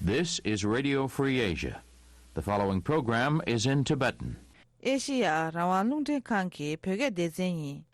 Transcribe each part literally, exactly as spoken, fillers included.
This is Radio Free Asia. The following program is in Tibetan. ཨེ་ཤི་ཡ་རང་དབང་རླུང་འཕྲིན་ཁང་གི་བོད་སྐད་སྡེ་ཚན་ཡིན།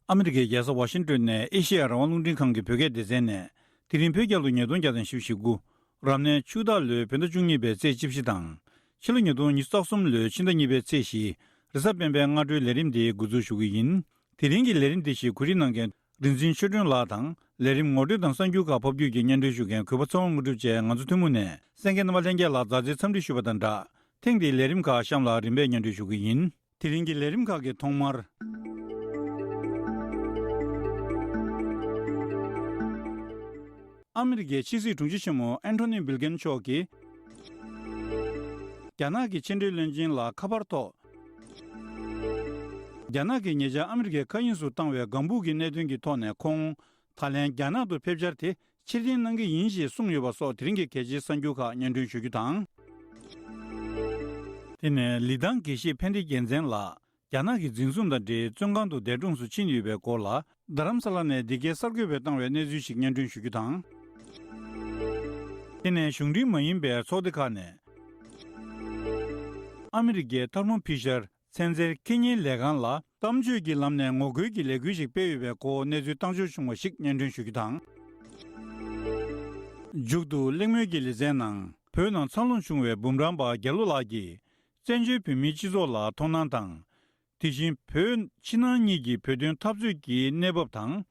ཨ་མི་རི་ཀའི་རྒྱལ་ས་ཝ་ཤིང་ཏོན་ནས་ཨེ་ཤི་ཡ་རང་དབང་རླུང་འཕྲིན་ཁང་གི་བོད་སྐད་སྡེ་ཚན་ནས། དེ་རིང་བོད་རྒྱལ་ལོ་ཉིས་སྟོང་བརྒྱ་དང་བཞི་བཅུ་ཞེ་དགུ། རབ་གནས་ཆུ་སྟག་ལོའི་བོད་ཟླ་བཅུ་གཉིས་པའི་ཚེས་བཅུ་བཞི་དང་། ཕྱི་ལོ་ཉིས་སྟོང་ཉི་ཤུ་རྩ་གསུམ་ལོའི་ཕྱི་ཟླ་གཉིས་པའི་ཚེས་བཞི། རེས་གཟའ་སྤེན་པའི་སྔ་དྲོའི་ལས་རིམ་འདི་འགོ་འཛུགས་ཞུ་གི་ཡིན། དེ་རིང་གི་ལས་རིམ་འདི་ཞིག་གོ་སྒྲིག་གནང་མཁན། རིག་འཛིན་ཆོས་སྒྲོན་ལགས་དང་། ལས་རིམ་ངོ་སྤྲོད་དང་གསར་འགྱུར་ཁག་ཕབ་སྒྱུར་གྱིས་སྙན་སྒྲོན་ཞུ་མཁན་གུས་པ་ཚེ་དབང་དངོས་གྲུབ་བཅས། ང་ཚོ་ཐུན་མོང་ནས་གསན་མཁན་རྣམ་པ་ལྷན་རྒྱས་ལ་མཛའ་བརྩེའི་འཚམས་འདྲི་ཞུ་བ་དང་སྦྲགས། ཐེངས་འདིའི་ལས་རིམ་ཁག་གཤམ་ལ་རིམ་པས་སྙན་སྒྲོན་ཞུ་གི་ཡིན། དེ་རིང་གི་ལས་རིམ་ཁག་གི་ཐོག་མར། ཨ་མི་རི་ཀའི་ཕྱི་སྲིད་དྲུང་ཆེ་ཆེན་མོ་ཨན་ཐོ་ནི་སྦིལ་ཀེན་མཆོག་གིས། རྒྱ་ནག་གི་ཕྱི་འབྲེལ་བློན་ཆེན་ལ་ཁ་པར་ཐོག་རྒྱ་ནག་གིས་ཉེ་ཆར་ཨ་མི་རི་ཀའི་མཁའ་དབྱིངས་སུ་བཏང་བའི་ལྒང་བུ་གི་གནད་དོན་གྱི་ཐོག་ནས་ཁོང་། ད་ལན་རྒྱ་ནག་ཏུ་ཕེབས་འཆར་དེ། ཕྱིར་འཐེན་གནང་གི་ཡིན་ཞེས་གསུངས་ཡོད་པ་སོགས་དེ་རིང་གི་གལ་ཆེའི་གསར་འགྱུར་ཁག་སྙན་སྒྲོན་ཞུ་རྒྱུ་དང་། དེ་ནས་ལི་ཐང་དགེ་བཤེས་ཕན་བདེ་རྒྱལ་མཚན་ལགས་རྒྱ་ནག་གི་འཛིན་བཟུང་དང་འབྲེལ་བཙོན་ཁང་དུ་འདས་གྲོངས་སུ་ཕྱིན་ཡོད་པའི་སྐོར་ལ། རྡ་རམ་ས་ལ་ནས་འདི་གའི་གསར་འགོད་པས་བཏང་བའི་གནས་ཚུལ་ཞིག་སྙན་སྒྲོན་ཞུ་རྒྱུ་དང་། དེ་ནས་གཞུང་འབྲེལ་མ་ཡིན་པའི་ཚོགས་སྡེ་ཁག་ནས། ཨ་མི་རི་ཀའི་ཐར་མོ་ཕི་ཤར། ཚན་རྩལ་ཁེ་གཉེར་ལས་ཁང་ལ་གཏམ་བརྗོད་ཀྱི་ལམ་ནས་ངོ་རྒོལ་གྱི་ལས་འགུལ་ཞིག་སྤེལ་ཡོད་པའི་སྐོར་གནས་ཚུལ་བཏང་འབྱོར་བྱུང་བ་ཞིག་སྙན་སྒྲོན་ཞུ་རྒྱུ་དང་། མཇུག་ཏུ་གླེང་མོལ་གྱི་ལེ་ཚན་ནང་བོད་ནང་འཚར་ལོངས་བྱུང་བའི་འབུམ་རམས་པ་རྒྱ་ལོ་ལགས་ཀྱིས་བཙན་བྱོལ་བོད་མིའི་སྤྱི་ཚོགས་ལ་ཐུགས་སྣང་དང་། དེ་བཞིན་བོད་ཕྱི་ནང་གཉིས་ཀྱི་བོད་དོན་འཐབ་རྩོད་ཀྱི་གནས་བབ་དང་།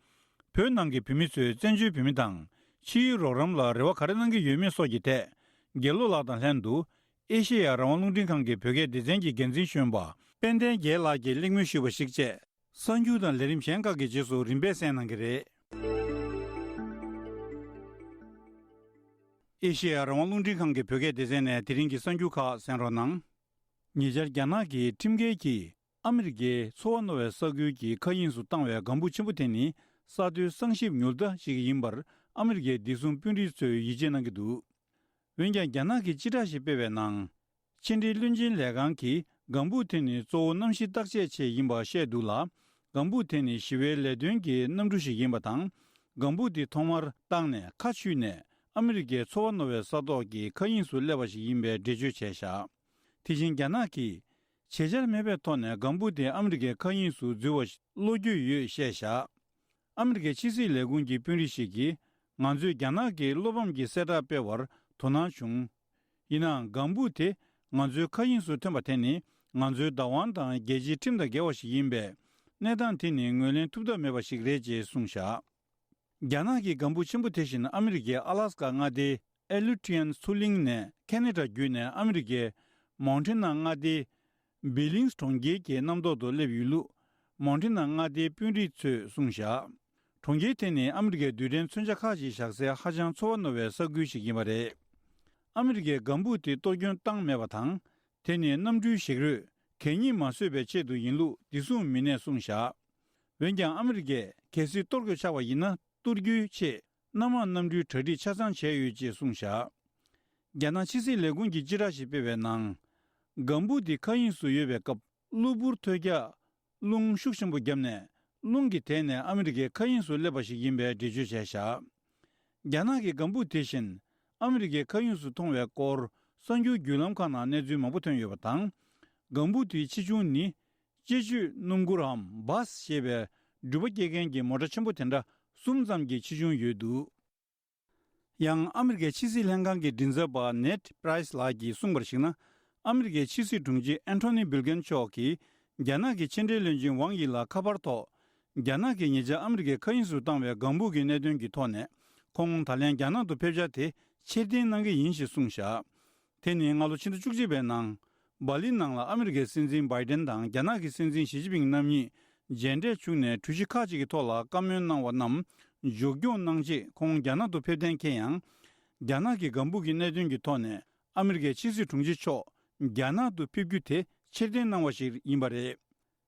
བོད་ནང་གི་བོད་མི་ཚོས་བཙན་བྱོལ་བོད་མི་དང་ཕྱིའི་རོགས་རམ་ལ་རེ་བ་ག་རེ་གནང་གི་ཡོད་མེད་སོགས་ཀྱི་ཐད་རྒྱ་ལོ་ལགས་དང་ལྷན་དུ། ཨེ་ཤེ་ཡ་རང་དབང་རླུང་འཕྲིན་ཁང་གི་བོད་སྐད་སྡེ་ཚན་གྱི་འགན་འཛིན་གཞོན་པ་དཔལ་ལྡན་རྒྱལ་ལགས་ཀྱིས་གླེང་མོལ་ཞུས་པ་ཞིག་བཅས། གསར་འགྱུར་དང་ལས་རིམ་གཞན་ཁག་གི་རྗེས་སུ་རིམ་པས་གསན་གནང་གི་རེད། ཨེ་ཤེ་ཡ་རང་དབང་རླུང་འཕྲིན་ཁང་གི་བོད་སྐད་སྡེ་ཚན་ནས་དེ་རིང་གི་གསར་འགྱུར་ཁག་གསན་རོགས་གནང་། ཉེ་ཆར་རྒྱ་ནག་གི་ཁྲིམས་འགལ་གྱིས་ཨ་མི་རི་ཀའི་ཚོར་བ་རྣོ་བའི་ས་ཁུལ་གྱི་མཁའ་དབྱིངས་སུ་བཏང་བའི་ལྒང་བུ་ཆེན་པོ་དེ་ནི་ས་མཐོའི་གསང་ཞིབ་མྱུར་མདའ་ཞིག་ཡིན་པར་ཨ་མི་རི་ཀའི་བདེ་སྲུང་དཔོན་རིགས་ཚོས་ཡིད་ཆེས་གནང་གི་འདུག་འོན་ཀྱང་། རྒྱ་ནག་གིས་སྤྱི་བསྒྲགས་ཤིག་སྤེལ་བའི་ནང་། ཕྱི་འབྲེལ་བློན་ཆེན་ལས་ཁང་གིས་ལྒང་བུ་དེ་ནི་གཙོ་བོ་གནམ་གཤིས་བརྟག་དཔྱད་ཆེད་ཡིན་པ་བཤད་འདུག་ལ། ལྒང་བུ་དེ་ནི་ཞི་བའི་ལས་དོན་གྱི་གནམ་གྲུ་ཞིག་ཡིན་པ་དང་། ལྒང་བུ་དེ་ཐོག་མར་བཏང་ནས་མཁའ་ཆུད་ནས་ཨ་མི་རི་ཀའི་ཚོར་བ་རྣོ་བའི་ས་ཐོག་གི་མཁའ་དབྱིངས་སུ་སླེབས་པ་ཞིག་ཡིན་པའི་འགྲེལ་བརྗོད་བྱས་བཞག་དེ་བཞིན་རྒྱ་ནག་གིས་བྱེད་འཆར་མེད་པའི་ཐོག་ནས་ལྒང་བུ་དེ་ཨ་མི་རི་ཀའི་མཁའ་དབྱིངས་སུ་འཛུལ་བ་ཞིག་བློ་འགྱོད་ཡོད་བཤད་བཞག་ཨ་མི་རི་ཀའི་ཕྱི་སྲིད་ལས་ཁུངས་ཀྱི་དཔོན་རིགས་ཤིག་གིས། ང་ཚོས་རྒྱ་ནག་གིས་བློ་ཕམ་གྱི་གསལ་བསྒྲགས་སྤེལ་བར་དོ་སྣང་བྱུང་། ཡིན་ནའང་། ལྒང་བུ་དེ་ང་ཚོའི་མཁའ་དབྱིངས་སུ་ཐོན་པ་དེ་ནི་ང་ཚོའི་བདག་དབང་དང་རྒྱལ་སྤྱིའི་ཁྲིམས་དང་འགལ་བ་ཞིག་ཡིན་པས། གནས་སྟངས་དེ་ནི་ངོས་ལེན་ཐུབ་ཐབས་མེད་པ་ཞིག་རེད་ཅེས་གསུངས་བཞག་རྒྱ་ནག་གི་ལྒང་བུ་ཆེན་པོ་དེ་བཞིན་ཨ་མི་རི་ཀའི་ཨ་ལ་སི་ཀ་མངའ་སྡེའི་ཨེ་ལུ་ཊི་ཡན་མཚོ་གླིང་ནས་ཁེ་ན་ཌ་བརྒྱུད་ནས་ཨ་མི་རི་ཀའི་མོན་ཊེ་ན་མངའ་སྡེའི་བི་ལིང་སི་གྲོང་ཁྱེར་གྱི་གནམ་ཐོག་ཏུ་སླེབས་ཡོད་ལུགས་མོན་ཊེ་ན་མངའ་སྡེའི་དཔོན་རིགས་ཚོས་གསུངས་བཞག་གྲོང་ཁྱེར་དེ་ནི་ཨ་མི་རི་ཀའི་རྡུལ་ཕྲན་མཚོན་ཆ་ཁག་ཅིག་བཞག་སའི་ཧ་ཅང་ཚོར་བ་རྣོ་བའི་ས་ཁུལ་ཞིག་ཡིན་པ་རེད། ཨ་མི་རི་ཀས་ལྒང་བུ་དེ་གཏོར་སྐྱོན་བཏང་མེད་པ་དང་། དེ་ནི་གནམ་གྲུའི་ཞིག་རོས་གད་སྙིགས་མ་བཟོས་པའི་ཆེད་དུ་ཡིན་ལུགས་བདེ་སྲུང་མི་སྣས་གསུངས་བཞག་འོན་ཀྱང་། ཨ་མི་རི་ཀས་གལ་སྲིད་གཏོར་དགོས་ཆགས་པ་ཡིན་ན། གཏོར་རྒྱུའི་ཆེད་གནམ་དམག་གནམ་གྲུའི་གྲ་སྒྲིག་ཆ་ཚང་བྱས་ཡོད་ཅེས་གསུངས་བཞག་རྒྱ་ནག་ཕྱི་སྲིད་ལས་ཁུངས་ཀྱིས་སྤྱི་བསྒྲགས་ཤིག་སྤེལ་བའི་ནང་། ལྒང་བུ་འདི་མཁའ་དབྱིངས་སུ་ཡོད་པའི་སྐབས། གློ་བུར་ཐོལ་རྒྱག་རླུང་ཤུགས་ཆེན་པོ་བརྒྱབ་ནས། རླུང་གིས་དེད་ནས་ཨ་མི་རི་ཀའི་མཁའ་དབྱིངས་སུ་སླེབས་པ་ཞིག་ཡིན་པའི་འགྲེལ་བརྗོད་བྱས་བཞག་རྒྱ་ནག་གི་ལྒང་བུ་དེ་བཞིན་ཨ་མི་རི་ཀའི་མཁའ་དབྱིངས་སུ་མཐོང་བའི་སྐོར་གསར་འགྱུར་བརྒྱུད་ལམ་ཁག་ནང་གནས་ཚུལ་མང་པོ་ཐོན་ཡོད་པ་དང་། ལྒང་བུ་དེའི་ཆེ་ཆུང་ནི། ལྕེ་གཅོད་སྣུམ་འཁོར་འམ་བྷ་སི་ཞེས་པའི་འགྲུལ་པ་སྐྱེལ་མཁན་གྱི་མོ་ཊ་ཆེན་པོ་དེ་འདྲ་གསུམ་ཙམ་གྱི་ཆེ་ཆུང་ཡོད་འདུག་ཡང་ཨ་མི་རི་ཀའི་ཕྱི་སྲིད་ལྷན་ཁང་གི་མགྲིན་ཚབ་པ་ནེད་པྲའི་སི་ལགས་ཀྱིས་གསུངས་པར་གཞིགས་ན། ཨ་མི་རི་ཀའི་ཕྱི་སྲིད་དྲུང་ཆེ་ཨན་ཐོ་ནི་བྷིལ་ཀེན་མཆོག་གིས་རྒྱ་ནག་གི་ཕྱི་འབྲེལ་བློན་ཆེན་ཝང་ཡི་ལ་ཁ་པར་ཐོག་རྒྱ་ནག་གིས་ཉེ་ཆར་ཨ་མི་རི་ཀའི་མཁའ་དབྱིངས་སུ་བཏང་བའི་ལྒང་བུ་གི་གནད་དོན་གྱི་ཐོག་ནས། ཁོང་ད་ལན་རྒྱ་ནག་ཏུ་ཕེབས་འཆར་དེ་ཕྱིར་འཐེན་གནང་གི་ཡིན་ཞེས་གསུངས་བཞག་དེ་ནི་སྔ་ལོ་ཕྱི་ཟླ་བཅུ་གཅིག་པའི་ནང་། སྦ་ལི་ནང་ལ་ཨ་མི་རི་ཀའི་སྲིད་འཛིན་བྷའི་ཏན་དང་རྒྱ་ནག་གི་སྲིད་འཛིན་ཞི་ཅིན་ཕིང་རྣམ་གཉིས་མཇལ་འཕྲད་བྱུང་ནས་གྲོས་གཞི་ཁག་ཅིག་གི་ཐོག་ལ་བཀའ་མོལ་གནང་བ་རྣམས་མཇུག་སྐྱོང་གནང་ཆེད་ཁོང་རྒྱ་ནག་ཏུ་ཕེབས་གཏན་འཁེལ་ཡང་། རྒྱ་ནག་གི་ལྒང་བུ་གི་གནད་དོན་གྱི་ཐོག་ནས་ཨ་མི་རི་ཀའི་ཕྱི་སྲིད་དྲུང་ཆེ་མཆོག་རྒྱ་ནག་ཏུ་ཕེབས་རྒྱུ་དེ་ཕྱིར་འཐེན་གནང་བ་ཞིག་ཡིན་པ་རེད།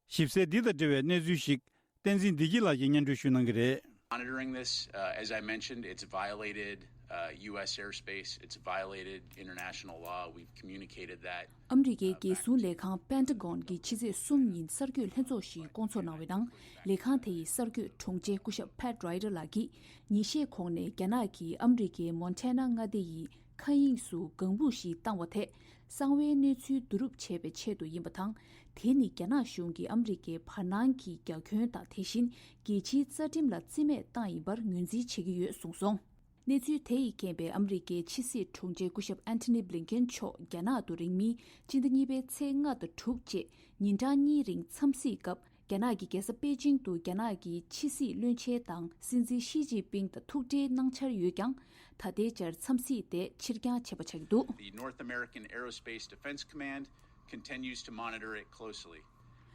ཞིབ་གསལ་འདི་དང་འབྲེལ་བའི་གནས་ཚུལ་ཞིག་བསྟན་འཛིན་བདེ་སྐྱིད་ལགས་ཀྱིས་སྙན་སྒྲོན་ཞུ་གནང་གི་རེད། Monitoring this, uh, as I mentioned, it's violated Uh, U S airspace, it's violated international law. We've communicated that. ཨ་མི་རི་ཀའི་རྒྱལ་སྲུང་ལས་ཁང་པེན་ཊ་གོན་གྱིས་ཕྱི་ཚེས་གསུམ་ཉིན་གསར་འགོད་ལྷན་ཚོགས་ཤིག་བསྐོང་ཚོགས་གནང་བའི་ནང་། ལས་ཁང་དེ་ཡི་གསར་འགོད་དྲུང་ཆེ་སྐུ་ཞབས་Pat Ryder་ལགས་ཀྱིས་ཉིན་ཤས་གོང་ནས་རྒྱ་ནག་གིས་ཨ་མི་རི་ཀའི་མོན་ཊེ་ན་མངའ་སྡེ་ཡི་མཁའ་དབྱིངས་སུ་ལྒང་སྦུག་ཞིག་བཏང་བ་དེ་གསང་བའི་གནས་ཚུལ་བསྡུ་རུབ་བྱེད་པའི་ཆེད་དུ་ཡིན་པ་དང་། དེ་ནི་རྒྱ་ནག་གཞུང་གིས་ཨ་མི་རི་ཀའི་བར་སྣང་གི་རྒྱ་ཁྱོན་དང་། དེ་བཞིན་རྒྱལ་སྤྱིའི་རྩ་ཁྲིམས་ལ་རྩིས་མེད་བཏང་ཡིན་པར་ངོས་འཛིན་བྱེད་ཀྱི་ཡོད་གསུངས་སོང་། གནས་ཚུལ་དེ་ཡིས་མཁྱེན་པའི་ཨ་མི་རི་ཀའི་ཕྱི་སྲིད་དྲུང་ཆེ་སྐུ་ཞབས་ཨན་ཐོ་ནི་བྷི་ལིན་ཀེན་མཆོག་རྒྱ་ནག་ཏུ་རིང་མིན་སྤྱི་ཟླ་གཉིས་པའི་ཚེས་ལྔ་དང་དྲུག་བཅས་ཉིན་གྲངས་གཉིས་རིང་འཚམས་གཟིགས་སྐབས། རྒྱ་ནག་གི་རྒྱལ་ས་པེ་ཅིང་དུ་རྒྱ་ནག་གི་ཕྱི་སྲིད་བློན་ཆེན་དང་སྲིད་འཛིན་ཞི་ཅིན་ཕིང་དང་ཐུག་འཕྲད་གནང་འཆར་ཡོད་ཀྱང་། ད་ལྟའི་ཆར་འཚམས་གཟིགས་དེ་ཕྱིར་འགྱངས་བྱས་པ་ཆགས་ཀྱི་འདུག། The North American Aerospace Defense Command continues to monitor it closely.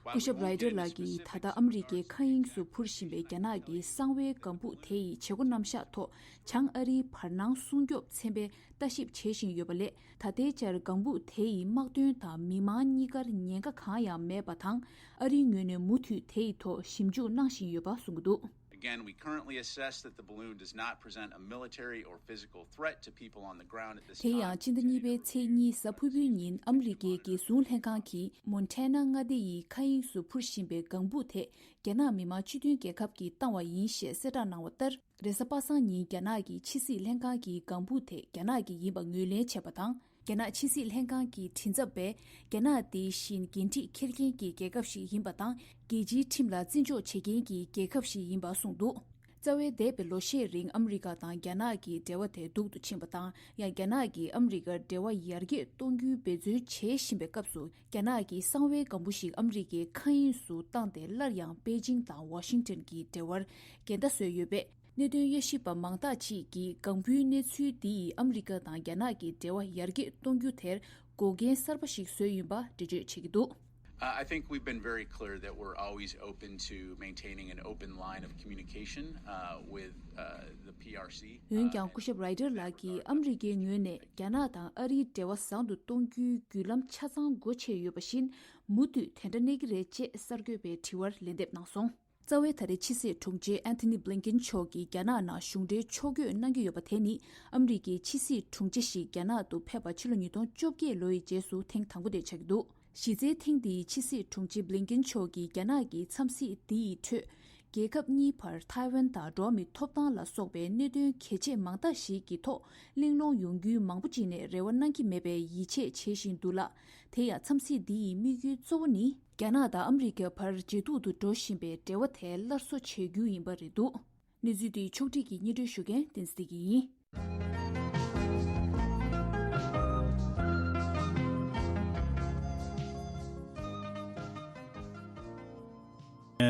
སྐུ་ཞབས་རའི་ཏར་ལགས་ཀྱིས། ད་ལྟ་ཨ་མི་རི་ཀའི་མཁའ་དབྱིངས་སུ་འཕུར་བཞིན་པའི་རྒྱ་ནག་གི་གསང་བའི་ལྒང་སྦུག་དེ་ཡི་བྱེད་སྒོ་རྣམ་གཞག་ཐོག་བྱང་ཨ་རིའི་བར་སྣང་སྲུང་སྐྱོབ་ཚན་པས་ལྟ་ཞིབ་བྱེད་བཞིན་ཡོད་པ་ལས། ད་ལྟའི་ཆར་ལྒང་སྦུག་དེ་ཡི་དམག་དོན་དང་མི་མང་གཉིས་ཀར་ཉེན་ཁ་གང་ཡང་མེད་པ་དང་། ཨ་རིའི་ངོས་ནས་མུ་མཐུད་དེ་ཡི་ཐོག་ཞིབ་འཇུག་གནང་བཞིན་ཡོད་པ་གསུངས་ཀྱི་འདུག། Again, we currently assess that the balloon does not present a military or physical threat to people on the ground at this time. དེ་ཡང་སྤྱི་ཟླ་གཉིས་པའི་ཚེས་གཉིས་གཟའ་ཕུར་བུའི་ཉིན་ཨ་མི་རི་ཀའི་རྒྱལ་སྲུང་ལྷན་ཁང་གིས་མོན་ཊེ་ན་མངའ་སྡེ་ཡི་མཁའ་དབྱིངས་སུ་འཕུར་བཞིན་པའི་ལྒང་སྦུག་དེ་རྒྱ་ནག་མི་དམངས་སྤྱི་མཐུན་རྒྱལ་ཁབ་ཀྱིས་བཏང་བ་ཡིན་ཞེས་གསལ་བསྒྲགས་གནང་བ་ལྟར། རེས་གཟའ་པ་སངས་ཉིན་རྒྱ་ནག་གི་ཕྱི་སྲིད་ལྷན་ཁང་གིས་ལྒང་སྦུག་དེ་རྒྱ་ནག་གི་ཡིན་པ་ངོས་ལེན་བྱས་པ་དང་། རྒྱ་ནག་ཕྱི་སྲིད་ལྷན་ཁང་གི་མགྲིན་ཚབ་པས། རྒྱ་ནག་དེ་བཞིན་འགན་འཁྲི་འཁྱེར་མཁན་གྱི་རྒྱལ་ཁབ་ཞིག་ཡིན་པ་དང་། རྒྱལ་སྤྱིའི་ཁྲིམས་ལ་བརྩི་འཇོག་བྱེད་མཁན་གྱི་རྒྱལ་ཁབ་ཞིག་ཡིན་པ་གསུངས་འདུག། རྩ་བའི་འདས་པའི་ལོ་ཤས་རིང་ཨ་མི་རི་ཀ་དང་རྒྱ་ནག་གི་འབྲེལ་བ་དེ་སྡུག་ཏུ་ཕྱིན་པ་དང་། ཡང་རྒྱ་ནག་གིས་ཨ་མི་རི་ཀར་འབྲེལ་བ་ཡར་རྒྱས་གཏོང་རྒྱུའི་འབད་བརྩོན་བྱེད་བཞིན་པའི་སྐབས་སུ། རྒྱ་ནག་གིས་གསང་བའི་ལྒང་སྦུག་ཞིག་ཨ་མི་རི་ཀའི་མཁའ་དབྱིངས་སུ་བཏང་སྟེ། སླར་ཡང་པེ་ཅིང་དང་ཝ་ཤིང་ཏོན་གྱི་འབྲེལ་བར་འགལ་ཟླ་བཟོས་ཡོད་པས། གནད་དོན་དབྱེ་ཞིབ་པ་མང་དག་ཅིག་གིས་ལྒང་སྦུག་གནས་ཚུལ་འདི་ཡིས་ཨ་མི་རི་ཀ་དང་རྒྱ་ནག་གི་འབྲེལ་བ་ཡར་རྒྱས་གཏོང་རྒྱུ་དེར་འགོག་རྐྱེན་གསར་པ་ཞིག་བཟོས་ཡིན་པ་འགྲེལ་བརྗོད་བྱེད་ཀྱི་འདུག། Uh, I think we've been very clear that we're always open to maintaining an open line of communication, uh, with, uh, the P R C. འོན་ཀྱང་། སྐུ་ཞབས་རའི་ཏར་ལགས་ཀྱིས་ཨ་མི་རི་ཀའི་ངོས་ནས་རྒྱ་ནག་དང་ཨ་རིའི་འབྲེལ་བ་བཟང་དུ་གཏོང་རྒྱུའི་བརྒྱུད་ལམ་ཆ་ཚང་སྒོ་ཕྱེ་ཡོད་པ་བཞིན། མུ་མཐུད་དེ་འདྲ་གནས་ཀྱི་རེད་ཅེས་གསར་འགོད་པའི་དྲི་བར་ལན་འདེབས་གནང་སོང་། རྩ་བའི་ད་རེས་ཕྱི་སྲིད་དྲུང་ཆེ་ཨན་ཐོ་ནི་བྷི་ལིན་ཀེན་མཆོག་གིས་རྒྱ་ནག་ནང་གཞུང་འབྲེལ་ཕྱོགས་བསྐྱོད་གནང་གི་ཡོད་པ་དེ་ནི། ཨ་མི་རི་ཀའི་ཕྱི་སྲིད་དྲུང་ཆེ་ཞིག་རྒྱ་ནག་ཏུ་ཕེབས་པ་ཕྱི་ལོ་ཉིས་སྟོང་བཅོ་བརྒྱད་ལོ་ཡི་རྗེས་སུ་ཐེངས་དང་པོ་དེ་ཆགས་ཀྱི་འདུག། གཞི་རྩའི་ཐེངས་འདིའི་ཕྱི་སྲིད་དྲུང་ཆེ་བྷི་ལིན་ཀེན་མཆོག་གིས་རྒྱ་ནག་གི་འཚམས་གཟིགས་འདི་ཡི་ཁྲོད། རྒྱལ་ཁབ་གཉིས་བར་ཐའེ་ཝན་དང་འགྲོ་བ་མིའི་ཐོབ་ཐང་ལ་སོགས་པའི་གནད་དོན་གལ་ཆེ་མང་དག་ཞིག་གི་ཐོག་གླེང་སློང་ཡོང་རྒྱུའི་མང་པོ་ཅིག་ནས་རེ་བ་གནང་གི་མེད་པའི་ཡིད་ཆེས་བྱེད་བཞིན་འདུག་ལ། དེ་ཡང་འཚམས་གཟིགས་འདི་ཡི་དམིགས་ཡུལ་གཙོ་བོ་ནི། རྒྱ་ནག་དང་ཨ་མི་རི་ཀའི་བར་ཇེ་སྡུག་ཏུ་འགྲོ་བཞིན་པའི་འབྲེལ་བ་དེ་སླར་གསོ་བྱེད་རྒྱུ་ཡིན་པ་རེད་འདུག། གནས་ཚུལ་འདི་ཕྱོགས་སྒྲིག་གིས་སྙན་སྒྲོན་ཞུ་མཁན་བསྟན་འཛིན་བདེ་སྐྱིད་ཡིན།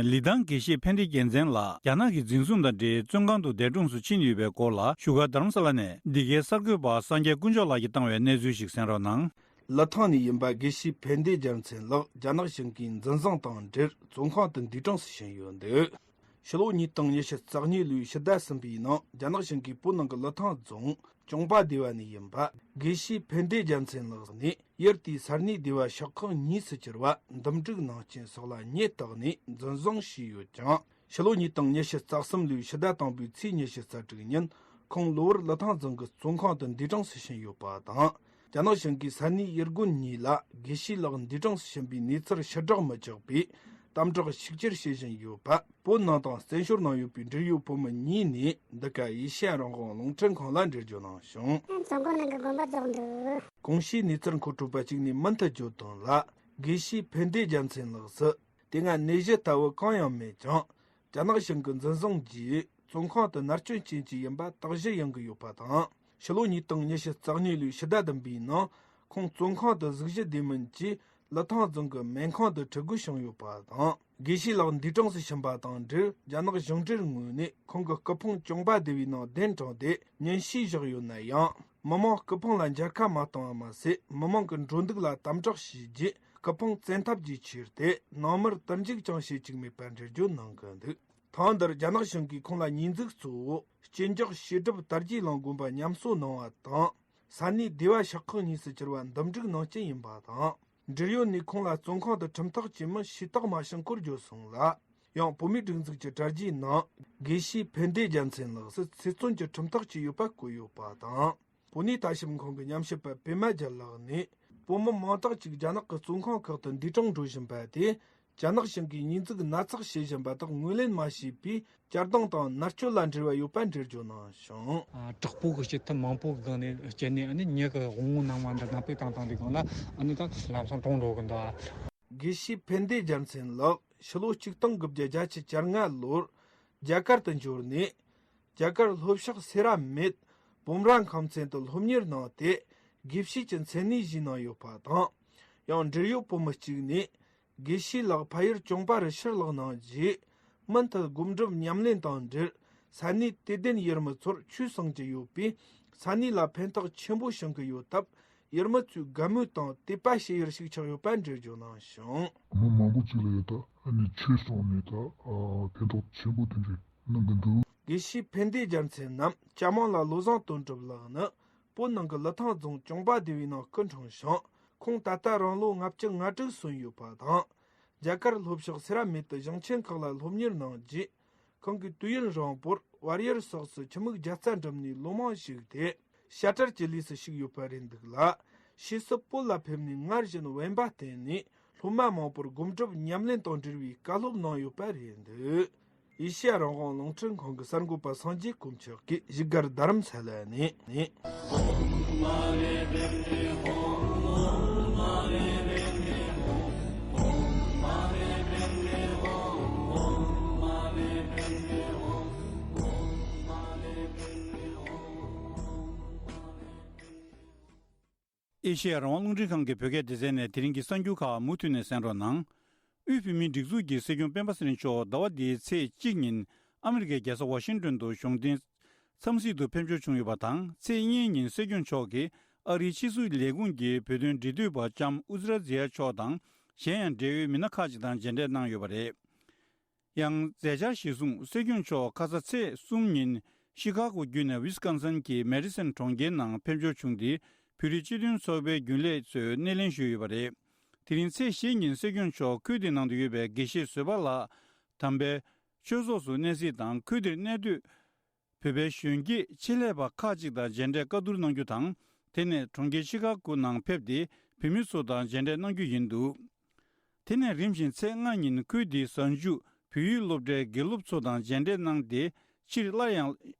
ལི་ཐང་དགེ་བཤེས་ཕན་བདེ་རྒྱལ་མཚན་ལགས་རྒྱ་ནག་གི་འཛིན་བཟུང་དང་འབྲེལ་བཙོན་ཁང་དུ་འདས་གྲོངས་སུ་ཕྱིན་ཡོད་པའི་སྐོར་ལ་བཞུགས་སྒར་རྡ་རམ་ས་ལ་ནས་འདི་གའི་གསར་འགོད་པ་སངས་རྒྱས་དཀོན་མཆོག་ལགས་ཀྱིས་བཏང་བའི་གནས་ཚུལ་ཞིག་གསན་རོགས་གནང་། ལི་ཐང་ནས་ཡིན་པ་དགེ་བཤེས་ཕན་བདེ་རྒྱལ་མཚན་ལགས་རྒྱ་ནག་གཞུང་གིས་འཛིན་བཟུང་དང་འབྲེལ་བཙོན་ཁང་དུ་འདས་གྲོངས་སུ་ཕྱིན་ཡོད་འདུག། ཕྱི་ལོ་ཉིས་སྟོང་ཉི་ཤུ་རྩ་གཉིས་ལོའི་ཕྱི་ཟླ་གསུམ་པའི་ནང་རྒྱ་ནག་གཞུང་གིས་བོད་ནང་གི་ལི་ཐང་རྫོང་གྱོང་པ་སྡེ་བ་ནས་ཡིན་པ་དགེ་བཤེས་ཕན་བདེ་རྒྱལ་མཚན་ལགས་ནས་ཡུལ་དེའི་ས་གནས་སྡེ་བ་ཤོག་ཁག་གཉིས་སུ་གྱུར་བ་འདུམ་འགྲིག་ནང་རྐྱེན་སོགས་ལ་ཉེས་བཏགས་ནས་འཛིན་བཟུང་བྱས་ཡོད་ཀྱང་། ཕྱི་ལོ་ཉིས་སྟོང་ཉི་ཤུ་རྩ་གསུམ་ལོའི་ཕྱི་ཟླ་དང་པོའི་ཚེས་ཉི་ཤུ་རྩ་དྲུག་ཉིན་ཁོང་གློ་བུར་ལི་ཐང་རྫོང་གི་བཙོན་ཁང་དུ་འདས་གྲོངས་སུ་ཕྱིན་ཡོད་པ་དང་། རྒྱ་ནག་གཞུང་གིས་ས་གནས་ཡུལ་དགོན་གཉིས་ལ་དགེ་བཤེས་ལགས་འདས་གྲོངས་སུ་ཕྱིན་པའི་གནས་ཚུལ་ཕྱིར་བསྒྲགས་མི་བྱེད་པའི་དམ་དྲག་ཤུགས་ཆེར་བྱེད་བཞིན་ཡོད་པ། བོད་ནང་དང་བཙན་བྱོལ་ནང་ཡོད་པའི་འབྲེལ་ཡོད་བོད་མི་གཉིས་ནས་འདི་ག་ཨེ་ཤེ་ཡ་རང་དབང་རླུང་འཕྲིན་ཁང་ལ་འགྲེལ་བརྗོད་གནང་བྱུང་། བཙོན་ཁང་ནང་གི་དགོན་པ་རྫོགས་འདུག། གོང་ཞུས་གནས་ཚུལ་མཁོ་སྤྲོད་པ་གཅིག་ནས་མུ་མཐུད་བརྗོད་དོན་ལ། དགེ་བཤེས་ཕན་བདེ་རྒྱལ་མཚན་ལགས་སུ་དེ་སྔ་ནད་གཞི་ལྟ་བུ་གང་ཡང་མེད་ཀྱང་། རྒྱ་ནག་གཞུང་གི་འཛིན་བཟུང་རྗེས་བཙོན་ཁང་དུ་མནར་གཅོད་ཅན་གྱི་ཡིན་པ་དག་གཞི་ཡོང་གི་ཡོད་པ་དང་། ཕྱི་ལོ་ཉིས་སྟོང་ཉི་ཤུ་རྩ་གཉིས་ལོའི་ཕྱི་ཟླ་བདུན་པའི་ནང་ཁོང་བཙོན་ཁང་དུ་གཟུགས་གཞི་བདེ་མིན་གྱིས་ལི་ཐང་རྫོང་གི་སྨན་ཁང་དུ་ཁྲིད་དགོས་བྱུང་ཡོད་པ་དང་། དགེ་བཤེས་ལགས་འདས་གྲོངས་སུ་ཕྱིན་པ་དང་འབྲེལ་རྒྱ་ནག་གཞུང་འབྲེལ་ངོས་ནས་ཁོང་གི་སྐུ་ཕུང་གྱོང་པ་སྡེ་བའི་ནང་གདན་དྲངས་ཏེ་ཉིན་ཤས་བཞག་ཡོད་ན་ཡང་། མི་མང་སྐུ་ཕུང་ལ་མཇལ་ཁ་མ་བཏང་བ་མ་ཟད། མི་མང་གི་འགྲོ་འདུག་ལ་དམ་དྲག་བྱས་རྗེས་སྐུ་ཕུང་བཙན་ཐབས་ཀྱིས་ཁྱེར་ཏེ་ནང་མིར་དུར་འཇུག་ཀྱང་བྱེད་བཅུག་མེད་པར་འགྲེལ་བརྗོད་གནང་གི་འདུག། ཐེངས་འདིར་རྒྱ་ནག་གཞུང་གིས་ཁོང་ལ་ཉེས་འཛུགས་གཙོ་བོ་གཅིན་སྐྱོགས་བྱེ་བྲག་དར་རྒྱས་གླིང་དགོན་པ་ཉམས་གསོ་གནང་བ་དང་། ས་གནས་སྡེ་བ་ཤོག་ཁག་གཉིས་སུ་གྱུར་བ་འདུམ་འགྲིག་གནང་རྐྱེན་ཡིན་པ་དང་། འབྲེལ་ཡོད་ནས་ཁོང་ལ་བཙོན་ཁང་དུ་ཁྲིམས་ཐག་བཅད་མིན་ཤེས་རྟོགས་མ་བྱུང་སྐོར་བརྗོད་སོང་ལ། ཡང་བོད་མིའི་སྒྲིག་འཛུགས་ཀྱི་དྲ་རྒྱའི་ནང་དགེ་བཤེས་ཕན་བདེ་རྒྱལ་མཚན་ལགས་སུ་ཚེ་བཙོན་གྱི་ཁྲིམས་ཐག་བཅད་ཡོད་པ་བཀོད་ཡོད་པ་དང་། བོད་གནས་ལྟ་ཞིབ་ཁང་གི་ཉམས་ཞིབ་པ་པད་མ་རྒྱལ་ལགས་ནས། བོད་མི་མང་དག་ཅིག་རྒྱ་ནག་གི་བཙོན་ཁང་ཁག་ཏུ་འདས་གྲོངས་འགྲོ་བཞིན་པ་དེ། རྒྱ་ནག་གཞུང་གིས་ཉེས་འཛུགས་སྣ་ཚོགས་བྱེད་བཞིན་པ་དག་ངོས་ལེན་མ་བྱས་པའི་བསྐྱར་ལྡང་དང་མནར་གཅོད་ལ་འབྲེལ་བ་ཡོད་པ་འགྲེལ་བརྗོད་གནང་བྱུང་། ཨ། དྲག་པོ་གི་བྱེད་ཐབས་མང་པོ་གི་སྒང་ནས་སྤྱད་ནས། ཨ་ནི་མྱི་གི་དབང་བོ་ནང་མ་འདི་ནང་པའི་སྟེང་བཏང་དུས་སྒང་ལ། ཨ་ནི་ད་ལམ་སང་གྲོངས་འགྲོ་གི་འདུག། དགེ་བཤེས་ཕན་བདེ་རྒྱལ་མཚན་ལགས་ཕྱི་ལོ་ཆིག་སྟོང་དགུ་བརྒྱ་བརྒྱད་ཅུ་གྱ་ལྔ་ལོར་རྒྱ་གར་དུ་འབྱོར་ནས། རྒྱ་གར་ལྷོ་ཕྱོགས་སེ་ར་མེད་བུམ་ར་ཁམས་ཚན་དུ་སློབ་གཉེར་གནང་སྟེ། དགེ་བཤེས་ཀྱི་མཚན་གནས་བཞེས་གནང་ཡོད་པ་དང་། ཡང་འབྲེལ་ཡོད་བོད་མི་གཅིག་ནས། དགེ་བཤེས་ལགས་ཕ་ཡུལ་གྱོང་པ་རུ་ཕྱིར་ལོག་གནང་རྗེས། མུ་མཐུད་སྒོམ་སྒྲུབ་ཉམས་ལེན་དང་འབྲེལ། ས་གནས་དད་ལྡན་ཡུལ་མི་ཚོར་ཆོས་གསུང་གི་ཡོད་པས། ས་གནས་ལ་ཕན་ཐོགས་ཆེན་པོ་བྱུང་གི་ཡོད་སྟབས། ཡུལ་མི་ཚོས་དགའ་མོས་དང་དད་པ་བྱེད་ཡུལ་ཞིག་ཆགས་ཡོད་པ་འགྲེལ་བརྗོད་གནང་བྱུང་། མི་མང་པོ་ཅིག་ལ་ཡང་ད་ཨ་ནི་ཆོས་གསུངས་ནས་ད་ཨ་ཕན་ཐོགས་ཆེན་པོ་དེ་འདྲ་གནང་གི་འདུག། དགེ་བཤེས་ཕན་བདེ་རྒྱལ་མཚན་ནམ་སྐྱ་མང་ལ་བློ་བཟང་དོན་གྲུབ་ལགས་ནི། བོད་ནང་གི་ལི་ཐང་རྫོང་གྱོང་པ་སྡེ་བའི་ནང་སྐུ་འཁྲུངས་ཤིང་། ཁོང་ད་ལྟ་རང་ལོ་ལྔ་བཅུ་ང་དྲུག་སོན་ཡོད་པ་དང་། རྒྱ་གར་ལྷོ་ཕྱོགས་སེ་ར་མེད་དུ་གཞུང་ཆེན་ཁག་ལ་སློབ་གཉེར་གནང་རྗེས། ཁོང་གིས་དུས་ཡུན་རིང་པོར་བལ་ཡུལ་སོགས་སུ་ཁྱིམ་མིག་བརྒྱ་རྩ་འགྲིམས་ནས་ལོ་མང་བཞུགས་ཏེ། བཤད་གྲྭར་གྱི་ལས་སུ་ཞུགས་ཡོད་པ་རེད་འདུག་ལ། ཕྱིས་སུ་བོད་ལ་ཕེབས་ནས་སྔར་བཞིན་དབེན་པ་བསྟེན་ནས། སློབ་མ་མང་པོར་སྒོམ་སྒྲུབ་ཉམས་ལེན་དང་འབྲེལ་བའི་བཀའ་སློབ་གནང་ཡོད་པ་རེད་འདུག། ཨེ་ཤེ་ཡ་རང་དབང་རླུང་འཕྲིན་ཁང་གི་གསར་འགོད་པ་སངས་རྒྱས་དཀོན་མཆོག་གིས་བཞུགས་སྒར་རྡ་རམ་ས་ལ་ནས། ཨེ་ཤེ་ཡ་རང་དབང་རླུང་འཕྲིན་ཁང་གི་བོད་སྐད་སྡེ་ཚན་ནས་དེ་རིང་གི་གསར་འགྱུར་ཁག་མུ་མཐུད་ནས་གསན་རོགས་གནང་། དབུས་བོད་མིའི་སྒྲིག་འཛུགས་ཀྱི་སྲིད་སྐྱོང་སྤེན་པ་ཚེ་རིང་མཆོག་ཟླ་བ་འདིའི་ཚེས་གཅིག་ཉིན་ཨ་མི་རི་ཀའི་རྒྱལ་ས་ཝ་ཤིང་ཏོན་དུ་གཞུང་འབྲེལ་འཚམས་གཟིགས་དུ་ཕེབས་འབྱོར་བྱུང་ཡོད་པ་དང་། ཚེས་གཉིས་ཉིན་སྲིད་སྐྱོང་མཆོག་གིས་ཨ་རིའི་ཕྱི་སྲིད་ལས་ཁུངས་ཀྱི་བོད་དོན་འབྲེལ་མཐུད་པ་ལྕམ་ཨུ་ཛི་ར་ཛི་ཡ་མཆོག་དང་། གཞན་ཡང་འབྲེལ་ཡོད་མི་སྣ་ཁག་ཅིག་དང་མཇལ་འཕྲད་གནང་ཡོད་པ་རེད། ཡང་མཛད་འཆར་གཞིར་བཟུང་སྲིད་སྐྱོང་མཆོག་ཁ་ས་ཚེས་གསུམ་ཉིན་ཤི་ཁ་གོ་བརྒྱུད་ནས་ཝི་སི་ཀོན་སིན་གྱི་མེ་ཌི་སན་གྲོང་ཁྱེར་ནང་ཕེབས་འབྱོར་བྱུང་སྟེ། བོད་རིགས་སྤྱི་མཐུན་ཚོགས་པའི་རྒྱུན་ལས་ཚོས་སྣེ་ལེན་ཞུས་ཡོད་པ་རེད། དེ་རིང་ཚེས་བཞི་ཉིན་སྲིད་སྐྱོང་མཆོག་ཁུལ་དེའི་ནང་དུ་ཡོད་པའི་དགེ་བཤེས་བཟོད་པ་ལགས་དམ་པའི་ཆོས་ཚོགས་སུ་གནས་གཟིགས་དང་། ཁུལ་དེར་གནས་སྡོད་བོད་པའི་གཞོན་སྐྱེས་ཆེད་ལས་པ་ཁག་ཅིག་དང་མཇལ་འཕྲད་བཀའ་བསྡུར་གནང་རྒྱུ་དང་། དེ་ནས་གྲོང་ཁྱེར་ཤི་ཀ་གོ་ནང་ཕེབས་ཏེ། བོད་མི་ཚོ་དང་མཇལ་འཕྲད་གནང་རྒྱུ་ཡིན་འདུག། དེ་ནས་རིམ་བཞིན་ཚེས་ལྔ་ཉིན་ཁུལ་དེའི་གཟའ་མཇུག་བོད་ཡིག་སློབ་གྲྭའི་དགེ་སློབ་ཚོ་དང་མཇལ་འཕྲད་གནང་སྟེ། ཕྱིར་སླར་ཡང་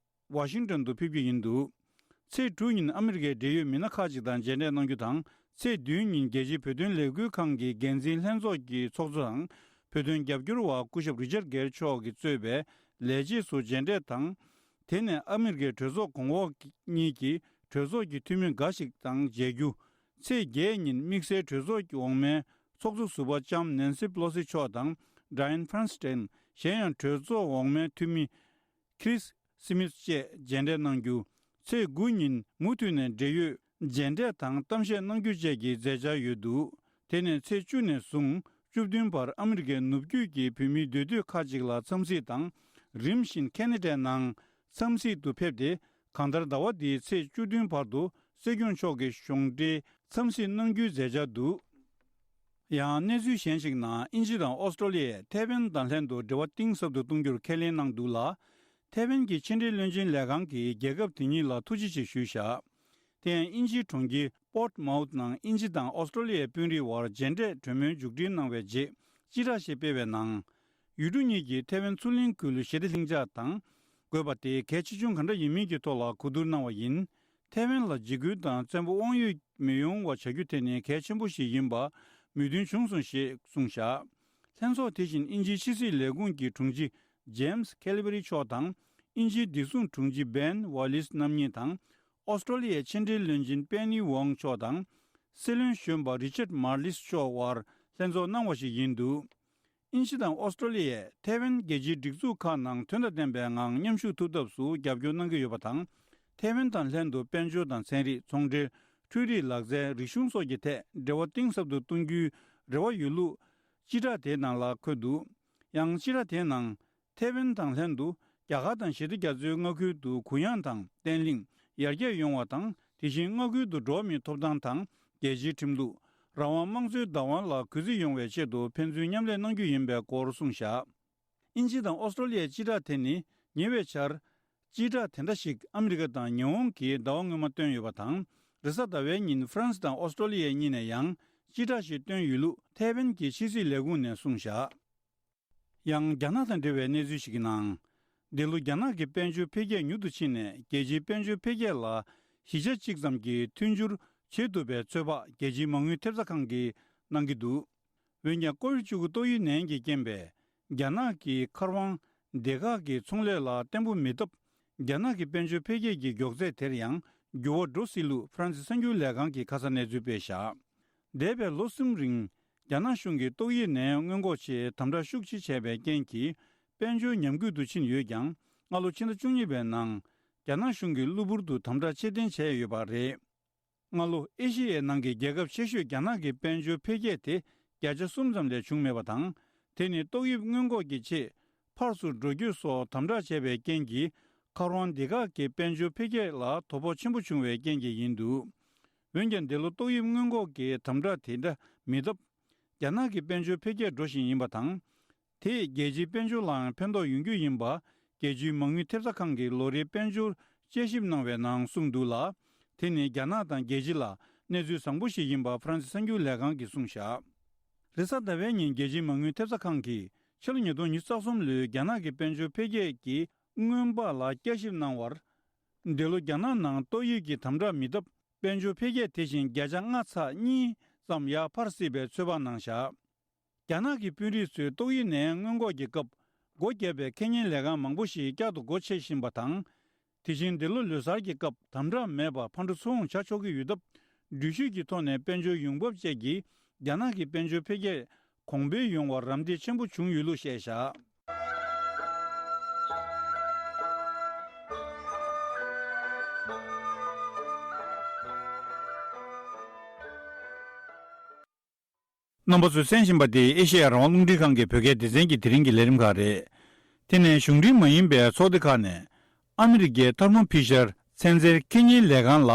ཝ་ཤིང་ཏོན་དུ་ཕེབས་རྒྱུ་ཡིན་འདུག། ཚེས་དྲུག་ཉིན་ཨ་མི་རི་ཀའི་འབྲེལ་ཡོད་མི་སྣ་ཁག་ཅིག་དང་མཇལ་འཕྲད་གནང་རྒྱུ་དང་། ཚེས་བདུན་ཉིན་རྒྱལ་སྤྱིའི་བོད་དོན་ལས་འགུལ་ཁང་གི་འགན་འཛིན་ལྷན་ཚོགས་ཀྱི་ཚོགས་གཙོ་དང་། བོད་དོན་རྒྱབ་སྐྱོར་བ་སྐུ་ཞབས་རི་ཅར་གེར་མཆོག་གིས་གཙོས་པའི་ལས་བྱེད་ཚོ་མཇལ་འཕྲད་དང་། དེ་ནས་ཨ་མི་རི་ཀའི་གྲོས་ཚོགས་གོང་འོག་གཉིས་ཀྱི་གྲོས་ཚོགས་ཀྱི་འཐུས་མི་འགའ་ཞིག་དང་མཇལ་རྒྱུ། ཚེས་བརྒྱད་ཉིན་དམིགས་བསལ་གྲོས་ཚོགས་ཀྱི་འོག་མའི་ཚོགས་གཙོ་ཟུར་པ་ལྕམ་ནེན་སི་པེ་ལོ་སི་མཆོག་དང་། ཌ་ཡན་ཕ་རན་སི་ཊེན། གཞན་ཡང་གྲོས་ཚོགས་འོག་མའི་འཐུས་མི་ཁི་རིས་སི་མིད་བཅས་མཇལ་འཕྲད་གནང་རྒྱུ། ཚེས་དགུ་ཉིན་མུ་མཐུད་ནས་འབྲེལ་ཡོད་མཇལ་འཕྲད་དང་གཏམ་བཤད་གནང་རྒྱུ་བཅས་ཀྱི་མཛད་འཆར་ཡོད་འདུག། དེ་ནས་ཚེས་བཅུ་ནས་བཟུང་བཅུ་བདུན་བར་ཨ་མི་རི་ཀའི་ནུབ་རྒྱུད་ཀྱི་བོད་མིའི་སྡོད་སྡོད་ཁག་ཅིག་ལ་འཚམས་གཟིགས་དང་། རིམ་བཞིན་ཁེ་ན་ཌའི་ནང་འཚམས་གཟིགས་དུ་ཕེབས་ཏེ། གང་ལྟར་ཟླ་བ་འདིའི་ཚེས་བཅུ་བདུན་བར་དུ་སྲིད་སྐྱོང་མཆོག་གི་གཞུང་འབྲེལ་འཚམས་གཟིགས་གནང་རྒྱུའི་མཛད་འཆར་འདུག། ཡང་གནས་ཚུལ་གཞན་ཞིག་ནང་། དབྱིན་ཇི་དང་ཨོ་སི་ཀྲོ་ལི་ཡས་ཐའེ་ཝན་དང་ལྷན་དུ་འབྲེལ་བ་གཏིང་ཟབ་ཏུ་གཏོང་རྒྱུར་ཁས་ལེན་གནང་འདུག་ལ། ཐའེ་ཝན་གྱི་ཕྱི་འབྲེལ་བློན་ཆེན་ལས་ཁང་གིས་རྒྱལ་ཁབ་དེ་གཉིས་ལ་ཐུགས་རྗེ་ཆེ་ཞུས་བཞག། དེ་ཡང་དབྱིན་ཇིའི་གྲོང་ཁྱེར་པོར་ཏི་མའུ་ཐི་ནང་དབྱིན་ཇི་དང་ཨོ་སི་ཀྲོ་ལི་ཡའི་དཔོན་རིགས་དབར་མཇལ་འཕྲད་གྲོས་མོལ་མཇུག་སྒྲིལ་གནང་བའི་རྗེས་སྤྱི་བསྒྲགས་ཤིག་སྤེལ་བའི་ནང་། ཡུལ་གྲུ་གཉིས་ཀྱིས་ཐའེ་ཝན་མཚོ་གླིང་ཁུལ་ཞི་བདེ་ལྷིང་འཇགས་དང་དགོས་པ་དེ་གལ་ཆེ་ཆུང་ག་འདྲ་ཡིན་མིན་གྱི་ཐོག་ལ་གོ་བསྡུར་གནང་བ་ཡིན། ཐའེ་ཝན་ལ་འཇིགས་སྐུལ་དང་བཙན་པོ་དབང་ཡོད་མི་ཡོང་བ་བྱ་རྒྱུ་དེ་ནི་གལ་ཆེན་པོ་ཞིག་ཡིན་པ་མོས་མཐུན་བྱུང་སོང་ཞེས་གསུངས་བཞག། ལྷན་ཚོགས་དེ་བཞིན་དབྱིན་ཇིའི་ཕྱི་སྲིད་ལས་ཁུངས་ཀྱི་དྲུང་ཆེ་ཇེམ་སི་ཁེ་ལི་བྷ་རི་མཆོག་དང་། དབྱིན་ཇིའི་བདེ་སྲུང་དྲུང་ཆེ་བྷེན་ཝ་ལིས་རྣམ་གཉིས་དང་། ཨོ་སི་ཀྲོ་ལི་ཡའི་ཕྱི་འབྲེལ་བློན་ཆེན་པེ་ནི་ཝོང་མཆོག་དང་། སྲིད་བློན་གཞོན་པ་རི་ཅར་མར་ལིས་མཆོག་དབར་ལྷན་ཚོགས་གནང་བ་ཞིག་ཡིན་འདུག། དབྱིན་ཇི་དང་ཨོ་སི་ཀྲོ་ལི་ཡས་ཐའེ་ཝན་རྒྱལ་སྤྱིའི་སྒྲིག་འཛུགས་ཁག་ནང་དོན་དང་ལྡན་པའི་ངང་མཉམ་ཞུགས་ཐུབ་ཐབས་སུ་རྒྱབ་སྐྱོར་གནང་གི་ཡོད་པ་དང་། ཐའེ་ཝན་དང་ལྷན་དུ་དཔལ་འབྱོར་དང་ཚན་རིག། ཚོང་འབྲེལ། འཕྲུལ་རིག་ལག་རྩལ། རིག་གཞུང་སོགས་ཀྱི་ཐད་འབྲེལ་བ་གཏིང་ཟབ་ཏུ་གཏོང་རྒྱུའི་རེ་བ་ཡོད་ལུགས་སྤྱི་བསྒྲགས་དེའི་ནང་ལ་འཁོད་འདུག། ཡང་སྤྱི་བསྒྲགས་དེའི་ནང་། ཐའེ་ཝན་དང་ལྷན་དུ་རྒྱ་གར་དང་ཞི་བདེ་རྒྱ་མཚོའི་མངའ་ཁུལ་དུ་གུ་ཡངས་དང་བརྟན་ལྷིང་། ཡར་རྒྱས་ཡོང་བ་དང་། དེ་བཞིན་མངའ་ཁུལ་དུ་འགྲོ་བ་མིའི་ཐོབ་ཐང་དང་། རྒྱལ་སྤྱིའི་ཁྲིམས་ལུགས། རང་དབང་། དམངས་གཙོའི་བདག་དབང་ལ་གུས་བརྩི་ཡོང་བའི་ཆེད་དུ་ཕན་ཚུན་མཉམ་ལས་གནང་རྒྱུ་ཡིན་པའི་སྐོར་གསུངས་བཞག། དབྱིན་ཇི་དང་ཨོ་སི་ཀྲོ་ལི་ཡའི་སྤྱི་བསྒྲགས་དེ་ནི་ཉེ་བའི་ཆར། སྤྱི་བསྒྲགས་དེ་འདྲ་ཞིག་ཨ་མི་རི་ཀ་དང་ཉི་ཧོང་གིས་ཟླ་བ་སྔོན་མ་བཏོན་ཡོད་པ་དང་། རེས་གཟའ་ཟླ་བའི་ཉིན་ཧྥ་རན་སི་དང་ཨོ་སི་ཀྲོ་ལི་ཡའི་གཉིས་ནས་ཡང་སྤྱི་བསྒྲགས་ཤིག་བཏོན་ཡོད་ལུགས་ཐའེ་ཝན་གྱི་ཕྱི་སྲིད་ལས་ཁུངས་ནས་གསུངས་བཞག་ཡང་རྒྱ་ནག་དང་འབྲེལ་བའི་གནས་ཚུལ་ཞིག་གི་ནང་། འདི་ལོ་རྒྱ་ནག་གི་དཔལ་འབྱོར་འཕེལ་རྒྱས་མྱུར་དུ་ཕྱིན་ནས་རྒྱལ་སྤྱིའི་དཔལ་འབྱོར་འཕེལ་རྒྱས་ལ་གཞི་ཆ་གཅིག་ཙམ་གྱི་མཐུན་འགྱུར་བྱེད་ཐུབ་པའི་ཚོད་དཔག་རྒྱལ་སྤྱིའི་མ་དངུལ་ཐེབས་རྩ་ཁང་གིས་གནང་གི་འདུག་འོན་ཀྱང་ཀོ་ཝིཌ་བཅུ་དགུ་ཏོག་དབྱིབས་ནད་ཀྱི་རྐྱེན་པས་རྒྱ་ནག་གི་མཁར་དབང་སྡེ་ཁག་གི་ཚོང་ལས་ལ་བརྟན་པོ་མེད་སྟབས། རྒྱ་ནག་གི་དཔལ་འབྱོར་འཕེལ་རྒྱས་ཀྱི་མགྱོགས་ཚད་དེར་ཡང་འགྱུར་བ་འགྲོ་སྲིད་ལུགས་ཧྥ་རན་སི་གསར་འགྱུར་ལས་ཁང་གིས་ཁ་ས་གནས་ཚུལ་སྤེལ་བཞག་འདས་པའི་ལོ་གསུམ་རིང་རྒྱ་ནག་གཞུང་གིས་ཏོག་དབྱིབས་ནད་སྔོན་འགོག་ཆེད་དམ་དྲག་ཤུགས་ཆེ་བྱས་པའི་རྐྱེན་གྱིས་དཔལ་འབྱོར་ཉམས་རྒུད་དུ་ཕྱིན་ཡོད་ཀྱང་། སྔ་ལོ་ཕྱི་ཟླ་བཅུ་གཉིས་པའི་ནང་རྒྱ་ནག་གཞུང་གིས་གློ་བུར་དུ་དམ་དྲག་ཆེ་ལྡན་བྱས་ཡོད་པ་རེད། སྔ་ལོ་ཨེ་ཤེ་ཡའི་ནང་གི་རྒྱལ་ཁབ་ཆེ་ཤོས་རྒྱ་ནག་གི་དཔལ་འབྱོར་འཕེལ་རྒྱས་དེ་བརྒྱ་ཆ་གསུམ་ཙམ་ལས་བྱུང་མེད་པ་དང་། དེ་ནི་ཏོག་དབྱིབས་སྔོན་འགོག་གི་ཆེད་ཕར་ཚུར་འགྲོ་སྐྱོད་སོགས་དམ་དྲག་བྱས་པའི་རྐྱེན་གྱིས་མཁར་དབང་སྡེ་ཁག་གི་དཔལ་འབྱོར་འཕེལ་རྒྱས་ལ་དོ་ཕོག་ཆེན་པོ་བྱུང་བའི་རྐྱེན་གྱིས་ཡིན་འདུག་འོན་ཀྱང་འདི་ལོ་ཏོག་དབྱིབས་སྔོན་འགོག་གི་དམ་དྲག་དེ་འདྲ་མེད་སྟབས། རྒྱ་ནག་གི་དཔལ་འབྱོར་འཕེལ་རྒྱས་འགྲོ་བཞིན་ཡིན་པ་དང་། དེས་རྒྱལ་སྤྱིའི་དཔལ་འབྱོར་ལའང་ཕན་ཐོགས་ཡོང་རྒྱུ་ཡིན་པ། རྒྱལ་སྤྱིའི་མ་དངུལ་ཐེབས་རྩ་ཁང་གིས་ལོ་རེའི་དཔལ་འབྱོར་དཔྱད་ཞིབ་གནང་བའི་ནང་གསུངས་འདུག་ལ། དེ་ནི་རྒྱ་ནག་དང་རྒྱལ་སྤྱི་ལ་གནས་ཚུལ་བཟང་པོ་ཞིག་ཡིན་པ་ཧྥ་རན་སི་གསར་འགྱུར་ལས་ཁང་གིས་གསུངས་བཞག་རེས་གཟའ་ཟླ་བའི་ཉིན་རྒྱལ་སྤྱིའི་མ་དངུལ་ཐེབས་རྩ་ཁང་གིས་ཕྱི་ལོ་ཉིས་སྟོང་ཉི་ཤུ་རྩ་གསུམ་ལོའི་རྒྱ་ནག་གི་དཔལ་འབྱོར་འཕེལ་རྒྱས་ཀྱི་སྔོན་དཔག་ལ་བསྐྱར་ཞིབ་གནང་བར། འདི་ལོ་རྒྱ་ནག་ནང་ཏོག་དབྱིབས་ཀྱི་དམ་དྲག་མི་སྟབས། དཔལ་འབྱོར་འཕེལ་རྒྱས་དེ་བཞིན་བརྒྱ་ཆ་ལྔ་ཚེག་གཉིས་ཙམ་ཡར་འཕར་སྲིད་པའི་ཚོད་དཔག་གནང་བཞག་རྒྱ་ནག་གི་དཔོན་རིགས་ཚོས་ཏོག་དབྱིབས་ནད་སྔོན་འགོག་གི་སྐབས་སྒོ་བརྒྱབ་པའི་ཁེ་ཉེན་ལས་ཁང་མང་པོ་ཞིག་བསྐྱར་དུ་སྒོ་ཕྱེ་བཞིན་པ་དང་། དེ་བཞིན་འདི་ལོ་ལོ་གསར་གྱི་སྐབས་དམ་དྲག་མེད་པར་ཕར་འགྲོ་ཚུར་འོང་བྱ་ཆོག་གི་ཡོད་སྟབས། འགྲུལ་བཞུད་ཀྱི་ཐོག་ནས་དཔལ་འབྱོར་ཡོང་འབབ་བཅས་ཀྱིས་རྒྱ་ནག་གི་དཔལ་འབྱོར་འཕེལ་རྒྱས་གོང་འཕེལ་ཡོང་བར་རམ་འདེགས་ཆེན་པོ་བྱུང་ཡོད་ལུགས་བཤད་བཞག་རྣམ་པ་ཚོས་གསན་བཞིན་པ་འདི་ཨེ་ཤེ་ཡ་རང་དབང་རླུང་འཕྲིན་ཁང་གི་བོད་སྐད་སྡེ་ཚན་གྱི་དེ་རིང་གི་ལས་རིམ་ཁག་རེད། དེ་ནས་གཞུང་འབྲེལ་མ་ཡིན་པའི་ཚོགས་སྡེ་ཁག་ནས་ཨ་མི་རི་ཀའི་ཐར་མོ་ཕི་ཤར་ཚན་རྩལ་ཁེ་ཉེན་ལས་ཁང་ལ་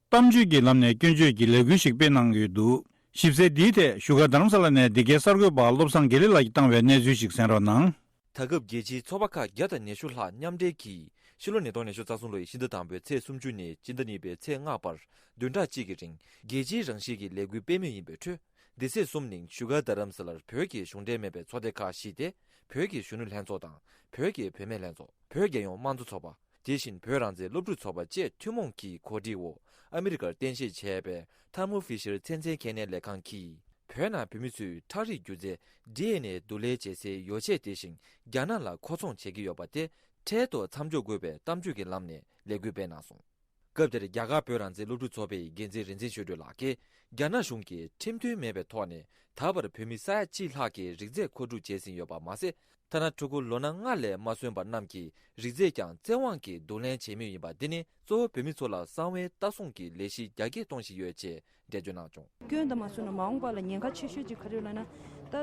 གཏམ་བརྗོད་ཀྱི་ལམ་ནས་སྐྱོན་བརྗོད་ཀྱི་ལས་འགུལ་ཞིག་སྤེལ་གནང་ཡོད་འདུག་ཞིབ་གསལ་འདིའི་ཐད་བཞུགས་སྒར་རྡ་རམ་ས་ལ་ནས་འདི་གའི་གསར་འགོད་པ་བློ་བཟང་དགེ་ལེགས་ལགས་ཀྱིས་བཏང་བའི་གནས་ཚུལ་ཞིག་གསན་རོགས་གནང་། ད་སྐབས་རྒྱལ་སྤྱིའི་ཚོགས་པ་ཁག་བརྒྱ་དང་ཉི་ཤུ་ལྷག་མཉམ་འབྲེལ་གྱིས་ཕྱི་ལོ་ཉིས་སྟོང་ཉི་ཤུ་རྩ་གསུམ་ལོའི་ཕྱི་ཟླ་དང་པོའི་ཚེས་སུམ་ཅུ་ནས་སྤྱི་ཟླ་གཉིས་པའི་ཚེས་ལྔ་བར་བདུན་ཕྲག་གཅིག་གི་རིང་རྒྱལ་སྤྱིའི་རང་བཞིན་གྱི་ལས་འགུལ་སྤེལ་མུས་ཡིན་པའི་ཁྲོད། འདི་ཚེས་གསུམ་ཉིན་བཞུགས་སྒར་རྡ་རམ་ས་ལར་བོད་ཀྱི་གཞུང་འབྲེལ་མིན་པའི་ཚོགས་སྡེ་ཁག་བཞི་སྟེ། བོད་ཀྱི་གཞོན་ནུ་ལྷན་ཚོགས་དང་། བོད་ཀྱི་བུད་མེད་ལྷན་ཚོགས། བོད་རྒྱལ་ཡོངས་དམངས་གཙོ་ཚོགས་པ། དེ་བཞིན་བོད་རང་བཙན་སློབ་ཕྲུག་ཚོགས་པ་བཅས་ཐུན་མོང་གིས་གོ་སྒྲིག་འོག་ཨ་མི་རི་ཀར་རྟེན་གཞི་བྱས་པའི་ཐར་མོ་ཕི་ཤར་ཚན་རྩལ་ཁེ་ཉེན་ལས་ཁང་གིས། བོད་ནང་བོད་མི་ཚོའི་ཁྲག་རིགས་སྒྱུ་རྩལ་ཌི་ཨེན་ཨེ་བསྡུ་ལེན་བྱེད་སའི་ཡོ་བྱད་དེ་བཞིན་རྒྱ་ནག་ལ་མཁོ་ཚོང་བྱེད་ཀྱི་ཡོད་པ་དེ་འཕྲལ་དུ་མཚམས་འཇོག་དགོས་པའི་གཏམ་བརྗོད་ཀྱི་ལམ་ནས་ལས་འགུལ་སྤེལ་གནང་སོང་། སྐབས་དེར་རྒྱ་གར་བོད་རང་བཙན་སློབ་ཕྲུག་ཚོགས་པའི་འགན་འཛིན་རིག་འཛིན་ཆོས་སྒྲོན་ལགས་ཀྱིས་རྒྱ་ནག་གཞུང་གིས་ཁྲིམས་མཐུན་མེད་པའི་ཐོག་ནས་ད་བར་བོད་མི་ས་ཡ་གཅིག་ལྷག་གི་རིག་རྫས་མཁོ་སྒྲུབ་བྱས་ཟིན་ཡོད་པ་མ་ཟད། ཐ་ན་ཕྲུ་གུ་ལོ་ན་ལྔ་ལས་མ་སོན་པ་རྣམས་ཀྱི་རིག་རྫས་ཀྱང་བཙན་དབང་གིས་བསྡུ་ལེན་བྱེད་མུས་ཡིན་པ་འདི་ནི་གཙོ་བོ་བོད་མི་ཚོ་ལ་གསང་བའི་ལྟ་སྲུང་གི་ལས་གཞི་རྒྱ་སྐྱེད་གཏོང་བཞིན་ཡོད་ཅེས་འགྲེལ་བརྗོད་གནང་བྱུང་། སྐྱོན་དུ་མ་སོང་ན་མ་འོངས་པ་ལ་ཉེན་ཁ་ཆེ་ཤོས་ཅིག་ག་རེ་ཡོད་ལབ་ན། ད་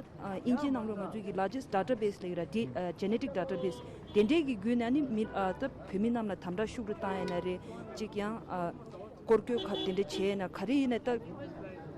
ཨིན་ཇིའི་ནང་ལོགས་ང་ཚོས་ཀྱི་largest database ལབ་ཡོད་ར། དེ་genetic database དེ་འདྲའི་གི་བརྒྱུད་ནས་ནི་མི་ད་བོད་མི་རྣམས་ལ་དམ་དྲག་ཤུགས་རུ་བཏང་ཡ་ན་རེད། ཅིག་ཡང་སྐོར་སྐྱོད་ཁ་དེ་འདྲ་བྱས་ན་ག་རེ་ཡིན་ན་ད་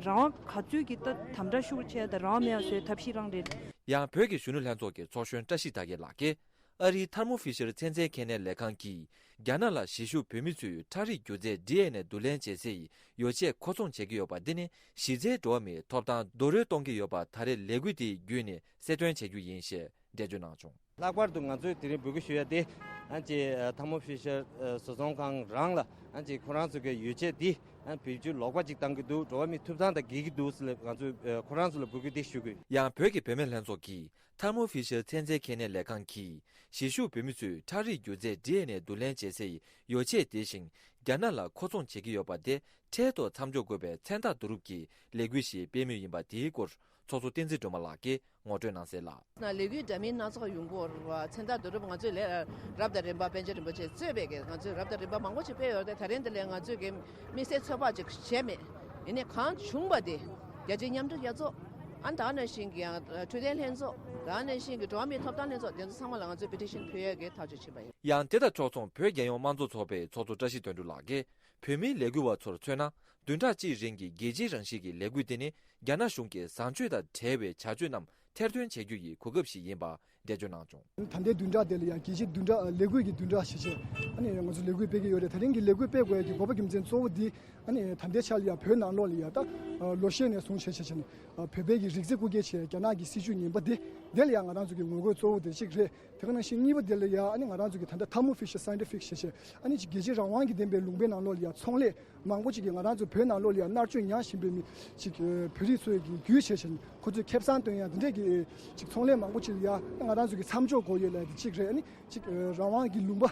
རང་དབང་ག་ཚོད་ཀྱི་ད་དམ་དྲག་ཤུགས་རུ་བྱས་ད་རང་དབང་མེད་པ་བཟོས་ཐབས་ཤེས་རང་རེད། ཡང་བོད་ཀྱི་གཞོན་ནུ་ལྷན་ཚོགས་ཀྱི་ཚོགས་གཞོན་བཀྲ་ཤིས་དར་རྒྱས་ལགས་ཀྱིས། ཨ་རིའི་ཐར་མོ་ཕི་ཤར་ཚན་རྩལ་ཁེ་ཉེན་ལས་ཁང་གིས་རྒྱ་ནག་ལ་གཞིས་བཞུགས་བོད་མི་ཚོའི་ཁྲག་རིགས་སྒྱུ་རྩལ་ཌི་ཨེན་ཨེ་བསྡུ་ལེན་བྱེད་སའི་ཡོ་བྱད་མཁོ་ཚོང་བྱེད་ཀྱི་ཡོད་པ་འདི་ནི་གཞི་རྩའི་འགྲོ་བ་མིའི་ཐོབ་ཐང་རྡོག་རོལ་གཏོང་གི་ཡོད་པ་ད་རེས་ལས་འགུལ་དེའི་བརྒྱུད་ནས་གསལ་སྟོན་བྱ་རྒྱུ་ཡིན་ཞེས་འགྲེལ་བརྗོད་གནང་བྱུང་། ལྷག་པར་དུ་ང་ཚོས་དེ་རིང་འབོད་སྐུལ་ཞུ་ཡ་དེ་ཨ་ཅེ་ཐར་མོ་ཕི་ཤར་བཟོ་ཚོང་ཁང་རང་ལ་ཨ་ཅེ་ཁོ་རང་ཚོ་གི་ཡོ་བྱད་འདི་ཨ་བེད་སྤྱོད་ལོག་པ་ཅིག་བཏང་གི་འདུག་འགྲོ་བ་མིའི་ཐོབ་ཐང་དང་འགལ་གྱི་འདུག་ཟེར་ལབ་ང་ཚོས་ཁོ་རང་ཚོ་ལ་འབོད་སྐུལ་འདི་ཞུ་གི་ཡོད། ཡང་བོད་ཀྱི་བུད་མེད་ལྷན་ཚོགས་ཀྱིས། ཐར་མོ་ཕི་ཤར་ཚན་རྩལ་ཁེ་ཉེན་ལས་ཁང་གིས་གཞིས་བཞུགས་བོད་མི་ཚོའི་ཁྲག་རིགས་སྒྱུ་རྩལ་ཌི་ཨེན་ཨེ་བསྡུ་ལེན་བྱེད་སའི་ཡོ་བྱད་དེ་བཞིན་རྒྱ་ནག་ལ་མཁོ་ཚོང་བྱེད་ཀྱི་ཡོད་པ་དེ་འཕྲལ་དུ་མཚམས་འཇོག་དགོས་པའི་མཚན་རྟགས་བསྡུ་རུབ་ཀྱི་ལས་འགུལ་ཞིག་སྤེལ་མུས་ཡིན་པ་དེའི་སྐོར་ཚོགས་གཙོ་བསྟན་འཛིན་སྒྲོལ་མ་ལགས་ཀྱིས་ངོ་སྤྲོད་གནང་གསལ་ལ། ལས་འགུལ་འདྲ་མིན་སྣ་ཚོགས་ཡོང་གི་ཡོད་རེད་བ། མཚན་རྟགས་བསྡུ་རུབ་ང་ཚོས་ལས་རབ་དང་རིམ་པ་པཎ་ཆེན་རིན་པོ་ཆེས་གཙོས་པའི་གི་ང་ཚོས་རབ་དང་རིམ་པ་མང་པོ་ཞིག་སྤེལ་ཡོད་རེད་དེ། ད་རིང་འདི་ལས་ང་ཚོས་གི་དམིགས་བསལ་ཚོད་དཔག་ཅིག་བྱས་མེད། ཡིན་ནའི་གང་བྱུང་བ་དེ་རྒྱལ་སྤྱིའི་མཉམ་འབྲེལ་རྒྱལ་ཚོགས། ཨ་ནི་ད་ག་ནང་བཞིན་གྱི་ཡང་འཕྲོད་བསྟེན་ལྷན་ཚོགས། ད་ག་ནང་བཞིན་གྱི་འགྲོ་བ་མིའི་ཐོབ་ཐང་ལྷན་ཚོགས་དེ་ཚོ་ཚང་མ་ལ་ང་ཚོས་པེ་ཊི་ཤན་ཕུལ་ཡས་ཀྱི་ཐག་གཅོད་བྱས་པ་ཡིན། ཡང་དེ་དང་ཕྱོགས་མཚུངས་བོད་རྒྱལ་ཡོངས་དམངས་གཙོ་ཚོགས་པའི་ཚོགས་གཙོ་བཀྲ་ཤིས་དོན་གྲུབ་ལགས་ཀྱིས་བོད་མིའི་ལས་འགུལ་བ་ཚོར་མཚོན་ན། བདུན་ཕྲག་གཅིག་རིང་གི་རྒྱལ་སྤྱིའི་རང་བཞིན་གྱི་ལས་འགུལ་དེ་ནི་རྒྱ་ནག་གཞུང་གི་བཟང་སྤྱོད་དང་བྲལ་བའི་བྱ་སྤྱོད་རྣམས་ཐེར་འདོན་བྱེད་རྒྱུ་ཡི་གོ་སྐབས་ཤིག་ཡིན་པ་ འགྲེལ་བརྗོད་གནང་བྱུང་། ད་ལྟའི་བདུན་ཕྲག་དེ་ལ་ཡང་རྒྱལ་སྤྱིའི་བདུན་ཕྲག་ལས་འགུལ་གྱི་བདུན་ཕྲག་ཞེས་བྱས་ཨ་ནི་ང་ཚོ་ལས་འགུལ་སྤེལ་གྱི་ཡོད་རེད། དེ་རིང་གི་ལས་འགུལ་སྤེལ་དགོས་ཡ་གི་དགོས་པ་རྒྱུ་མཚན་གཙོ་བོ་འདི་ཨ་ནི་ད་ལྟའི་ཆར་ལ་ཡང་བོད་ནང་ལོགས་ལ་ཡང་ད་ལོ་ཤས་ནས་བཟུང་བྱས་བྱས་བྱས་ནས་བོད་པའི་གི་རིགས་རྫས་རྐུ་འཁྱེར་བྱས་རྒྱ་ནག་གི་སྲིད་བྱུས་ངན་པ་འདི་དེ་ལ་ཡང་ང་རང་ཚོ་གི་ངོ་རྒོལ་གཙོ་བོ་དེ་གཅིག་རེད། དེ་ག་ནང་བཞིན་གཉིས་པ་དེ་ལ་ཡང་ཨ་ནི་ང་རང་ཚོ་གི་ད་ལྟ་Thermo Fisher Scientific ཞེས་བྱས་ཨ་ནི་ཅིག་རྒྱལ་སྤྱིའི་རང་དབང་གི་ལྡན་པའི་ལུང་པའི་ནང་ལོགས་ལ་ཡང་ཚོང་ལས་མང་པོ་ཅིག་གིས་ང་རང་ཚོ་བོད་ནང་ལོགས་ལ་ཡང་མནར་གཅོད་མྱངས་བཞིན་པའི་མི་ཅིག་བོད་རིགས་ཚོའི་གི་རྒྱུས་བྱས་བྱས་ནས་ཁོ་ཚོས་ཁེ་བཟང་བཏོན་ཡ་འདི་འདྲས་ཀྱི་ཅིག་ཚོང་ལས་མང་པོ་ཅིག་ལ་ཡང་ང་རང་ཚོ་གི་མཚམས་འཇོག་དགོས་ཡོད་ལབ་ཡ་དེ་གཅིག་རེད། ཨ་ནི་ཅིག་རང་དབང་གི་ལུང་པ་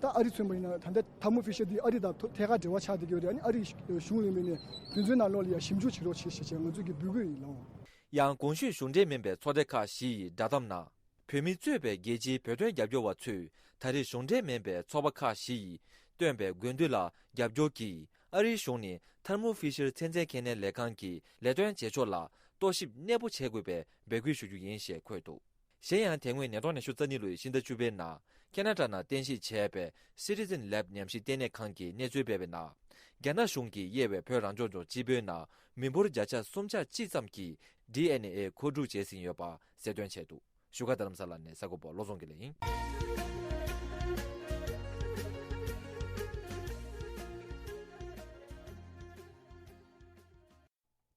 ད་ཨ་རི་མཚོན་པ་ཡིན་ན་ད་ལྟ་Thermo Fisher འདི་ཨ་རི་དང་ཐོ་ཐད་ཀར་འབྲེལ་བ་ཆགས་བསྡད་ཀྱི་ཡོད་རེད། ཨ་ནི་ཨ་རི་གཞུང་ལ་མིན་ནས་དུས་ཚོད་ནང་ལོགས་ལ་ཡང་ཞིབ་འཇུག་བྱེད་རོགས་བྱེད་ཞེས་ང་ཚོ་གི་འབོད་སྐུལ་ཡིན་ལགས། ཡང་གོང་ཞུས་གཞུང་འབྲེལ་མིན་པའི་ཚོགས་སྡེ་ཁག་བཞི་ཡི་བསྒྲགས་གཏམ་ནང་། བོད་མི་གཙོས་པའི་རྒྱལ་སྤྱིའི་བོད་དོན་རྒྱབ་སྐྱོར་བ་ཚོས་ད་རེས་གཞུང་འབྲེལ་མིན་པའི་ཚོགས་པ་ཁག་བཞི་ཡིས་བཏོན་པའི་དགོས་འདུན་ལ་རྒྱབ་སྐྱོར་གྱིས་ཨ་རིའི་གཞུང་ནས་Thermo Fisher ཚན་རྩལ་ཁེ་ལས་ལས་ཁང་གི་ལས་དོན་བྱེད་ཕྱོགས་ལ་རྟོག་ཞིབ་གནས་སྤོ་བྱེད་དགོས་པའི་འབོད་སྐུལ་ཞུ་རྒྱུ་ཡིན་ཞེས་འཁོད་འདུག་གཞན་ཡང་དེ་སྔོན་ཉིས་སྟོང་ཉི་ཤུ་རྩ་གཉིས་ལོའི་ཕྱི་ཟླ་བཅུ་པའི་ནང་ཁེ་ན་ཌ་ནང་རྟེན་གཞི་བྱས་པའི་Citizen Lab ཉམས་ཞིབ་ལྟེ་གནས་ཁང་གིས་གནས་ཚུལ་སྤེལ་བའི་ནང་། རྒྱ་ནག་གཞུང་གིས་དབྱེ་བའི་བོད་རང་སྐྱོང་ལྗོངས་སྤྱི་པའི་ནང་མི་འབོར་བརྒྱ་ཆ་སུམ་ཆ་གཅིག་ཙམ་གྱི་ཌི་ཨེན་ཨེ་མཁོ་སྒྲུབ་བྱས་ཟིན་ཡོད་པ་གསལ་སྟོན་བྱས་འདུག་བཞུགས་སྒར་རྡ་རམ་ས་ལ་ནས་གསར་འགོད་པ་བློ་བཟང་དགེ་ལེགས་ཡིན།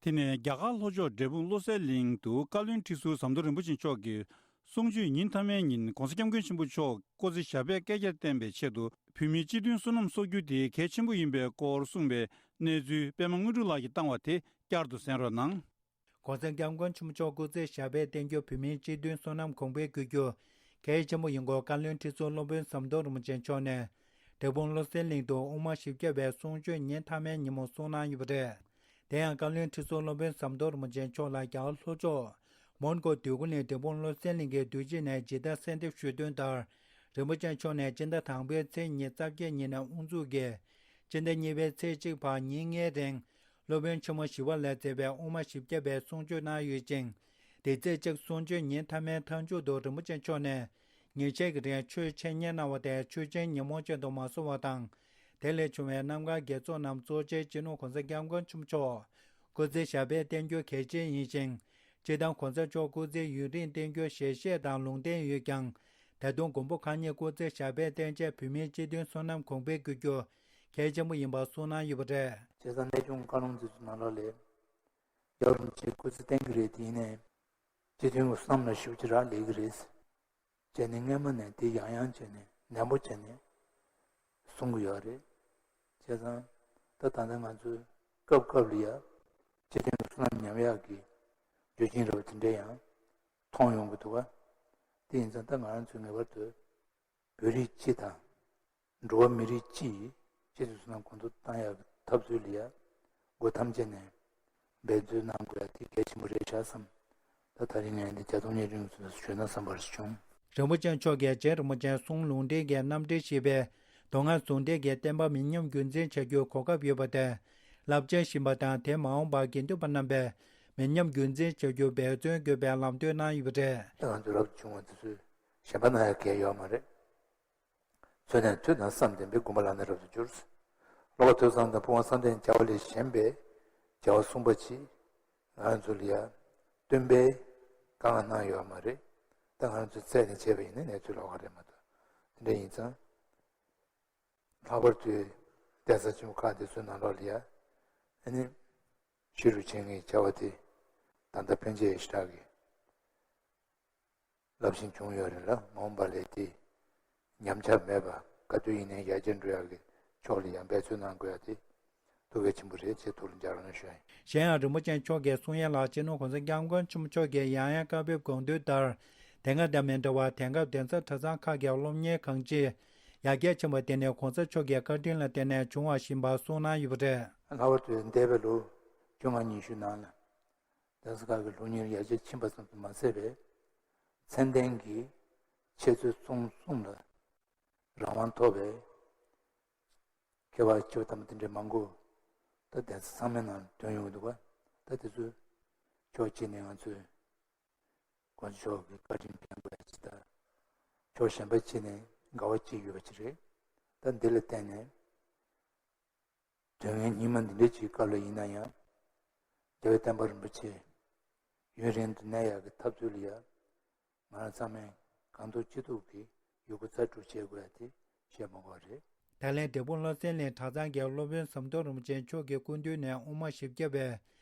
དེ་ནས་རྒྱ་གར་ལྷོ་ཕྱོགས་འབྲས་སྤུངས་བློ་གསལ་གླིང་དུ་བཀའ་བློན་ཁྲི་ཟུར་ཟམ་གདོང་རིན་པོ་ཆེ་མཆོག་གིས་གསུང་ཆོས་ཉིན་མཐའ་མའི་ཉིན་༧གོང་ས་༧སྐྱབས་མགོན་ཆེན་པོ་མཆོག་སྐུ་ཚེ་ཞབས་པད་བསྐལ་བརྒྱར་བརྟན་པའི་ཆེད་དུ་བོད་མིའི་སྤྱི་མཐུན་བསོད་ནམས་གསོག་རྒྱུ་དེ་གལ་ཆེན་པོ་ཡིན་པའི་སྐོར་གསུངས་པའི་གནས་ཚུལ་པད་མ་དངོས་གྲུབ་ལགས་ཀྱིས་བཏང་བ་དེ་བསྐྱར་དུ་གསན་རོགས་གནང་། ༧གོང་ས་༧སྐྱབས་མགོན་ཆེན་པོ་མཆོག་སྐུ་ཚེ་ཞབས་པད་བརྟན་རྒྱུར་བོད་མིའི་སྤྱི་མཐུན་བསོད་ནམས་གོང་འཕེལ་དགོས་རྒྱུ་གལ་ཆེན་པོ་ཡིན་སྐོར་བཀའ་བློན་ཁྲི་ཟུར་སློབ་དཔོན་ཟམ་གདོང་རིན་པོ་ཆེ་མཆོག་ནས་འབྲས་སྤུངས་བློ་གསལ་གླིང་དུ་དབུ་མ་བཞི་བརྒྱ་པའི་གསུང་ཆོས་ཉིན་མཐའ་མའི་ཉིན་མོ་གསུང་གནང་ཡོད་པ་རེད། དེ་ཡང་བཀའ་བློན་ཁྲི་ཟུར་སློབ་དཔོན་ཟམ་གདོང་རིན་པོ་ཆེ་མཆོག་ལ་རྒྱ་གར་ལྷོ་ཕྱོགས་མོན་གྷོ་འདོད་རྒུ་གླིང་འབྲས་སྤུངས་བློ་གསལ་གླིང་གི་འདུས་སྤྱི་ནས་ཇི་ལྟར་གསལ་འདེབས་ཞུས་དོན་ལྟར། རིན་པོ་ཆེ་མཆོག་ནས་སྤྱི་ཟླ་དང་པོའི་ཚེས་ཉི་ཤུ་རྩ་བརྒྱད་ཉིན་ནས་དབུ་འཛུགས་ཀྱིས་སྤྱི་ཟླ་གཉིས་པའི་ཚེས་གཅིག་བར་ཉིན་ལྔའི་རིང་། སློབ་དཔོན་ཆེན་མོ་ཞི་བ་ལྷས་མཛད་པའི་དབུ་མ་བཞི་བརྒྱ་པའི་གསུང་ཆོས་གནང་ཡོད་ཅིང་། དེ་ཚེས་གཅིག་གསུང་ཆོས་ཉིན་མཐའ་མའི་མཐའ་མཇུག་ཏུ་རིན་པོ་ཆེ་མཆོག་ནས་ཉིན་ཤས་ཀྱི་རིང་ཆོས་འཆད་ཉན་གནང་བ་དེ་ཆོས་ཆེན་ཉིན་མོ་ཅན་དུ་མ་སོང་བ་དང་། དེ་ལས་བྱུང་བའི་རྣམ་དཀར་དགེ་ཚོགས་རྣམས་གཙོ་ཆེར་སྤྱི་ནོར་༧གོང་ས་༧སྐྱབས་མགོན་ཆེན་པོ་མཆོག་སྐུ་ཚེ་ཞབས་པད་བརྟན་རྒྱུ་གལ་ཆེ་ཡིན་ཞིང་། སྤྱིར་བཏང་༧གོང་ས་མཆོག་སྐུ་ཚེ་ཡུན་རིང་བརྟན་རྒྱུར་ཞལ་བཞེས་དང་ལུང་བསྟན་ཡོད་ཀྱང་། ད་དུང་མགོན་པོ་གང་ཉིད་སྐུ་ཚེ་ཞབས་པད་བརྟན་ཆེད་བོད་མིའི་སྤྱི་མཐུན་བསོད་ནམས་གོང་འཕེལ་དགོས་རྒྱུ་གལ་ཆེན་པོ་ཡིན་པ་གསུངས་གནང་ཡོད་པ་རེད། བྱས་ཙང་གནས་ཆུང་བཀའ་ལུང་འདི་ཚོ་ནང་ལོགས་ལས། རྒྱལ་བ་རིན་པོ་ཆེ་སྐུ་ཚེ་བརྟན་གྱི་རེད། དེ་ཡིན་ནའི། སྤྱི་མཐུན་གྱི་བསམ་བློ་ཞེ་པོ་ཅིག་རག་ལས་ཀྱི་རེད། བྱས་ནས་སྔས་མ་ནས་དེ་ཡང་ཡང་བྱས་ནས་ནན་པོ་བྱས་ནས་གསུང་གི་ཡོད་རེད། བྱས་ཙང་ད་ད་ལྟ་ང་ཚོའི་སྐབས་སྐབས་ལ་ཡ་སྤྱི་མཐུན་གྱི་བསོད་ནམས་ཉམས་ཡག་གི་རྒྱུ་རྐྱེན་རེ་བ་དེ་འདྲ་ཡང་མཐོང་ཡོང་གི་འདུག་ག་དེ་ཡིན་ཙང་ད་ང་རང་ཚོས་ངེས་པར་དུ་བོད་རིགས་སྤྱི་དང་། འགྲོ་བ་མི་རིགས་སྤྱི་ཡི་སྤྱི་ཚོགས་སུ་ནང་གོང་མཐོར་བཏང་ཡག་གི་འཐབ་རྩོད་ལ་ཡ་སྒོ་ཐམས་ཅད་ནས་འབད་རྩོལ་གནང་དགོས་ཡ་དེ་གལ་ཆེན་པོ་རེད་ཤག་བསམ། ད་ད་རིང་ངས་འདི་བརྒྱ་སྟོང་ཉེར་གཅིག་ཚོ་ཞུས་ན་བསམ་པར་བྱུང་། རིན་པོ་ཆེ་མཆོག་གིས་རྗེ་རིན་པོ་ཆེའི་གསུང་ལུང་འདྲེན་གྱི་རྣམ་འགྲེལ་ཞེས་པའི་མདོ་སྔགས་ཟུང་འབྲེལ་གྱི་བསྟན་པ་མི་ཉམས་རྒྱུན་འཛིན་བྱ་རྒྱུའི་གོ་སྐབས་ཡོད་པ་དེ་བསླབ་བྱ་ཞིག་ཡིན་པ་དང་། དེ་མ་འོངས་པར་དགེ་འདུན་པ་རྣམ་པས་མི་ཉམས་རྒྱུན་འཛིན་བྱ་རྒྱུར་འབད་བརྩོན་དགོས་པའི་ལམ་སྟོན་གནང་ཡོད་པ་རེད། ད་ང་ཚོ་རབ་ཏུ་བྱུང་བ་དེ་ཚོས་ཞེན་པ་གནང་ཡ་གང་ཡང་ཡོད་མ་རེད། ཚུལ་གནས་ཐོས་དང་བསམ་ལྡན་པས། སྒོམ་པ་ལ་ནི་རབ་ཏུ་འགྱུར། བསླབ་པ་ཐོས་བསམ་དང་སྤོང་བ་བསམ་གཏན་བྱ་བ་ལས་གཞན་པའི་བྱ་བ་གསུམ་པ་ཅིག་ང་རང་ཚོ་ལ་ཡ་སྟོན་པས་གང་གནང་ཡོད་མ་རེད། ད་ང་རང་ཚོས་བཙལ་ནས་བྱས་པ་ཡིན་ན་གནས་ཚུལ་ལོགས་ཀ་རེད་མ་གཏོགས། དེ་འདྲ་ཡིན་ཙང་། ལྷག་པར་དུ་གདན་ས་ཆེན་པོ་ཁག་དེ་ཚོའི་ནང་ལོགས་ལ་ཡ་ཨ་ནི་ཤེས་རབ་འཆད་ཉན་བྱ་བ་དེ་ད་ལྟ་ཕན་ཆད་ཞེ་དྲག་གི་རླབས་ཆེན་བྱུང་ཡོད་རེད་ལ། མ་འོངས་པ་ལ་དེ་ཉམས་ཆག་མེད་པ་ག་དུས་ཡིན་ནའི་ཡར་རྒྱས་འགྲོ་ཡག་གི་ཕྱོགས་ལ་ཡང་འབད་བརྩོན་གནང་དགོས་ཡ་དེ་ཐུགས་གལ་ཆེན་པོ་རེད་ཅེས་ཐུགས་ལ་འཇགས་རོགས་གནང་ཞུ་ཡ་ཡིན། གཞན་ཡང་རིན་པོ་ཆེ་མཆོག་གིས་གསུང་ཡ་ལ། སྤྱི་ནོར་༧གོང་ས་༧སྐྱབས་མགོན་ཆེན་པོ་མཆོག་གིས་ཡང་ཡང་བཀའ་ཕེབས་དགོངས་དོན་ལྟར། དེ་སྔ་དང་མི་འདྲ་བར་དེང་སྐབས་གདན་ས་གྲྭ་ཚང་ཁག་གི་སློབ་གཉེར་གང་ཅི་ཡར་རྒྱས་ཕྱིན་པ་དེ་ནི་གོང་ས་མཆོག་གི་བཀའ་དྲིན་ལ་བརྟེན་ནས་བྱུང་བ་ཡིན་པ་གསུངས་གནང་ཡོད་པ་རེད། ལྷག་པར་དུ་འདས་པའི་ལོ་བཅོ་ལྔ་ཉི་ཤུ་ནང་ལ། གདན་ས་ཁག་གི་སློབ་གཉེར་ཡར་རྒྱས་ཕྱིན་པ་ཙམ་དུ་མ་ཟད་པའི་མཚན་ལྡན་གྱི་འཆད་རྩོད་རྩོམ་གསུམ་ལ་རང་དབང་ཐོབ་པའི་མཁས་པ་སྐྱེས་བུ་དམ་པ་དེ་འདྲའི་མང་པོ་ད་གདན་ས་ཚང་མའི་ནང་ཐོན་ཡོང་གི་འདུག་པ། ད་དེ་ཚོ་ཕྱོགས་གཅིག་ནས་ང་ཚོས་དཀོན་མཆོག་གི་བཀའ་དྲིན་དྲན་དགོས་ཡ་ཅིག་དང་། ཕྱོགས་གཞན་པ་གཅིག་ནས་དགའ་བ་སྐྱེ་ཡོད་པ་ཅིག་རེད། ད་འདི་ལ་བརྟེན་ནས། དུས་ངན་སྙིགས་མ་འདི་འདྲའི་ཅིག་སྐབས་ལ་ཡིན་ན་ཡང་། རྒྱལ་བའི་བསྟན་པ་རིན་པོ་ཆེ་ཡུན་རིང་དུ་གནས་ཡག་གི་འཐབ་རྩོད་ལ་ཡ། ང་རང་ཚང་མས་ གང་ཐུབ་ཅི་ཐུབ་ཀྱིས་ཡོད་རྒུ་རྩལ་སྤྲུགས་བྱེད་དགོས་ཡ་དེ་བཤད་མ་དགོས་རེད། ད་ལན་འབྲས་སྤུངས་བློ་གསལ་གླིང་གྲྭ་ཚང་གི་སློབ་དཔོན་ཟམ་གདོང་རིན་པོ་ཆེ་མཆོག་གི་སྐུ་མདུན་ནས་དབུ་མ་བཞི་བརྒྱ་པའི་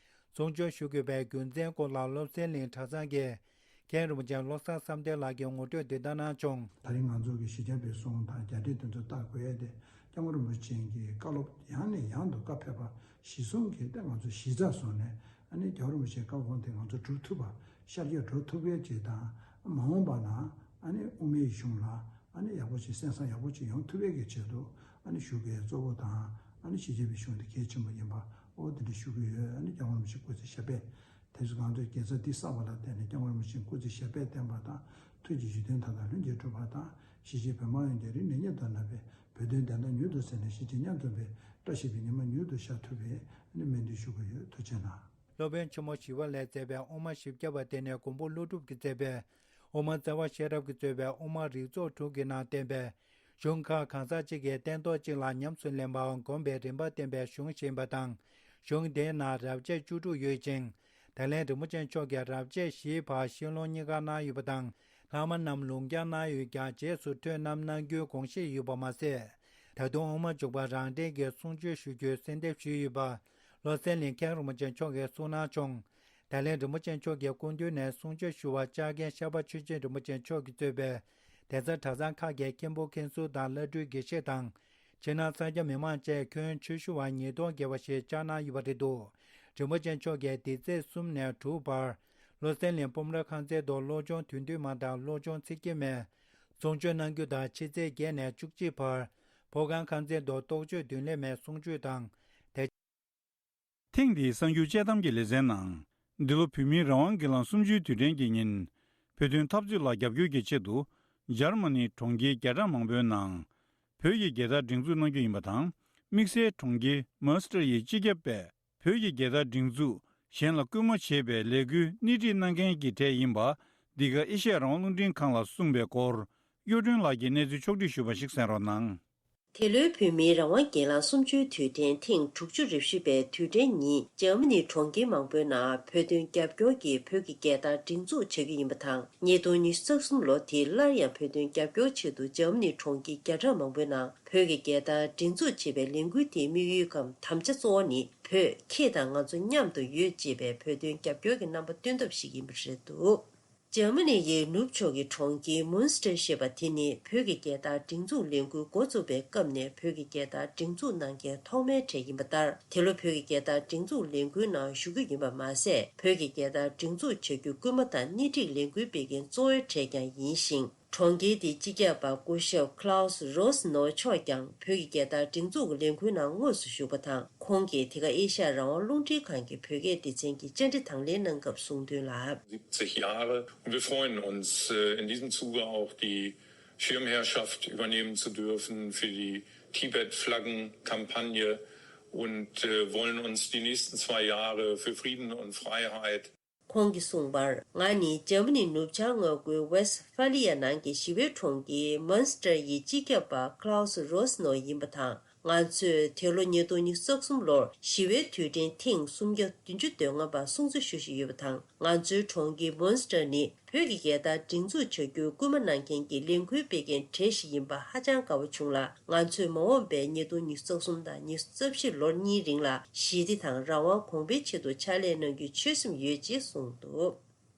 གསུང་ཆོས་ཞུ་དགོས་པའི་རྒྱུ་མཚན་སྐོར་ལ་བློ་གསལ་གླིང་གྲྭ་ཚང་གི་མཁན་རིན་པོ་ཆེ་བློ་བཟང་བསམ་གཏན་ལགས་ཀྱིས་ངོ་སྤྲོད་འདི་ལྟར་གནང་བྱུང་། ད་རིང་ང་ཚོ་གི་བཞི་བརྒྱ་པའི་གསུང་དང་རྒྱ་འགྲེལ་དེ་ཚོ་བལྟ་དགོས་ཡ་དེ་སྐྱབས་མགོན་རིན་པོ་ཆེ་གི་བཀའ་སློབ་ཡང་ནས་ཡང་དུ་བཀའ་ཕེབས་པ་གཞི་བཟུང་གིས་ད་ང་ཚོ་གཞི་རྩ་བཟུང་ནས་ཨ་ནི་རྒྱལ་བ་རིན་པོ་ཆེའི་བཀའ་དགོངས་དེ་ང་ཚོ་སྒྲུབ་ཐུབ་པ་ཤར་རྒྱས་འགྲོ་ཐུབ་ཡ་ཅིག་དང་མ་འོངས་པ་ན་ཨ་ནི་དབུ་མའི་གཞུང་ལ་ཨ་ནི་ཡག་པོ་ཅིག་གསན་བསམ་ཡག་པོ་ཅིག་ཡོང་ཐུབ་ཡ་གི་ཆེད་དུ་ཨ་ནི་ཞུ་དགོས་གཙོ་བོ་དང་ཨ་ནི་ཞི་བྱེད་པའི་གཞུང་དེ་གལ་ཆེན་པོ་ཡིན་པ་ཨོ་དེ་འདྲ་ཞུ་གི་ཡོད། ཨ་ནི་རྒྱལ་བ་རིན་པོ་ཆེ་སྐུ་ཚེ་ཞབས་པད། དེ་ཚོ་ང་ཚོས་དགེ་རྩ་འདི་བསགས་པ་ལ་བརྟེན་ནས་སྐྱབས་མགོན་རིན་པོ་ཆེའི་སྐུ་ཚེ་ཞབས་པད་བརྟན་པ་དང་ཐུགས་ཀྱི་བཞེད་དོན་མཐའ་དག་ལྷུན་གྱིས་གྲུབ་པ་དང་གཞིས་བྱེས་བོད་དམངས་ཡོངས་ཀྱི་རིང་ནས་རྙེད་དུ་བསྡད་པའི་བོད་དོན་བདེན་མཐའ་མྱུར་དུ་གསལ་ནས་གཞིས་བྱེས་མཉམ་འཛོམས་པའི་བཀྲ་ཤིས་པའི་ཉི་མ་མྱུར་དུ་ཤར་ཐུབ་པའི་སྨོན་འདུན་ཞུ་གི་ཡོད། ཐུགས་རྗེ་གནང་། སློབ་དཔོན་ཆེན་མོ་ཞི་བ་ལྷས་མཛད་པའི་དབུ་མ་བཞི་བརྒྱ་པ་དེ་ནས་མགོན་པོ་ཀླུ་སྒྲུབ་ཀྱིས་མཛད་པའི་དབུ་མ་རྩ་བ་ཤེས་རབ་ཀྱིས་གཙོས་པའི་དབུ་མ་རིགས་ཚོགས་དྲུག་གི་ནང་བསྟན་པའི་གཞུང་ཁག་གང་ཟག་གཅིག་གིས་སྟན་ཐོག་གཅིག་ལ་ཉམས་སུ་ལེན་པའམ་བསྒོམ་པའི་རིམ་པ་བསྟན་པའི་གཞུང་ཞིག་ཡིན་པ་དང་། གཞུང་དེའི་ནང་རབ་བྱེད་བཅུ་དྲུག་ཡོད་ཅིང་། ད་ལན་རིན་པོ་ཆེ་མཆོག་གིས་རབ་བྱེད་བཞིའི་བར་ཤེས་ལྷུང་གཉིས་ཀ་གནང་ཡོད་པ་དང་། ལྷག་མ་རྣམས་ལུང་བསྟན་གནང་ཡོད་ཀྱང་རྗེས་སུ་ཐོས་རྣམས་གནང་རྒྱུའི་དགོངས་བཞེས་ཡོད་པ་མ་ཟད། ད་དུང་དབུ་མ་འཇུག་པ་རང་འགྲེལ་གྱི་གསུང་ཆོས་ཞུ་རྒྱུའི་གསོལ་འདེབས་ཞུས་ཡོད་པ། བློ་གསལ་གླིང་མཁན་རིན་པོ་ཆེ་མཆོག་གིས་གསུངས་གནང་བྱུང་། ད་ལན་རིན་པོ་ཆེ་མཆོག་གི་སྐུ་མདུན་ནས་གསུང་ཆོས་ཞུ་བར་ལྕགས་རྒན་ཤར་པ་ཆོས་རྒྱན་རིན་པོ་ཆེ་མཆོག་གིས་གཙོས་པའི་གདན་ས་གྲྭ་ཚང་ཁག་གི་མཁན་པོ་མཁན་ཟུར་དང་བླ་སྤྲུལ་དགེ་བཤེས་དང་། ཕྱི་ནང་ས་སྐྱ་མི་མང་བཅས་ཁྱོན་ཆེ་ཤོས་པ་ཉིས་སྟོང་བརྒལ་བ་ཞིག་བཅར་གནང་ཡོད་པ་རེད་འདུག་རིན་པོ་ཆེ་མཆོག་གིས་འདི་ཚེས་གསུམ་ནས་དྲུག་བར་བློ་གསལ་གླིང་སྤོམ་ར་ཁང་ཚན་དུ་བློ་སྦྱོང་དོན་བསྡུས་མ་དང་བློ་སྦྱོང་ཚིག་བརྒྱད་མའི་གསུང་ཆོས་གནང་རྒྱུ་དང་། ཕྱི་ཚེས་བརྒྱད་ནས་བཅུ་གཅིག་བར་ཕོ་བྲང་ཁང་ཚན་དུ་རྟོགས་བརྗོད་མདུན་ལེགས་མའི་གསུང་ཆོས་དང་། དེ། ཐེངས་འདིའི་གསར་འགྱུར་དཔྱད་གཏམ་གྱི་ལེ་ཚན་ནང་། འདི་ལོ་བོད་མིའི་རང་དབང་སྒེར་ལངས་གསུམ་བཅུའི་དུས་དྲན་གྱི་ཉིན། བོད་དོན་འཐབ་རྩོད་ལ་རྒྱབ་སྐྱོར་གྱི་ཆེད་དུ། འཇར་མ་ནིའི་གྲོང་ཁྱེར་བརྒྱ་ཕྲག་མང་པོའི་ནང་། བོད་ཀྱི་རྒྱལ་དར་སྒྲེང་འཛུགས་གནང་རྒྱུ་ཡིན་པ་དང་། དམིགས་བསལ་གྲོང་ཁྱེར་མོན་སི་ཊར་ཡི་སྤྱི་ཁྱབ་པས། བོད་ཀྱི་རྒྱལ་དར་སྒྲེང་འཛུགས་གཞན་ལ་སྐུལ་མ་བྱེད་པའི་ལས་འགུལ་སྣེ་ཁྲིད་གནང་མཁན་གྱི་གྲས་ཡིན་པ། འདི་ག་ཨེ་ཤ་ཡ་རང་དབང་རླུང་འཕྲིན་ཁང་ལ་གསུངས་པའི་སྐོར། གཡུ་སྒྲོན་ལགས་ཀྱིས་གནས་ཚུལ་ཕྱོགས་བསྒྲིགས་ཞུས་པ་ཞིག་གསན་རོགས་གནང་། དེ་ལོའི་བོད་མིའི་རང་དབང་སྒེར་ལངས་གསུམ་བཅུའི་དུས་དྲན་ཐེངས་དྲུག་ཅུ་རེ་བཞི་པའི་དུས་དྲན་ཉིན། འཇར་མ་ནིའི་གྲོང་ཁྱེར་མང་པོའི་ནང་བོད་དོན་རྒྱབ་སྐྱོར་གྱི་བོད་ཀྱི་རྒྱལ་དར་སྒྲེང་འཛུགས་བྱ་རྒྱུ་ཡིན་པ་དང་། ཉིས་སྟོང་ཉི་ཤུ་རྩ་གསུམ་ལོ་དེ་སླར་ཡང་བོད་དོན་རྒྱབ་སྐྱོར་ཆེད་དུ་འཇར་མ་ནིའི་གྲོང་ཁྱེར་བརྒྱ་ཕྲག་མང་པོའི་ནང་བོད་ཀྱི་རྒྱལ་དར་སྒྲེང་འཛུགས་བྱེད་པའི་ལས་འགུལ་དེའི་དམིགས་ཡུལ་གམ་དམ་བཅའ་གཙོ་བོ་ནི། བོད་ཁྱེད་དང་ང་ཚོ་མཉམ་དུ་ཡོད་ཅེས་པའི་བོད་དོན་རྒྱབ་སྐྱོར་གྱི་རྣམ་པ་སྟོན་ཐབས་ཤིག་ཡིན་པ་རེད་འདུག་འཇར་མ་ནི་ཡི་ནུབ་ཕྱོགས་ཀྱི་གྲོང་ཁྱེར་མུན་སི་ཊར་ཞེས་པ་དེ་ནི་བོད་ཀྱི་རྒྱལ་དར་སྒྲེང་འཛུགས་ལས་འགུལ་འགོ་བཙུགས་པའི་སྐབས་ནས་བོད་ཀྱི་རྒྱལ་དར་སྒྲེང་འཛུགས་གནང་མཁན་ཐོག་མའི་གྲས་ཡིན་པ་ལྟར། དེ་ལོ་བོད་ཀྱི་རྒྱལ་དར་སྒྲེང་འཛུགས་ལས་འགུལ་ནང་ཞུགས་རྒྱུ་ཡིན་པ་མ་ཟད། བོད་ཀྱི་རྒྱལ་དར་སྒྲེང་འཛུགས་བྱ་རྒྱུའི་སྐུལ་མ་དང་སྣེ་ཁྲིད་ལས་འགུལ་སྤེལ་མཁན་གཙོ་བོའི་གྲས་ཀྱང་ཡིན་ཞིང་། གྲོང་ཁྱེར་དེའི་སྤྱི་ཁྱབ་པ་སྐུ་ཞབས་Klaus Rosno་མཆོག་ཀྱང་བོད་ཀྱི་རྒྱལ་དར་སྒྲེང་འཛུགས་ལས་འགུལ་ནང་དངོས་སུ་ཞུགས་པ་དང་། ཁོང་གིས་དེ་ག་ཨེ་ཤ་ཡ་རང་དབང་རླུང་འཕྲིན་ཁང་གི་བོད་སྐད་སྡེ་ཚན་གྱི་བཅར་འདྲི་དང་ལེན་གནང་སྐབས་གསུངས་དོན་ལ། siebzig Jahre. Und wir freuen uns, äh, in diesem Zuge auch die Schirmherrschaft übernehmen zu dürfen für die Tibet-Flaggen-Kampagne und, äh, wollen uns die nächsten zwei Jahre für Frieden und Freiheit ཁོང་གིས་གསུངས་པར། ང་ནི་འཇར་མ་ནི་ནུབ་བྱང་མངའ་ཁུལ་ཝེསྟ་ཕ་ལི་ཡ་ནང་གི་ཞི་བའི་གྲོང་ཁྱེར་མོན་སི་ཊར་ཡི་སྤྱི་ཁྱབ་པ་Klaus Rosno་ཡིན་པ་དང་། ང་ཚོས་དེ་ལོ་ཉིས་སྟོང་ཉི་ཤུ་རྩ་གསུམ་ལོར་ཞི་བའི་དུས་དྲན་ཐེངས་སུམ་བརྒྱ་བདུན་ཅུ་དོན་ལྔ་པ་སྲུང་བརྩི་ཞུ་བཞིན་ཡོད་པ་དང་། ང་ཚོའི་གྲོང་ཁྱེར་མོན་སི་ཊར་ནི་བོད་ཀྱི་རྒྱལ་དར་སྒྲེང་འཛུགས་བྱ་རྒྱུའི་སྐུལ་མ་གནང་མཁན་གྱི་ལས་འགུལ་སྤེལ་མཁན་གྲས་ཤིག་ཡིན་པ་ཧ་ཅང་དགའ་བོ་བྱུང་ལ། ང་ཚོས་མ་འོངས་པའི་ཉིས་སྟོང་ཉི་ཤུ་རྩ་གསུམ་དང་ཉི་ཤུ་རྩ་བཞི་ལོ་གཉིས་རིང་ལ་ཞི་བདེ་དང་རང་དབང་གོང་འཕེལ་ཆེད་དུ་ཕྱག་ལས་གནང་རྒྱུའི་ཆོད་སེམས་ཡོད་ཅེས་གསུངས་འདུག་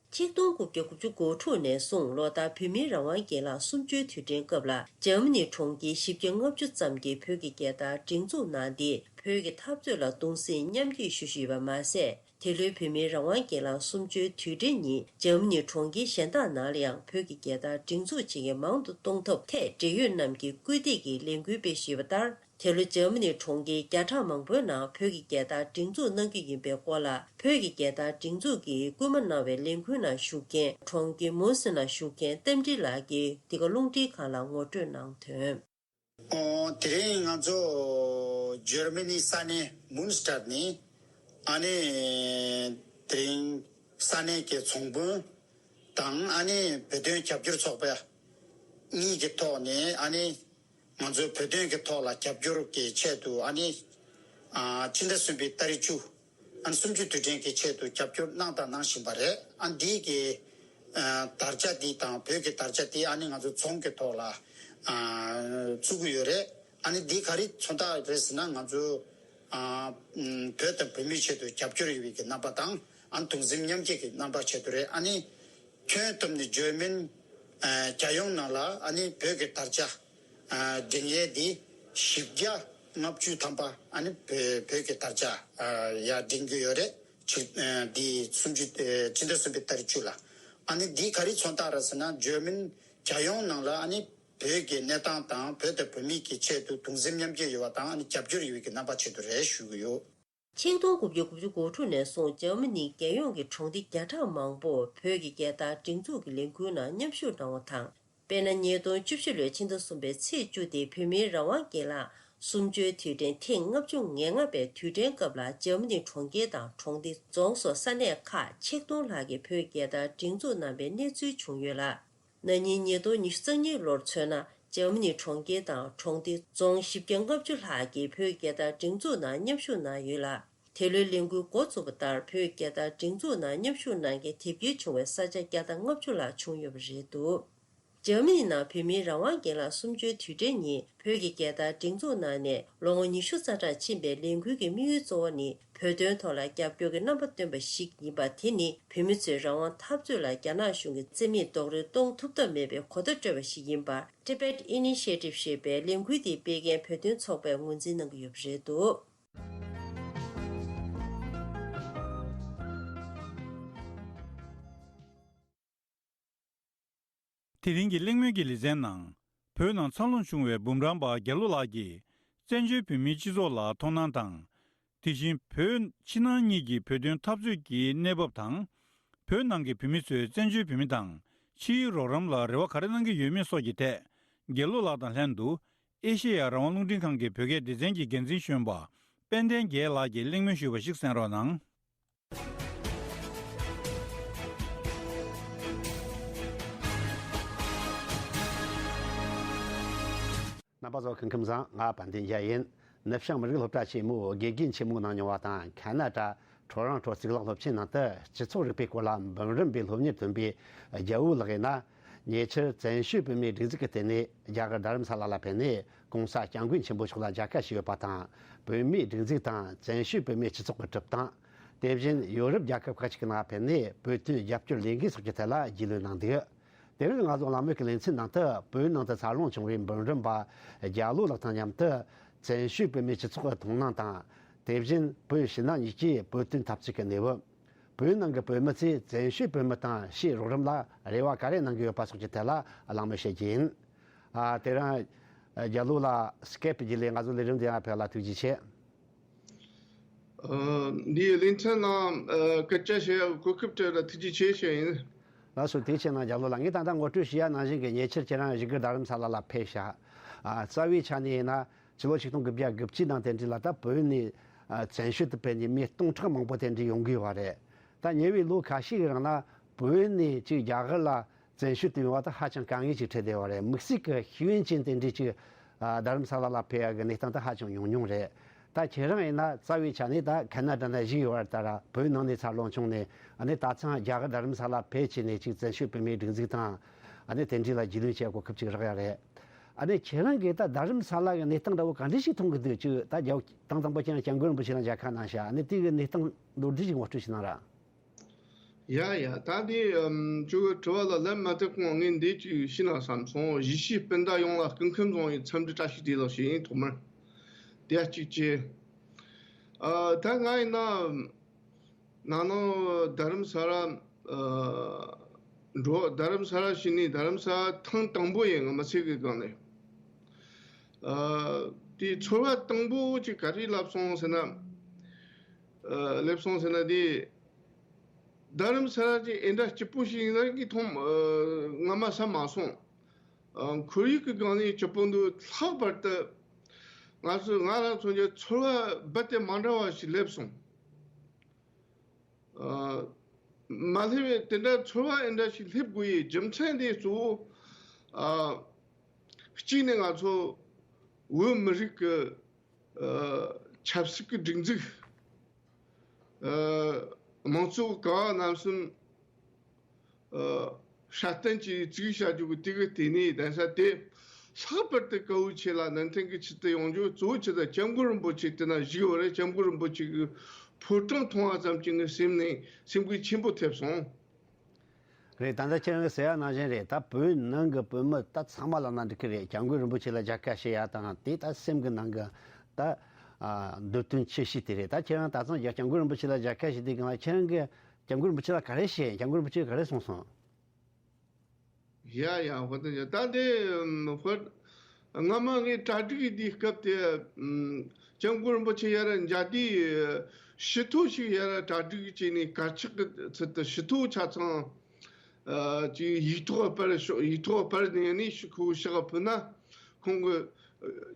ཆིག་སྟོང་དགུ་བརྒྱ་དགུ་བཅུ་གོ་དྲུག་ནས་བཟུང་ལོ་ལྟར་བོད་མིའི་རང་དབང་སྒེར་ལངས་གསུམ་བཅུའི་དུས་དྲན་སྐབས་ལ་འཇར་མ་ནི་གྲོང་ཁྱེར་བཞི་བརྒྱ་ལྔ་བཅུ་ཙམ་གྱིས་བོད་ཀྱི་རྒྱལ་དར་སྒྲེང་འཛུགས་གནང་སྟེ། བོད་ཀྱི་འཐབ་རྩོད་ལ་གདུང་སེམས་མཉམ་སྐྱེད་ཞུ་བཞིན་ཡོད་པ་མ་ཟད། དེ་ལོའི་བོད་མིའི་རང་དབང་སྒེར་ལངས་གསུམ་བཅུའི་དུས་དྲན་ཉིན་འཇར་མ་ནི་གྲོང་ཁྱེར་གཞན་དག་ནང་ལ་ཡང་བོད་ཀྱི་རྒྱལ་དར་སྒྲེང་འཛུགས་བྱེད་མཁན་མང་དུ་གཏོང་ཐབས་ཐད་འབྲེལ་ཡོད་རྣམས་ཀྱིས་སྐུལ་འདེད་ཀྱི་ལས་འགུལ་སྤེལ་བཞིན་ཡོད་པ་ལྟར། དེ་ལོ་འཇར་མ་ནི་གྲོང་ཁྱེར་བརྒྱ་ཕྲག་མང་པོའི་ནང་བོད་ཀྱི་རྒྱལ་དར་སྒྲེང་འཛུགས་གནང་རྒྱུ་ཡིན་པའི་སྐོར་ལ། བོད་ཀྱི་རྒྱལ་དར་སྒྲེང་འཛུགས་ཀྱི་སྐུལ་མ་གནང་བའི་ལས་འགུལ་ནང་ཞུགས་མཁན་གྲོང་ཁྱེར་མུན་སི་ནང་བཞུགས་མཁན་རྟ་མགྲིན་ལགས་ཀྱིས་འདི་ག་རླུང་འཕྲིན་ཁང་ལ་ངོ་སྤྲོད་གནང་དོན། ཨོ། དེ་རིང་ང་ཚོ་འཇར་མ་ནི་ས་གནས་མུན་སི་ཊར་ནས་ཨ་ནི་དེ་རིང་ས་གནས་ཀྱི་ཚོང་དཔོན་དང་ཨ་ནི་བོད་དོན་རྒྱབ་སྐྱོར་ཚོགས་པ་གཉིས་ཀྱི་ཐོག་ནས་ཨ་ནི་ང་ཚོའི་བོད་དོན་གྱི་ཐོག་ལ་རྒྱབ་སྐྱོར་གྱི་ཆེད་དུ་ཨ་ནི་ཨ་ཕྱི་ཟླ་གསུམ་པའི་ཏ་རིག་བཅུ། ཨ་ནི་གསུམ་བཅུའི་དུས་དྲན་གྱི་ཆེད་དུ་རྒྱབ་སྐྱོར་གནང་དང་གནང་བཞིན་པ་རེད། ཨ་འདིའི་གི་ ཨ་དར་ཆ་འདི་དང་བོད་ཀྱི་དར་ཆ་འདི་ཨ་ནི་ང་ཚོ་རྫོང་གི་ཐོག་ལ་ཨ་བཙུགས་ཀྱི་ཡོད་རེད། ཨ་ནི་འདི་ག་རེ་མཚོན་རྟགས་རེད་ཟེར་ན། ང་ཚོ་ཨ་བོད་དང་བོད་མིའི་ཆེད་དུ་རྒྱབ་སྐྱོར་ཡོད་པའི་གི་རྣམ་པ་དང་། ཨ་ནི་གདུང་སེམས་མཉམ་སྐྱེད་ཀྱི་རྣམ་པ་ཆེད་དུ་རེད། ཨ་ནི་ཁྱོན་བསྡོམས་ནས་བརྗོད་མིན་ཨ་རྒྱལ་ཡོངས་ནང་ལ་ཨ་ནི་བོད་ཀྱི་དར་ཆ་ཨ་སྒྲེང་ཡས་འདི་བཞི་བརྒྱ་ལྔ་བཅུ་ཐམ་པ་ཨ་ནི་བོད་བོད་ཀྱི་དར་ཆ་ཨ་ཡར་སྒྲེང་གི་ཡོད་རེད། ཆིག་ཨ་འདི་སུམ་ཅུ་ཨ་ཕྱི་ཟླ་གསུམ་པའི་ཏ་རིག་བཅུ་ལ། ཨ་ནི་འདི་ག་རེ་མཚོན་རྟགས་རེད་ཟེར་ན། བརྗོད་མིན་རྒྱལ་ཡོངས་ནང་ལ་ཨ་ནི་བོད་ཀྱི་གནས་སྟངས་དང་བོད་དང་བོད་མི་གི་ཆེད་དུ་གདུང་སེམས་མཉམ་སྐྱེད་ཡོད་པ་དང་། ཨ་ནི་རྒྱབ་སྐྱོར་ཡོད་པའི་གི་རྣམ་པ་ཆེད་དུ་རེད་ཞུ་གི་ཡོད། ཆིག་སྟོང་དགུ་བརྒྱ་དགུ་བཅུ་གོ་དྲུག་ནས་བཟུང་འཇར་མ་ནི་རྒྱལ་ཡོངས་ཀྱི་གྲོང་སྡེ་བརྒྱ་ཕྲག་མང་པོར་བོད་ཀྱི་རྒྱལ་དར་སྒྲེང་འཛུགས་ཀྱི་ལས་འགུལ་ནང་མཉམ་ཞུགས་གནང་བ་དང་། དཔེར་ན། ཉིས་སྟོང་བཅུ་བཞི་ལོའི་ཕྱི་ཟླ་གསུམ་པའི་ཚེས་བཅུ་སྟེ་བོད་མིའི་རང་དབང་སྒེར་ལངས་གསུམ་བཅུའི་དུས་དྲན་ཐེངས་ལྔ་བཅུ་ང་ལྔ་པའི་དུས་དྲན་སྐབས་ལ། འཇར་མ་ནི་གྲོང་ཁྱེར་དང་གྲོང་སྡེ་རྫོང་སོགས་ས་གནས་ཁག་ཆིག་སྟོང་ལྷག་གིས་བོད་རྒྱལ་དར་སྒྲེང་འཛུགས་གནང་པའི་གནས་ཚུལ་བྱུང་ཡོད་ལ། ན་ནིང་ཉིས་སྟོང་ཉི་ཤུ་རྩ་གཉིས་ལོར་མཚོན་ན། འཇར་མ་ནི་གྲོང་ཁྱེར་དང་གྲོང་སྡེ་རྫོང་བཞི་བརྒྱ་ལྔ་བཅུ་ལྷག་གིས་བོད་རྒྱལ་དར་སྒྲེང་འཛུགས་ནང་མཉམ་ཞུགས་གནང་ཡོད་ལ། དེ་ལོའི་ལས་འགུལ་འགོ་བཙུགས་པ་ལྟར། བོད་རྒྱལ་དར་སྒྲེང་འཛུགས་ནང་མཉམ་ཞུགས་གནང་མཁན་དེབ་སྐྱེལ་བྱུང་བའི་ས་ཆ་བརྒྱ་དང་ལྔ་བཅུ་ལྷག་བྱུང་ཡོད་པ་རེད་འདུག་འཇར་མ་ནི་ནང་བོད་མིའི་རང་དབང་སྒེར་ལངས་གསུམ་བཅུའི་དུས་དྲན་ཉིན་བོད་ཀྱི་རྒྱལ་དར་སྒྲེང་འཛུགས་གནང་ནས་ལོ་ངོ་ཉི་ཤུ་རྩ་གྲངས་ཕྱིན་པའི་ལས་འགུལ་གྱི་དམིགས་ཡུལ་གཙོ་བོ་ནི་བོད་དོན་ཐོག་ལ་རྒྱབ་སྐྱོར་གྱི་རྣམ་པ་སྟོན་པ་ཞིག་ཡིན་པ། དེ་ནི་བོད་མི་ཚོའི་རང་དབང་འཐབ་རྩོད་ལ་རྒྱ་ནག་གཞུང་གིས་རྩིས་མེད་རྡོག་རོལ་གཏོང་ཐུབ་ཐབས་མེད་པའི་གོ་བརྡ་སྤྲོད་པ་ཞིག་ཡིན་པ། Tibet Initiative ཞེས་པའི་ལས་འགུལ་འདིའི་སྤེལ་མཁན་བོད་དོན་ཚོགས་པས་ངོས་འཛིན་གནང་གི་ཡོད་པ་རེད་འདུག་དེ་རིང་གི་གླེང་མོལ་གྱི་ལེ་ཚན་ནང་། བོད་ནང་འཚར་ལོངས་བྱུང་བའི་འབུམ་རམས་པ་རྒྱ་ལོ་ལགས་ཀྱིས་བཙན་བྱོལ་བོད་མིའི་སྤྱི་ཚོགས་ལ་མཐོང་སྣང་དང་། དེ་བཞིན་བོད་ཕྱི་ནང་གཉིས་ཀྱི་བོད་དོན་འཐབ་རྩོད་ཀྱི་གནས་བབ་དང་། བོད་ནང་གི་བོད་མི་ཚོས་བཙན་བྱོལ་བོད་མི་དང་ཕྱིའི་རོགས་རམ་ལ་རེ་བ་ག་རེ་གནང་གི་ཡོད་མེད་སོགས་ཀྱི་ཐད། རྒྱ་ལོ་ལགས་དང་ལྷན་དུ་ཨེ་ཤེ་ཡ་རང་དབང་རླུང་འཕྲིན་ཁང་གི་བོད་སྐད་སྡེ་ཚན་གྱི་འགན་འཛིན་གཞོན་པ་དཔལ་ལྡན་རྒྱལ་ལགས་ཀྱིས་གླེང་མོལ་ཞུས་པ་ཞིག་གསན་རོགས་གནང་། རྣམ་པ་ཚོ་སྐུ་ཁམས་བཟང་། ང་དཔལ་ལྡན་རྒྱལ་ཡིན། ནུབ་བྱང་མི་རིགས་སློབ་གྲྭ་ཆེན་མོའི་དགེ་རྒན་ཆེན་མོ་གནང་མྱོང་བ་དང་། ཁ་ན་ཌ་ཁྲོ་རོན་ཁྲོ་གཙུག་ལག་སློབ་ཆེན་ནང་དུ་སྤྱི་ཚོགས་རིག་པའི་སྐོར་ལ་འབུམ་རམས་པའི་སློབ་གཉེར་ཐོན་པའི་རྒྱལ་བོ་ལགས་ཡིན་ན། ཉེ་ཆར་བཙན་བྱོལ་བོད་མིའི་སྒྲིག་འཛུགས་ཀྱི་སྟེང་ནས་རྒྱ་གར་རྡ་རམ་ས་ལ་ལ་ཕེབས་ནས། ྋགོང་ས་ྋསྐྱབས་མགོན་ཆེན་པོ་མཆོག་ལ་མཇལ་ཁ་ཞུས་ཡོད་པ་དང་། བོད་མིའི་སྒྲིག་འཛུགས་དང་བཙན་བྱོལ་བོད་མིའི་སྤྱི་ཚོགས་ཀྱི་སྒྲུབ་སྟངས། དེ་བཞིན་ཡོ་རོབ་རྒྱལ་ཁབ་ཁག་ཅིག་གི་ནང་ཕེབས་ནས་བོད་དོན་རྒྱབ་སྐྱོར་ལས་འགུལ་སོགས་ཀྱི་ཐད་ལ་རྒྱུས་ལོན་གནང་འདུག་དེ་རིང་ང་ཚོ་གླེང་མོལ་གྱི་ལེ་ཚན་ནང་དུ། བོད་ནང་དུ་འཚར་ལོངས་བྱུང་བའི་འབུམ་རམས་པ་རྒྱ་ལོ་ལགས་དང་མཉམ་དུ། བཙན་བྱོལ་བོད་མིའི་སྤྱི་ཚོགས་ཀྱི་མཐོང་སྣང་དང་། དེ་བཞིན་བོད་ཕྱི་ནང་གཉིས་ཀྱི་བོད་དོན་འཐབ་རྩོད་ཀྱི་གནས་བབ། བོད་ནང་གི་བོད་མི་ཚོས་བཙན་བྱོལ་བོད་མི་དང་ཕྱིའི་རོགས་རམ་ལ་རེ་བ་ག་རེ་གནང་གི་ཡོད་པ་སོགས་ཀྱི་ཐད་ལ་གླེང་མོལ་བྱེད་རྒྱུ་ཡིན། ཨ། དེ་རིང་རྒྱ་ལོ་ལགས་སི་ཀེབ་བརྒྱུད་ལས་ང་ཚོའི་ལས་རིམ་འདིར་ཕེབས་ལ་ཐུགས་རྗེ་ཆེ། ཨ། འདིའི་ལེ་ཚན་ནང་། ཨ། སྐད་ཆ་བཤད་ཡག་གོ་སྐབས་སྤྲད་ལ་ཐུགས་རྗེ་ཆེ་ཞུ་ཡིན། ལགས་སོ། ཐུགས་རྗེ་ཆེ་གནང་། རྒྱ་ལོ་ལགས། ངས་ད་ལྟ་ངོ་སྤྲོད་ཞུས་ཡ་ནང་བཞིན་གྱི། ཉེ་ཆར་ཁྱེད་རང་བཞུགས་སྒར་རྡ་རམ་ས་ལ་ལ་ཕེབས་ཤག་ཨ། རྩ་བའི་ཆ་ནས་ཡིན་ན། ཕྱི་ལོ་ཆིག་སྟོང་དགུ་བརྒྱ་དགུ་བཅུ་ནང་དེ་འདྲ་ལ་ད་བོད་ནས། ཨ། བཙན་བྱོལ་དུ་ཕེབས་ནས་མི་སྟོང་ཕྲག་མང་པོ་དེ་འདྲ་ཡོང་གི་ཡོད་པ་རེད། ད་ཉེ་བའི་ལོ་ཁ་ཤས་ཀྱི་རིང་ལ་བོད་ནས་ཅིག་རྒྱ་གར་ལ་བཙན་བྱོལ་དུ་ཡོང་བ་ད་ཧ་ཅང་དཀའ་ངལ་ཅིག་འཕྲད་བསྡད་པ་རེད། དམིགས་བསལ་གྱི་ཤེས་ཡོན་ཅན་དེ་འདྲས་ཅིག་ཨ། རྡ་རམ་ས་ལ་ལ་ཕེབས་ཡག་གི་གནས་སྟངས་ད་ཧ་ཅང་ཉུང་ཉུང་རེད། ད་ཁྱེད་རང་ཡིན་ན་རྩ་བའི་ཆ་ནས་ད་ཁ་ན་ཌ་ན་བཞུགས་ཡོད་པ་ལྟར། བོད་ནང་ནས་འཚར་ལོངས་བྱུང་ནས། ཨ་ནི་ད་ཐེངས་རྒྱ་གར་རྡ་རམ་ས་ལ་ཕེབས་བྱས་ནས་ཅིག་བཙན་བྱོལ་བོད་མིའི་སྒྲིག་འཛུགས་དང་། ཨ་ནི་དེ་འདྲས་ལ་རྒྱུས་ལོན་བྱེད་གོ་སྐབས་ཅིག་རག་ཡ་རེད། ཨ་ནི་ཁྱེད་རང་གིས་ད་རྡ་རམ་ས་ལ་གི་གནས་སྟངས་འདྲ་བོ་ག་འདྲས་ཞིག་མཐོང་གི་འདུག་ཅིག་ད་རྒྱ། དང་དང་པོ་ཁྱེད་རང་སྐྱབས་མགོན་རིན་པོ་ཆེ་ལ་མཇལ་ཁ་གནང་ཤག་ཨ་ནི་དེ་གི་གནས་སྟངས་མདོར་བསྡུས་ཤིག་ངོ་སྤྲོད་ཞིག་གནང་ར། ཡ་ཡ། ད་དེ། ཨམ། ཁྱོད་ཀྱི་དྲི་བ་ལ་ལན་མ་ཐེབས་གོང་ངས་འདི་ཅིག་ཞུས་ན་བསམ་སོང་། གཞིས་བྱེས་སྤུན་ཟླ་ཡོངས་ལ་སྐུ་ཁམས་བཟང་བའི་འཚམས་འདྲི་བཀྲ་ཤིས་བདེ་ལེགས་ཞུ་ཡིན། ཐོག་མར་དེ་གཅིག་བྱས། ཨ། ད་ང་ཡིན་ན་ནང་ནང་རྡ་རམ་ས་ལ། ཨ། འགྲོ། རྡ་རམ་ས་ལ་ཕྱིན་ནས་རྡ་རམ་ས་ལ་ཐེངས་དང་པོ་ཡིན། ང་མི་ཚེ་གི་སྒང་ནས། ཨ། དེ་ཚོར་བ་དང་པོ་ཅིག་ག་རེ་སླེབས་སོང་ཟེར་ན། ཨ། སླེབས་སོང་ཟེར་ན་དེ། རྡ་རམ་ས་ལ་ཅིག་ཨེ་འདྲ་སྐྱིད་པོ་ཞིག་ཡིན་ན་གི་མཐོང་། ཨ། སྔ་མ་བསམ་མ་སོང་། ཨ། ཁོར་ཡུག་གི་སྒང་ནས་སྐྱིད་པོ་འདུག་ལྷག་པར་དུ་ང་ཚོ། ང་རང་ཚོ་གི་ཚོར་བ་རྦད་དེ་མ་འདྲ་བ་ཞིག་སླེབས་སོང་། ཨ། མ་སླེབས་པའི་དེ་འདྲ་ཚོར་བ་ཨེ་འདྲ་ཞིག་སླེབས་དགོས་ཡའི་རྒྱུ་མཚན་དེ་གཙོ་བོ། ཨ། གཅིག་ནས་ང་ཚོ་བོད་མི་རིགས་ཀྱི། ཨ། ཆབ་སྲིད་ཀྱི་སྒྲིག་འཛུགས། ཨ། དམངས་གཙོ་གི་ཀ་བ་རྣམ་གསུམ། ཨ། སྲ་བརྟན་གྱི་རྩིས་བྱ་རྒྱུ་གི་དེ་གི་ལྟེ་གནས་གདན་ས་དེ་ལྷག་པར་དུ་སྐལ་བ་ཆེ་ལ་གནད་དོན་གྱི་ཆེད་དུ་ཡོང་རྒྱུ་གཙོ་བོ་ཆེ་ད་སྐྱབས་མགོན་རིན་པོ་ཆེ་དེ་ན་བཞུགས་ཡོད་རེད། སྐྱབས་མགོན་རིན་པོ་ཆེ་གི་ཕོ་བྲང་མཐོང་བ་ཙམ་གྱིས་ངའི་སེམས་ནས་སེམས་འགུལ་ཆེན་པོ་ཐེབས་སོང་། རེད། ད་ལྟ་ཁྱེད་རང་གིས་ཟེར་ཡ་ནང་བཞིན་རེད། ད་བོད་ནང་གི་བོད་མི་ད་ཚང་མ་ལབ་ན་འགྲིག་གི་རེད། སྐྱབས་མགོན་རིན་པོ་ཆེ་ལ་མཇལ་ཁ་བྱེད་ཡ་དང་དེ་ད་སེམས་ཀྱི་ནང་གི་ད་འདོད་དོན་ཆེ་ཤོས་དེ་རེད། ད་ཁྱེད་རང་ད་ཐེངས་སྐྱབས་མགོན་རིན་པོ་ཆེ་ལ་མཇལ་ཁ་ཞུས་དུས་སྒང་ལ་ཁྱེད་རང་གིས་སྐྱབས་མགོན་རིན་པོ་ཆེ་ལ་ག་རེ་བཤད། སྐྱབས་མགོན་རིན་པོ་ཆེས་ག་རེ་གསུངས་སོང་། ཡ་ཡ་ཧོ་ད་ཡ་ད་དེ་ཧོ། སྔ་མ་ངས་གྲ་སྒྲིག་དེའི་སྐབས་དེ་སྐྱབས་མགོན་རིན་པོ་ཆེ་ཡར་མཇལ་དུས་ཕྱི་ཐོ་ཞིག་ཡར་གྲ་སྒྲིག་བྱས་ནས་དཀར་ཆག་གི་ཚུལ་དུ་ཕྱི་ཐོ་ཆ་ཚང་ཅིག་ཡིག་ཐོག་སྤར་ཤོག་ཡིག་ཐོག་སྤར་ནས་ནི་ཤི་ཁོ་ཕྱག་ཕུལ་ན་ཁོང་གི་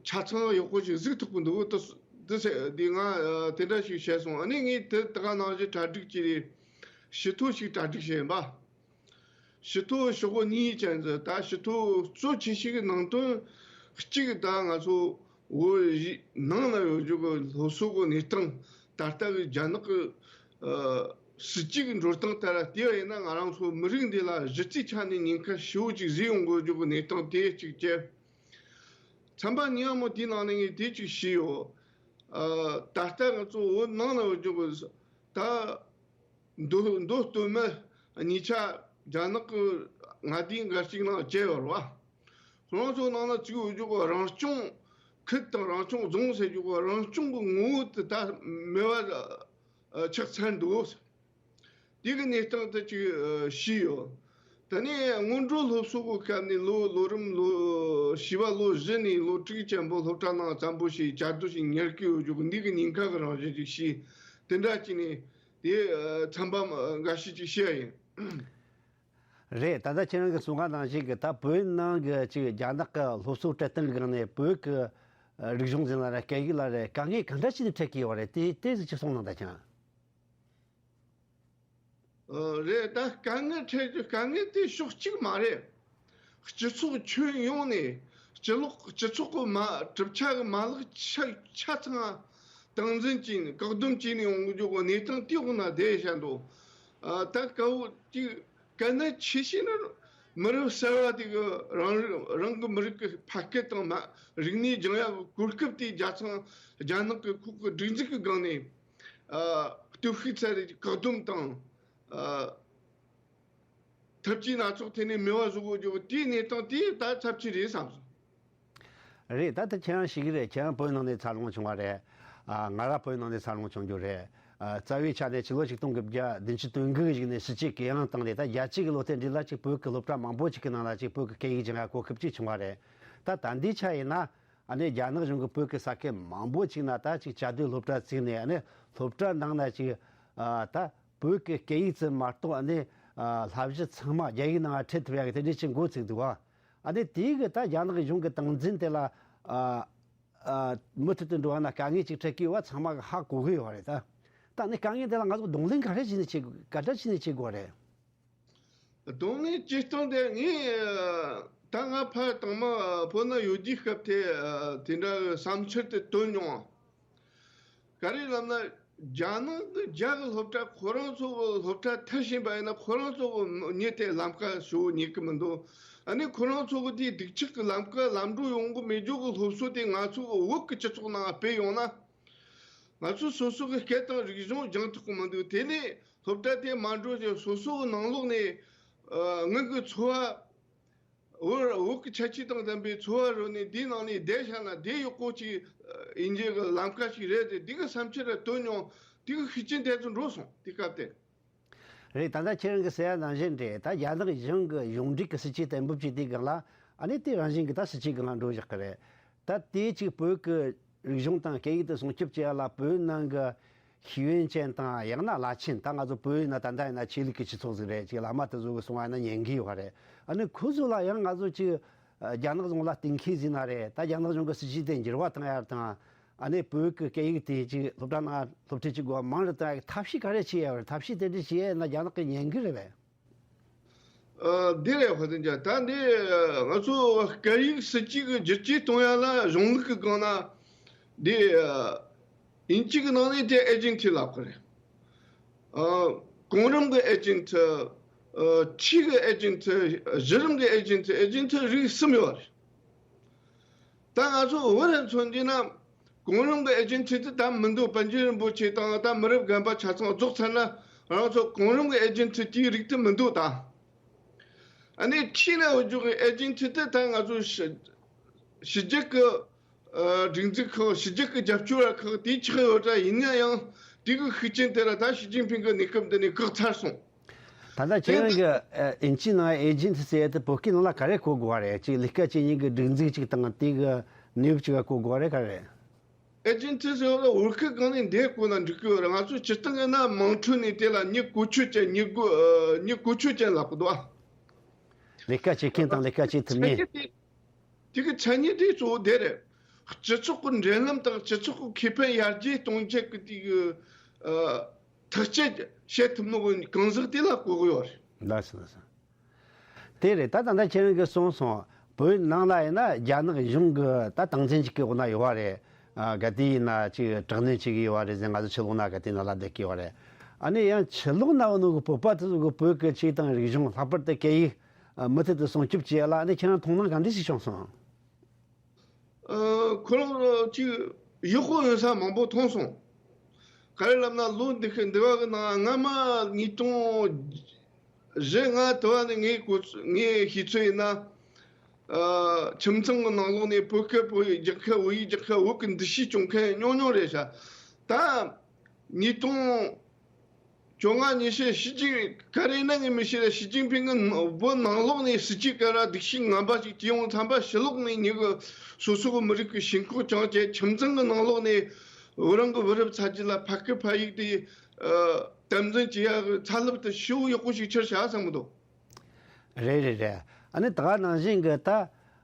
ཆ་ཚང་ཡག་པོ་ཞིག་གཟིགས་ཐུབ་ཀྱི་འདུག་དུ་དུ་ཟེ་དེ་ང་དེ་འདྲ་ཞིག་བཤད་སོང་། ཨ་ནི་ངས་དེ་ད་ག་ནང་བཞིན་གྲ་སྒྲིག་བྱས་རེད། ཕྱི་ཐོ་ཞིག་གྲ་སྒྲིག་བྱས་ཡིན་པ། ཕྱི་ཐོ་ཤོག་གུ་གཉིས་ཅན་ཟེར། ད་ཕྱི་ཐོ་གཙོ་ཆེ་ཤོས་ཀྱི་ནང་དོན་གཅིག་ད་ང་ཚོ་བོད་ནང་ན་ཡོད་རྒྱུ་གི་སློབ་གསོ་གི་གནས་སྟངས། ད་ལྟ་གི་རྒྱ་ནག་གི་སྲིད་ཇུས་ཀྱི་འགྲོ་སྟངས་ལྟར་བལྟས་པ་ཡིན་ན་ང་རང་ཚོ་མི་རིགས་འདི་ལ་གཞི་རྩའི་ཆ་ནས་ཉེན་ཁ་ཞེ་པོ་ཅིག་བཟོས་ཡོང་དགོས་རྒྱུ་གི་གནས་སྟངས་དེ་གཅིག་བྱས། ཚན་པ་གཉིས་པ་མོ་དེའི་ནང་ནས་ངས་དེ་གཅིག་ཤེས་ཡོད། ད་ལྟ་ང་ཚོ་བོད་ནང་ན་ཡོད་རྒྱུ་གི་ད། མདོ་མདོ་སྟོད་སྨད་གཉིས་ཆ་རྒྱ་ནག་གི་མངའ་སྡེ་འགའ་ཞིག་ནང་བཅད་ཡོད་རེད་བ། ཁོ་རང་ཚོ་ནང་ན་ཚུད་ཡོད་རྒྱུ་གི་རང་སྐྱོང་ཁུལ་དང་རང་སྐྱོང་རྫོང་ཟེར་རྒྱུ་གི་རང་སྐྱོང་གི་ངོ་བོ་དེ་ད་མེད་པ་ཆགས་ཚར་འདུག་དེ་གི་གནས་སྟངས་དེ་ཅིག་ཤེས་ཡོད། ད་ནི་སྔོན་འགྲོ་སློབ་གསོ་གི་སྐབས་ནས་ལོ་ལོ་རིམ་ལོ་བྱིས་པ་ལོ་བཞི་ནས་ལོ་དྲུག་ཅན་པོ་སློབ་གྲྭ་ནང་ཙམ་པོ་ཞིག་བཅའ་སྡོད་ཞིག་ཉར་གི་ཡོད་རྒྱུ་གི་འདི་གི་ཉེན་ཁ་གི་རང་བཞིན་ཅིག་ཤེས། དེ་འདྲ་ཅིག་ནས་དེ་ཚན་པ་འགའ་ཤས་ཅིག་བཤད་ཡིན། རེད། ད་ལྟ་ཁྱེད་རང་གི་གསུང་བ་ནང་བཞིན་གི་ད་བོད་ནང་གི་ཅིག་རྒྱ་ནག་གི་སློབ་གསོ་སྤྲད་སྟངས་སྒང་ནས་བོད་ཀྱི་རིག་གཞུང་ཟེར་ན་རེད། སྐད་ཡིག་ལ་རེད། དཀའ་ངལ་གང་འདྲ་ཞིག་ནས་འཕྲད་ཀྱི་ཡོད་རེད། དེ་དེ་ཟིག་ཅིག་གསུང་གནང་ད་ཁྱེད་རང་། རེད། ད་དཀའ་ངལ་འཕྲད་རྒྱུ་དཀའ་ངལ་དེ་ཕྱོགས་གཅིག་མ་རེད། སྤྱི་ཚོགས་ཁྱོན་ཡོངས་ནས་སྤྱི་ལོག་སྤྱི་ཚོགས་ཀྱི་མ་གྲུབ་ཆ་གི་མ་ལག་ཆ་ཆ་ཚང་སྟངས་འཛིན་བྱས་ནས་བཀག་སྡོམ་བྱས་ནས་ཡོང་རྒྱུ་གི་གནས་སྟངས་དེ་འོག་ན་བསྡད་བཞག་འདུག་ད་དཀའ་བོ་གཅིག་དཀའ་གནད་ཆེ་ཤོས་ནི་མི་རབས་གསར་བ་དེ་གི་རང་རང་གི་མི་རིགས་ཀྱི་ཕ་སྐད་དང་མ་རིག་གནས་སྦྱང་ཡག་གི་གོ་སྐབས་དེ་རྒྱ་ཚང་རྒྱ་ནག་གི་ཁོག་གི་སྒྲིག་འཛུགས་ཀྱི་སྒང་ནས། སྟོབས་ཤུགས་ཚད་རེ་བཀག་སྡོམ་དང་། ཐབས་ཇུས་སྣ་ཚོགས་ཐད་ནས་མེད་པ་བཟོ་དགོས་རྒྱུ་དེའི་གནས་སྟངས་དེ་ད་ཚབས་ཆེན་རེད་བསམ་སོང་། རེད། ད་ལྟ་ཁྱེད་རང་ཞིག་རེད། ཁྱེད་རང་བོད་ནང་ནས་འཚར་ལོངས་བྱུང་བ་རེད། ང་ར་བོད་ནང་ནས་འཚར་ལོངས་བྱུང་རྒྱུ་རེད། རྩ་བའི་ཆ་ནས་ཕྱི་ལོ་ཆིག་སྟོང་དགུ་བརྒྱ་བདུན་ཅུ་དོན་དགུ་གི་གཞུག་ནས་སྲིད་ཇུས་གུ་ཡངས་བཏང་ནས་ད་རྒྱལ་སྤྱི་གི་བློ་གཏད་འདི་ལ་ཅིག་བོད་ཀྱི་སློབ་གྲྭ་མང་པོ་ཅིག་གི་ནང་ལ་ཅིག་བོད་ཀྱི་སྐད་ཡིག་སྦྱང་ཡ་གོ་སྐབས་ཅིག་བྱུང་བ་རེད། ད་ད་འདི་ཆ་ཡིན་ན། ཨ་ནི་རྒྱ་ནག་གཞུང་གིས་བོད་ཀྱི་ས་ཁུལ་མང་པོ་ཅིག་ན་ད་ཅིག་བཅའ་སྡོད་སློབ་གྲྭ་བཙུགས་ནས། ཨ་ནི་སློབ་གྲྭ་ནང་ན་ཅིག་ཨ་ད་བོད་ཀྱི་སྐད་ཡིག་ཙམ་མ་གཏོགས། ཨ་ནི་ཨ་བསླབ་གཞི་ཚང་མ་རྒྱ་ཡིག་ནང་ཁྲིད་ཐུབ་ཡ་གི་དེ་འདྲ་ཅིག་འགོ་ཚུགས་འདུག་བ། ཨ་ནི་དེའི་གི་ད་རྒྱ་ནག་གཞུང་གི་སྟངས་འཛིན་དེ་ལ་ཨ་ཨ་མུ་མཐུད་དུ་འགྲོ་བ་ན་དཀའ་ངལ་ཅིག་འཕྲད་ཀྱི་ཡོད་པ་ཚང་མ་གིས་ཧ་གོ་གི་ཡོད་རེད། ད་ད་ནི་དཀའ་ངལ་དེ་ལ་ང་ཚོ་གདོང་ལེན་ག་རེ་བྱས་ནས་བྱེད་དགོས། ག་འདྲ་བྱས་ནས་བྱེད་དགོས་རེད། གདོང་ལེན་བྱེད་སྟངས་དེ་ངས་ད་ང་ཕར་དང་མ་བོད་ན་ཡོད་དུས་སྐབས་དེ་དེ་འདྲ་བསམ་འཆར་དེ་བཏོན་མྱོང་། ག་རེ་ལབ་ན། རྒྱ་ནག་གི་རྒྱ་གི་སློབ་གྲྭ་ཁོ་རང་ཚོ་གི་སློབ་གྲྭ་མཐར་ཕྱིན་པ་ཡིན་ན་ཁོ་རང་ཚོ་གི་མྱི་དེ་ལམ་ཁ་ཞུ་ཉེ་གི་མི་འདུག་ཨ་ནི་ཁོ་རང་ཚོ་གི་དེའི་སྡིག་ཆགས་ཀྱི་ལམ་ཁ་ལམ་འགྲོ་ཡོང་གི་མེད་རྒྱུ་གི་སློབ་གསོ་དེ་ང་ཚོ་གི་བོད་ཀྱི་སྤྱི་ཚོགས་ནང་སྤེལ་ཡོང་ན། ང་ཚོ་སོ་སོ་གི་སྐད་དང་རིག་གཞུང་སྦྱང་ཐུབ་གི་མི་འདུག་དེ་ནས་སློབ་གྲྭ་དེ་མ་འགྲོ་ཞིང་སོ་སོ་གི་ནང་ལོགས་ནས་ངང་གི་འཚོ་བ། བོད་བོད་ཀྱི་ཁྱད་ཆོས་དང་ལྡན་པའི་འཚོ་བ་རོལ་ནས་འདིའི་ནང་ནས་བསྡད་བཞག་ན་བསྡད་ཡག་པོ་ཅིག་ཡིན་རྒྱུ་གི་ལམ་ཁ་ཞིག་རེད་དེ། འདི་གི་བསམ་འཆར་བཏོན་མྱོང་། འདི་གི་ཤུགས་རྐྱེན་དེ་ཚོ་འགྲོ་སོང་དེ་སྐབས་དེ། རེད། ད་ལྟ་ཁྱེད་རང་གིས་ཟེར་ཡ་ནང་བཞིན་རེད། ད་རྒྱ་ནག་གཞུང་གི་གཞུང་འབྲེལ་གྱི་སྲིད་ཇུས་གཏན་འབེབས་བྱས་དུས་སྒང་ལ། ཨ་ནི་དེ་རང་བཞིན་གྱིས་ད་སྲིད་ཇུས་སྒང་ལ་འགྲོ་བཞག་གི་རེད། ད་དེ་གཅིག་བོད་ཀྱི་རིག་གཞུང་དང་སྐད་ཡིག་དེ་སྲུང་སྐྱོབ་བྱེད་ཡ་ལ་བོད་ནང་གི་ཤེས་ཡོན་ཅན་དང་ཡང་ན་བླ་ཆེན། ད་ང་ཚོ་བོད་ཡིན་ན་ད་ལྟ་ཡིན་ན་ཆོས་ལུགས་ཀྱི་སྤྱི་ཚོགས་ཟིག་རེད། ཅིག་བླ་མ་དེ་ཚོ་གིས་གསུང་བ་ཡིན་ན་ཉན་གི་ཡོད་རེད། ཨ་ནི་ཁོ་ཚོ་ལ་ཡང་ང་ཚོ་ཅིག་རྒྱ་ནག་གཞུང་ལ་གཏན་འཁེལ་ཟིན་ན་རེད། ད་རྒྱ་ནག་གཞུང་གི་སྲིད་ཇུས་དེ་འགྱུར་བ་བཏང་ཡ་དང་། ཨ་ནི་བོད་ཀྱི་སྐད་ཡིག་དེ་ཅིག་སློབ་གྲྭ་ནང་སློབ་ཁྲིད་ཅིག་དགོས་མང་རུ་བཏང་ཡ་གི་ཐབས་ཤེས་ག་རེ་བྱེད་ཡ་རེད། ཐབས་ཤེས་དེ་འདྲ་བྱེད་ཡ་ཡིན་ན་རྒྱ་ནག་གིས་ཉན་གི་རེད་པས། ཨ། འདི་རེད། ཧོ་དན་ཅན། ད་འདི་ང་ཚོ་སྐད་ཡིག་སྲིད་ཇུས་ཀྱི་བསྒྱུར་བཅོས་གཏོང་ཡ་ལ་གཞུང་ལུགས་ཀྱི་སྒང་ན་འདི་ཨ་དབྱིན་ཇི་གི་ནང་ནས་དེ་ཨེ་ཇེན་ཊི་ལབ་ཀྱི་རེད། ཨ། གོང་རིམ་གྱི་ཨེ་ཇེན་ཊི། ཨ། ཕྱི་གི་ཨེ་ཇེན་ཊི། གཞི་རིམ་གྱི་ཨེ་ཇེན་ཊི། ཨེ་ཇེན་ཊི་རིགས་གསུམ་ཡོད་རེད། ད་ང་ཚོ་བོད་ར་མཚོན་རྒྱུ་ན། གོང་རིམ་གྱི་ཨེ་ཇེན་ཊི་དེ་ད་མི་འདུག་པཎ་ཆེན་རིན་པོ་ཆེ་དང་ད་མི་རབས་རྒན་པ་ཆ་ཚང་རྫོགས་ཚར་ན། རང་ཚོ་གོང་རིམ་གྱི་ཨེ་ཇེན་ཊི་དེའི་རིགས་དེ་མི་འདུག་ད། ཨ་ནི་ཕྱི་ནས་འོས་སྦྱོར་གྱི་ཨེ་ཇེན་ཊི་དེ་ད་ང་ཚོ་ཕྱི་ཕྱི་རྒྱལ་གྱི་ཨ་སྒྲིག་འཛུགས་ཁག་ཕྱི་རྒྱལ་གྱི་རྒྱབ་སྐྱོར་བ་ཁག་དེ་ཆགས་ཡོད་འདྲ། ཡིན་ན་ཡང་དེ་གི་ཤུགས་རྐྱེན་དེ་ལ་ད་ཞི་ཅིན་ཕིང་གི་གནས་སྐབས་འདི་ནས་བཀག་ཚར་སོང་། ད་ལྟ་ཁྱེད་རང་གི་ཨ་དབྱིན་ཇིའི་ནང་ཨེ་ཇེན་ཊི་ཟེར་ཡ་དེ་བོད་སྐད་ནང་ལ་ག་རེ་གོ་དགོས་པ་རེད། ཅིག་ལས་ཀ་བྱེད་མཁན་གྱི་སྒྲིག་འཛུགས་ཅིག་དང་དེ་གི་གནས་བབ་ཅིག་ག་གོ་དགོས་པ་རེད། ག་རེ་རེད། ཨེ་ཇེན་ཊི་ཟེར་བ་ལ་བོད་སྐད་སྒང་ནས་འདི་བཀོལ་ན་འགྲིག་གི་ཡོད་རེད། ང་ཚོ་སྤྱིར་བཏང་གི་ན་དམངས་ཁྲོད་ནས་དེ་ལ་མྱི་བཀོལ་སྤྱོད་ཅན། མྱི་བཀོལ་ཨ་མྱི་བཀོལ་སྤྱོད་ཅན་ལབ་གི་འདུག་ཨ། ལས་ཀ་བྱེད་མཁན་དང་ལས་ཀ་བྱེད་ཐུབ་མཁན། མཚན་ཉིད་དེ། དེ་གི་མཚན་ཉིད་དེ་གཙོ་བོ་དེ་རེད། སྤྱི་ཚོགས་ཀྱི་འབྲེལ་ལམ་དང་སྤྱི་ཚོགས་ཀྱི་ཁེ་ཕན་ཡར་རྒྱས་གཏོང་ཆེད་ཀྱི་དེ་གི་ཨ་ཐག་གཅོད་བྱེད་ཐུབ་ནོ་གི་གང་ཟག་དེ་ལ་གོ་གི་ཡོད་རེད། ལགས་སོ། ལགས་སོ། དེ་རེད། ད་ད་ལྟ་ཁྱེད་རང་གིས་གསུངས་སོང་། བོད་ནང་ལ་ཡིན་ན་རྒྱ་ནག་གཞུང་གི་ད་སྟངས་འཛིན་ཅིག་གི་འོག་ན་ཡོད་པ་རེད། ཨ་ག་དུས་ཡིན་ན་ཅིག་དྲག་གནོན་བྱེད་ཀྱི་ཡོད་པ་རེད་ཟེར། ང་ཚོ་ཕྱི་ལོགས་ན་ག་དུས་ན་ལབ་བསྡད་ཀྱི་ཡོད་རེད། ཨ་ནི་ཡང་ཕྱི་ལོགས་ན་ཡོད་ནོ་གི་བོད་པ་དེ་ཚོ་གི་བོད་ཀྱི་ཆོས་དང་རིག་གཞུང་། ལྷག་པར་དུ་སྐད་ཡིག་ཨ་མུ་མཐུད་དུ་སྲུང་སྐྱོབ་བྱེད་ཡ་ལ་ཨ་ནི་ཁྱེད་རང་མཐོང་སྣང་ག་འདྲ་ཞིག་བྱུང་སོང་། ཨ། ཁོ་རང་ཅིག་ཡག་པོ་ཡོད་ས་མང་པོ་མཐོང་སོང་། ག་རེ་ལབ་ན་ལོ་འདི་ཤི་འདི་བ་གི་ནང་སྔ་མ་ཉིས་སྟོང་བཞི་ལྔ་དུ་བ་ནས་ངའི་གོ་ངའི་ཤེས་ཚོད་ཡིན་ན། ཨ། ཁྱིམ་ཚང་གི་ནང་ལོགས་ནས་བོད་སྐད་བོད་ཡིག་རྒྱག་མཁན། བོད་ཡིག་རྒྱག་མཁན། བོད་ཀྱི་འདུ་ཤེས་སྐྱོང་མཁན་ཉུང་ཉུང་རེད་ཤག་ད་ཉིས་སྟོང་བཅོ་ལྔ་ཉི་ཤུ་ཞི་ཅིན་ག་རེ་ན་ངས་མི་ཤེས་ར། ཞི་ཅིན་ཕིང་གི་བོད་ནང་ལོགས་ནས་སྲིད་ཇུས་ག་ར་སྡུག་ཤོས་ངན་པ་ཞིག་བྱས་ཡོང་ཙམ་པ། ཕྱི་ལོགས་ནས་མྱི་གི་སོ་སོ་གི་མི་རིགས་ཀྱི་ཞེན་ཁོག་བཅངས་བྱས། ཁྱིམ་ཚང་གི་ནང་ལོགས་ནས་བོད་རང་གི་བུ་རབས་ཚ་རྒྱུད་ལ་ཕ་སྐད་ཕ་ཡིག་དེ་ཨ་དམ་འཛིན་བྱེད་ཡ་གི་ཚ་རླབས་དེ་ཞེ་པོ་ཡག་པོ་ཞིག་ཁྱེར་ཤག་བསམ་གི་འདུག་རེད་རེད་རེད། ཨ་ནི་ད་ག་ནང་བཞིན་གི་ད།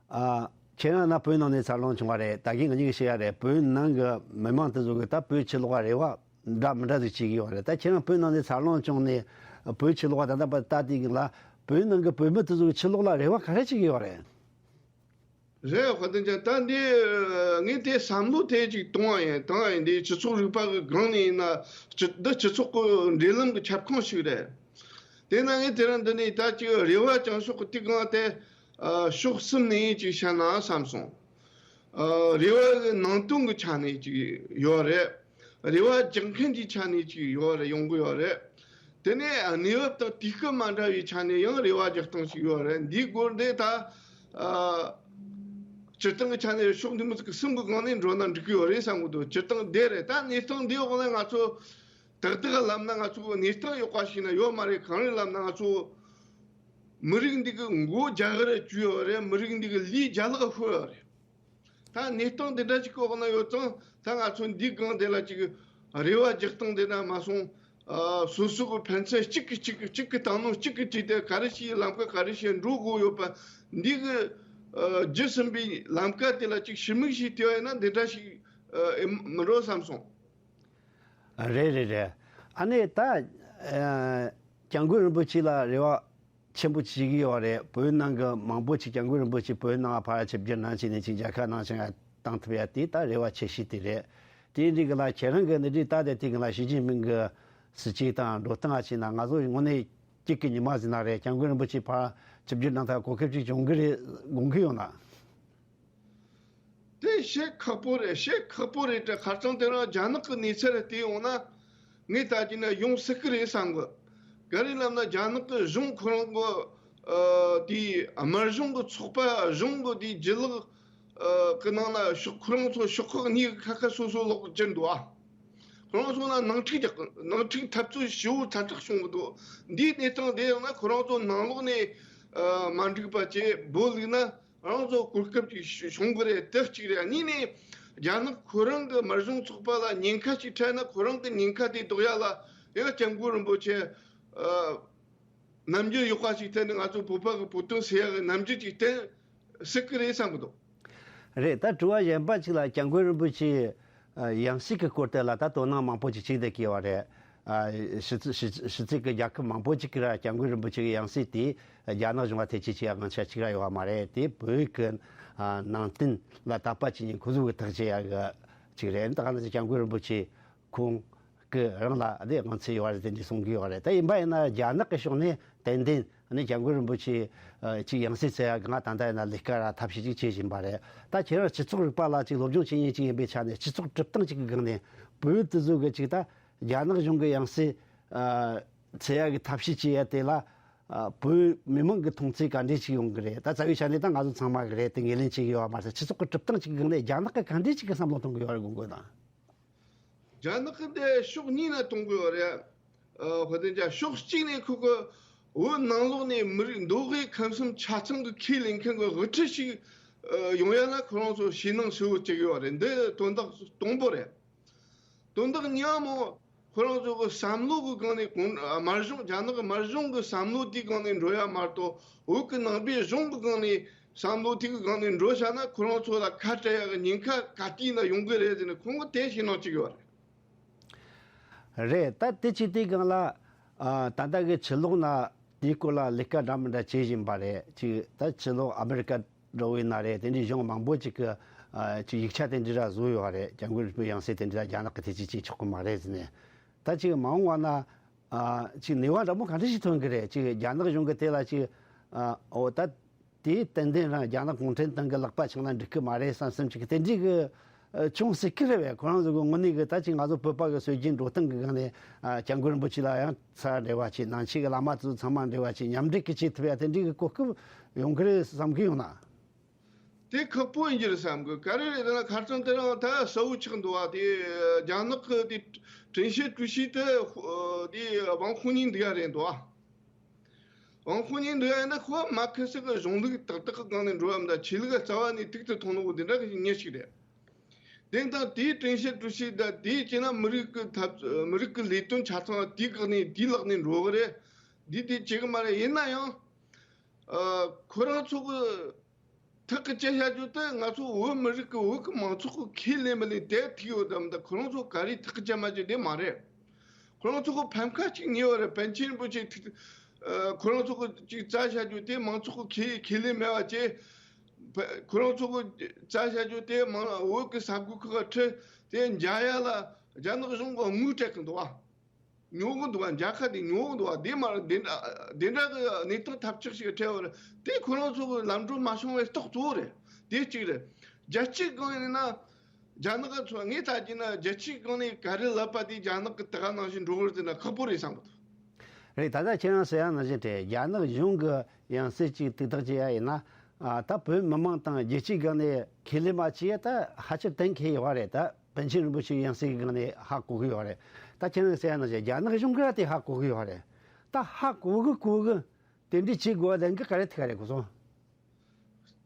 ཨ། ཁྱེད་རང་ན་བོད་ནང་ནས་འཚར་ལོངས་བྱུང་བ་རེད། ད་གིན་ང་གཉིས་ཀྱིས་བཤད་ཡ་རེད། བོད་ནང་གི་མི་མང་དེ་ཚོ་གི་ད་བོད་ཕྱི་ལོགས་ལ་རེ་བ་འདྲ་མི་འདྲ་ཟིག་བྱེད་ཀྱི་ཡོད་རེད། ད་ཁྱེད་རང་བོད་ནང་ནས་འཚར་ལོངས་བྱུང་ནས་བོད་ཕྱི་ལོགས་ལ་ད་ལྟ་བར་ལྟ་དུས་ཀྱི་ལ། བོད་ནང་གི་བོད་མི་དེ་ཚོ་གི་ཕྱི་ལོགས་ལ་རེ་བ་ག་རེ་བྱེད་ཀྱི་ཡོད་རེད། རེད། དཔལ་ལྡན་ཅན། ད་འདི་ངས་དེ་བསམ་བློ་དེ་ཅིག་གཏོང་བ་ཡིན། གཏོང་བ་ཡིན། འདི་སྤྱི་ཚོགས་རིག་པ་གི་སྒང་ནས་ཡིན་ན། སྤྱི་འདི་སྤྱི་ཚོགས་ཀྱི་འབྲེལ་ལམ་གྱི་ཁྱབ་ཁོངས་ཤིག་རེད། དེས་ན་ངས་དེ་རིང་འདི་ནས་ད་ཅིག་རེ་བ་བཅང་ཕྱོགས་ཀྱི་དེ་སྒང་དེ་ཨ་ཕྱོགས་གསུམ་ནས་ཅིག་བཤད་ན་བསམ་སོང་། ཨ་རེ་བ་གི་ནང་དོན་གྱི་ཆ་ནས་ཅིག་ཡོད་རེད། རེ་བ་རྒྱག་མཁན་གྱི་ཆ་ནས་ཅིག་ཡོད་རེད། ཡོང་གི་ཡོད་རེད། དེ་ནས་གནས་བབ་དང་དུས་སྐབས་མ་འདྲ་བའི་ཆ་ནས་ཡང་རེ་བ་རྒྱག་སྟངས་ཤིག་ཡོད་རེད། འདིའི་སྐོར་འདི་ད་ཨ་སྤྱིར་བཏང་གི་ཆ་ནས་ཕྱོགས་འདི་མོ་ཟིག་གི་གསུམ་གི་སྒང་ནས་འགྲོ་ན་འགྲིག་གི་ཡོད་རེད་བསམ་གི་འདུག་སྤྱིར་བཏང་འདི་རེད། ད་གནས་སྟངས་འདིའི་འོག་ནས་ང་ཚོ་ཏག་ཏག་ལབ་ན་ང་ཚོ་གནས་སྟངས་ཡག་པ་ཞིག་ན་ཡོད་མ་རེད། གང་རེད་ལབ་ན་ང་ཚོ་མི་རིགས་འདི་གི་མགོ་རྒྱ་གར་ར་བཅུག་ཡོད་རེད། མི་རིགས་འདི་གི་ལུས་རྒྱ་ལག་ཤོར་ཡོད་རེད། ད་གནས་སྟངས་འདི་འདྲ་ཞིག་གི་འོག་ན་ཡོད་ཙང་། ད་ང་ཚོ་འདིའི་སྒང་དེ་ལ་ཅིག་རེ་བ་རྒྱག་སྟངས་དེ་འདྲ་མ་སོང་། ཨ་སོ་སོ་གི་ཕན་ཚུན་གཅིག་གིས་གཅིག་གི་གཅིག་གི་བཏང་ནོ་གཅིག་གིས་བྲིས་ཏེ་ག་རེ་ཞིག་ལམ་ཁ་ག་རེ་ཞིག་འགྲོ་དགོས་ཡོད་པ། འདི་གི་ཨ་བརྒྱུད་ཟིན་པའི་ལམ་ཁ་དེ་ལ་ཅིག་ཞུ་མིག་ཞིག་བལྟས་པ་ཡིན་ན་འདི་འདྲ་ཞིག་ཨ་ཨེ་མི་འགྲོ་བསམ་སོང་། རེད་རེད་རེད། ཨ་ནི་ད་ཨ་སྐྱབས་མགོན་རིན་པོ་ཆེ་ལ་རེ་བ་ཆེན་པོ་བྱེད་ཀྱི་ཡོད་རེད། བོད་ནང་གི་མང་པོ་ཅིག་སྐྱབས་མགོན་རིན་པོ་ཆེ་བོད་ནང་ཕར་ཆིབས་བསྒྱུར་གནང་བྱས་ནས་ཅིག་མཇལ་ཁ་གནང་བྱས་བཏང་ཐུབ་ཡ་དེ་ད་རེ་བ་ཆེ་ཤོས་དེ་རེད། དེ་འདྲའི་གི་ལ་ཁྱེད་རང་གི་འདི་འདྲའི་ལྟ་དེ་དེ་གི་ལ་ཞི་ཅིན་ཕིང་གི་སྲིད་བྱུས་དང་འགྲོ་སྟངས་ཨ་ཅེ་ན་ང་ཚོ་དངོས་གནས་གཅིག་གི་ཉི་མ་ཟིན་ན་རེད། སྐྱབས་མགོན་རིན་པོ་ཆེ་ཕར་ཆིབས་བསྒྱུར་གནང་ཐབས་གོ་སྐབས་ཅིག་བྱུང་གི་རེད་དགོངས་ཀྱི་ཡོད་ན། དེ་བཤད་ཁག་པོ་རེད། བཤད་ཁག་པོ་རེད་དྲ། ཁ་རྩང་དེ་རིང་རྒྱ་ནག་གི་གནས་ཚུལ་བལྟས་ཡོང་ན་ངས་ད་གིན་ན་ཡོང་སྲིད་གི་རེད་བསམ་གི། ག་རེ་ལབ་ན་རྒྱ་ནག་གི་གཞུང་ཁོ་རང་གི་ཨ་དེའི་དམར་གཞུང་གི་ཚོགས་པ་གཞུང་གི་དེའི་སྒྱིད་ལུག་ཨ་གི་ནང་ན་ཤོག་ཁོ་རང་ཚོ་ཤོག་ཁག་གཉིས་ཀྱི་ཁ་ཁ་སོ་སོ་ལོག་གི་འགྱུར་འདུག་ཨ། ཁོ་རང་ཚོ་ན་ནང་འཁྲུག་རྒྱག་ནང་འཁྲུག་འཐབ་རྩོད་ཞེ་པོ་ཛ་དྲག་བྱུང་གི་འདུག་འདིའི་གནས་སྟངས་དེ་ཡང་ན་ཁོ་རང་ཚོ་ནང་ལོགས་ནས་ཨ་མ་འགྲིག་པ་བྱས་སྦོ་ལུག་ན། རང་ཚོ་གོ་སྐབས་ཅིག་བྱུང་གི་རེད། དེ་གཅིག་རེད། གཉིས་ནས་རྒྱ་ནག་ཁོ་རང་གི་དམར་གཞུང་ཚོགས་པ་ལ་ཉེན་ཁ་ཅིག་འཕྲད་ན་ཁོ་རང་གི་ཉེན་ཁ་དེ་ཟློག་ཡ་ལ་ཡང་སྐྱབས་མགོན་རིན་པོ་ཆེ་ཨ་རྣམ་འགྱུར་ཡག་པ་ཞིག་བསྟན་ནས་ང་ཚོ་བོད་པ་གི་བོད་དོན་སེལ་ཡ་གི་རྣམ་འགྱུར་ཅིག་བསྟན་སྲིད་གི་རེད་བསམ་གི་འདུག་རེད། ད་དྲི་བ་གཞན་པ་ཅིག་ལ་སྐྱབས་མགོན་རིན་པོ་ཆེ་ཡང་སྲིད་ཀྱི་སྐོར་དེ་ལ་ད་དོ་སྣང་མང་པོ་ཅིག་བྱེད་བསྡད་ཀྱི་ཡོད་རེད། ཨ་ཕྱི་ཕྱི་ཕྱི་སྲིད་ཀྱི་རྒྱལ་ཁབ་མང་པོ་ཅིག་གིས་ར་སྐྱབས་མགོན་རིན་པོ་ཆེ་གི་ཡང་སྲིད་དེ་རྒྱ་ནག་གཞུང་ལ་ཐེ་ཇུས་བྱེད་ཡ་དབང་ཆ་གཅིག་ར་ཡོད་པ་མ་རེད། དེ་བོད་ཀྱི་ཨ་ནང་བསྟན་ལ་དད་པ་བྱེད་མཁན་ཁོ་ཚོ་གི་ཐག་བཅད་ཡ་གི་ཅིག་རེད། ད་ག་ནང་བཞིན་སྐྱབས་མགོན་རིན་པོ་ཆེ་ཁོང་གི་རང་ལ་དེ་དབང་ཚད་ཡོད་པ་རེད། དེ་འདྲ་གསུང་གི་ཡོད་རེད། ད་ཡིན་པ་ཡིན་ན་རྒྱ་ནག་གི་ཕྱོགས་ནས་ ཏན་ཏན་ནི་སྐྱབས་མགོན་རིན་པོ་ཆེ་ཨ་ཅིག་ཡང་སྲིད་བཙལ་ཡ་གང་ད་ལྟ་ཡིན་ན་ལས་ཀ་ར་ཐབས་ཤེས་ཅིག་བྱེད་བཞིན་པ་རེད། ད་ཁྱེད་རང་སྤྱི་ཚོགས་རིག་པ་ལ་ཅིག་སློབ་སྦྱོང་བྱེད་མཁན་ཅིག་ཡིན་པའི་ཆ་ནས་སྤྱི་ཚོགས་གྲུབ་སྟངས་ཅིག་གི་སྒང་ནས་བོད་དེ་ཚོ་གི་ཅིག་ད་རྒྱ་ནག་གཞུང་གི་ཡང་སྲིད་ཨ་བཙལ་ཡ་གི་ཐབས་ཤེས་བྱེད་ཡ་དེ་ལ་ཨ་བོད་མི་མང་གི་མཐོང་ཚུལ་ག་འདྲས་ཅིག་ཡོང་གི་རེད། ད་རྩ་བའི་ཆ་ནས་ད་ང་ཚོ་ཚང་མ་གི་རེད་དེ་ངོས་ལེན་བྱེད་ཀྱི་ཡོད་པ་མ་ཟད་སྤྱི་ཚོགས་ཀྱི་གྲུབ་སྟངས་ཅིག་གི་སྒང་ནས་རྒྱ་ནག་གི་ག་འདྲས་ཅིག་གི་བསམ་བློ་གཏོང་གི་ཡོད་རེད་དགོངས་དགོས་དང་། རྒྱ་ནག་གི་འདི་ཕྱོགས་གཉིས་ནས་གཏོང་གི་ཡོད་རེད། ཨ་ཧོ་དེ་འདྲ་ཕྱོགས་གཅིག་ནས་ཁོ་གི་བོད་ནང་ལོགས་ནས་མི་རིགས་མདོ་དབུས་ཁམས་གསུམ་ཆ་ཚང་གི་ཁས་ལེན་མཁན་གྱི་དབུ་ཁྲིད་ཞིག་ཨ་ཡོང་ཡ་ལ་ཁོ་རང་ཚོ་ཞེད་སྣང་ཧྲིལ་བོ་བྱེད་ཀྱི་ཡོད་རེད། འདི་དོན་དག་དང་པོ་རེད། དོན་དག་གཉིས་པ་མོ་ཁོ་རང་ཚོ་གི་བསམ་བློ་གི་སྒང་ནས་གོང་དམར་གཞུང་རྒྱ་ནག་གི་དམར་གཞུང་གི་བསམ་བློ་དེའི་སྒང་ནས་འགྲོ་ཡ་མ་གཏོགས་བོད་ཀྱི་ནང་པའི་གཞུང་གི་སྒང་ནས་བསམ་བློ་དེ་གི་སྒང་ནས་འགྲོ་བྱ་ན་ཁོ་རང་ཚོ་ལ་ཁ་བྲལ་ཡ་གི་ཉེན་ཁ་ག་དུས་ན་ཡོང་གི་རེད་ཟེར་ནས་ཁོང་གི་དེ་ཞེད་སྣང་བྱེད་ཀྱི་ཡོད་རེད། རེད། ད་དེ་ཅིག་དེའི་སྒང་ལ་ཨ་ད་ལྟ་གི་ཕྱི་ལོགས་ན་དེའི་སྐོར་ལ་ལས་ཀ་འདྲ་མི་འདྲ་བྱེད་བཞིན་པ་རེད། ཅིག་ད་ཕྱི་ལོགས་ཨ་མེ་རི་ཀ་འགྲོ་བའི་ན་རེད། དེ་འདྲའི་གཞུང་མང་པོ་ཅིག་གི་ཨ་ཅིག་ཡིག་ཆ་དེ་འདྲ་ར་བཟོས་ཡོད་རེད། སྐྱབས་མགོན་རིན་པོ་ཡང་སྲིད་དེ་འདྲ་རྒྱ་ནག་གི་ཐེ་ཇུས་བྱེད་ཆོག་གི་མ་རེད་ཟེར་ནས། ད་ཅིག་མ་འོངས་པ་ན་ཨ་ཅིག་ནུས་པ་འདྲ་མོ་ག་འདྲ་ཞིག་ཐོན་གི་རེད། ཅིག་རྒྱ་ནག་གཞུང་གི་དེ་ལ་ཅིག་ཨ་འོ་ད་དེ་ཏན་ཏན་རང་རྒྱ་ནག་གུང་ཁྲན་ཏང་གི་ལག་པ་འཆང་ན་འགྲིག་གི་མ་རེད་བསམ་བསམ་ཅིག་གི་དེ་འདྲའི་གི་ཨ་ཅུང་ཟེར་གི་རེད་བས། ཁོ་རང་ཚོ་གི་དངོས་གནས་གི་ད་ཅིག་ང་ཚོ་བོད་པ་གི་སྲོལ་རྒྱུན་འགྲོ་སྟངས་གི་སྒང་ནས་ཨ་སྐྱབས་མགོན་རིན་པོ་ཆེ་ལ་ཡང་ཚ་འབྲེལ་བ་བྱེད། ནང་ཆོས་གི་བླ་མ་ཚོ་ཚང་མ་འབྲེལ་བ་བྱེད། མཉམ་འབྲེལ་གི་བྱེད་ཐུབ་ཡ་དེ་འདྲའི་གི་གོ་སྐབས་ཡོང་གི་རེད་བསམ་གི་ཡོང་ན། དེ་ཁག་པོ་ཡིན་གྱི་རེད་བསམ་གི། ག་རེ་རེད་ཟེར་ན་ཁ་སང་དེ་རིང་ད་གསལ་བོ་ཆགས་འདུག་བ། དེ་རྒྱ་ནག་གི་དེ་ཀྲིན་ཤེ་ཀྲུའུ་ཞི་དེ་དེ་ཝང་ཧུའུ་ཉིན་འདུག་ཡ་རེད་འདུག་བ། ཝང་ཧུའུ་ཉིན་འདུག་ཡ་ན་ཁོ་མ་ཁི་སི་གི་གཞུང་ལུགས་ཏག་ཏག་གི་སྒང་ནས་འགྲོ་བ་མ་ད་ཆོས་ལུགས་རྩ་བ་ནས་ཐུགས་སུ་མཐོང་ནོ་འདི་འདྲ་གི་མྱི་ཞིག་རེད། དེ་དང་དེའི་ཀྲིན་ཤེ་ཀྲུའུ་ཞི་ད་དེའི་ཅི་ན་མི་རིགས་ཀྱི་ཐབས་མི་རིགས་ཀྱི་ལས་དོན་ཆ་ཚང་དེའི་བཀག་ནས་དེའི་ལག་ནས་འགྲོ་གི་རེད། འདི་དེ་བྱེད་གི་མ་རེད། ཡིན་ན་ཡང་ཨ་ཁོ་རང་ཚོ་གི་ཐག་གི་བཅད་བྱ་རྒྱུ་དེ་ང་ཚོ་བོད་མི་རིགས་ཀྱི་བོད་ཀྱི་མང་ཚོགས་ཀྱི་ཁས་ལེན་མི་ལེན་དེ་ཐུག་ཡོད་དམ། ད་ཁོ་རང་ཚོ་ག་རེ་ཐག་གི་བཅད་མ་བཅད་དེ་མ་རེད། ཁོ་རང་ཚོ་གི་ཕམ་ཁ་གཅིག་ཉེ་བ་རེད། པཎ་ཆེན་རིན་པོ་ཆེ་ཐུག་ཨ་ཁོ་རང་ཚོ་གི་གཅིག་རྩ་བྱ་རྒྱུ་དེ་མང་ཚོགས་ཀྱི་ཁས་ཁས་ལེན་མེད་པ་བཅས་ཁོ་རང་ཚོ་གི་རྩ་བྱ་རྒྱུ་དེ་མང་བོད་ཀྱི་ས་ཁུལ་ཁག་ཁྲིད་དེ་འཇགས་ཡ་ལ་རྒྱ་ནག་གཞུང་གི་དམིགས་སྤྲད་གི་འདུག་བ། ཉོ་གི་འདུག་བ། མཇལ་ཁ་དེ་ཉོ་གི་འདུག་བ། དེ་མ་རེད། དེ་འདྲ་དེ་འདྲ་གི་གནས་སྟངས་ཐབས་ཆག་ཞིག་འཕྲད་པ་རེད། དེ་ཁོ་རང་ཚོ་གི་ལམ་འགྲོ་མ་བྱུང་བའི་རྟགས་གཙོ་བོ་རེད། དེ་གཅིག་རེད། རྒྱལ་སྤྱིའི་སྒང་ཡིན་ན་རྒྱ་ནག་གི་ཚོ་ངས་ལྟ་རྒྱུ་ན་རྒྱལ་སྤྱིའི་སྒང་ནས་ག་རེ་ལབ་པ་དེ་རྒྱ་ནག་གི་ད་ག་ནང་བཞིན་འགྲོ་གི་རེད་ཟེར་ན་ཁག་པོ་རེད་བསམ་གི་འདུག་རེད། ད་ལྟ་ཁྱེད་རང་ཟེར་ཡ་ནང་བཞིན་རེད། རྒྱ་ནག་གཞུང་གི་ཡང་སྲིད་ཅིག་ཏིག་ཏག་བྱེད་ཡ་ཡིན་ན་ཨ་ད་བོད་མི་མང་དང་རྒྱལ་སྤྱིའི་སྒང་ནས་ཁས་ལེན་མ་བྱས་ཡ་ད་ཧ་ཅང་གཏན་འཁེལ་ཡོད་རེད། ད་པཎ་ཆེན་རིན་པོ་ཆེའི་ཡང་སྲིད་ཀྱི་སྒང་ནས་ཧ་གོ་གི་ཡོད་རེད། ད་ཁྱེད་རང་ཟེར་ཡ་ནང་བཞིན་རྒྱ་ནག་གཞུང་གིས་དེ་ཧ་གོ་གི་ཡོད་རེད། ད་ཧ་གོ་གི་གོ་གི་དེ་འདྲའི་བྱེད་དགོས་པ་ལན་གི་ག་རེ་ཐུག་རེད་གོ་སོང་།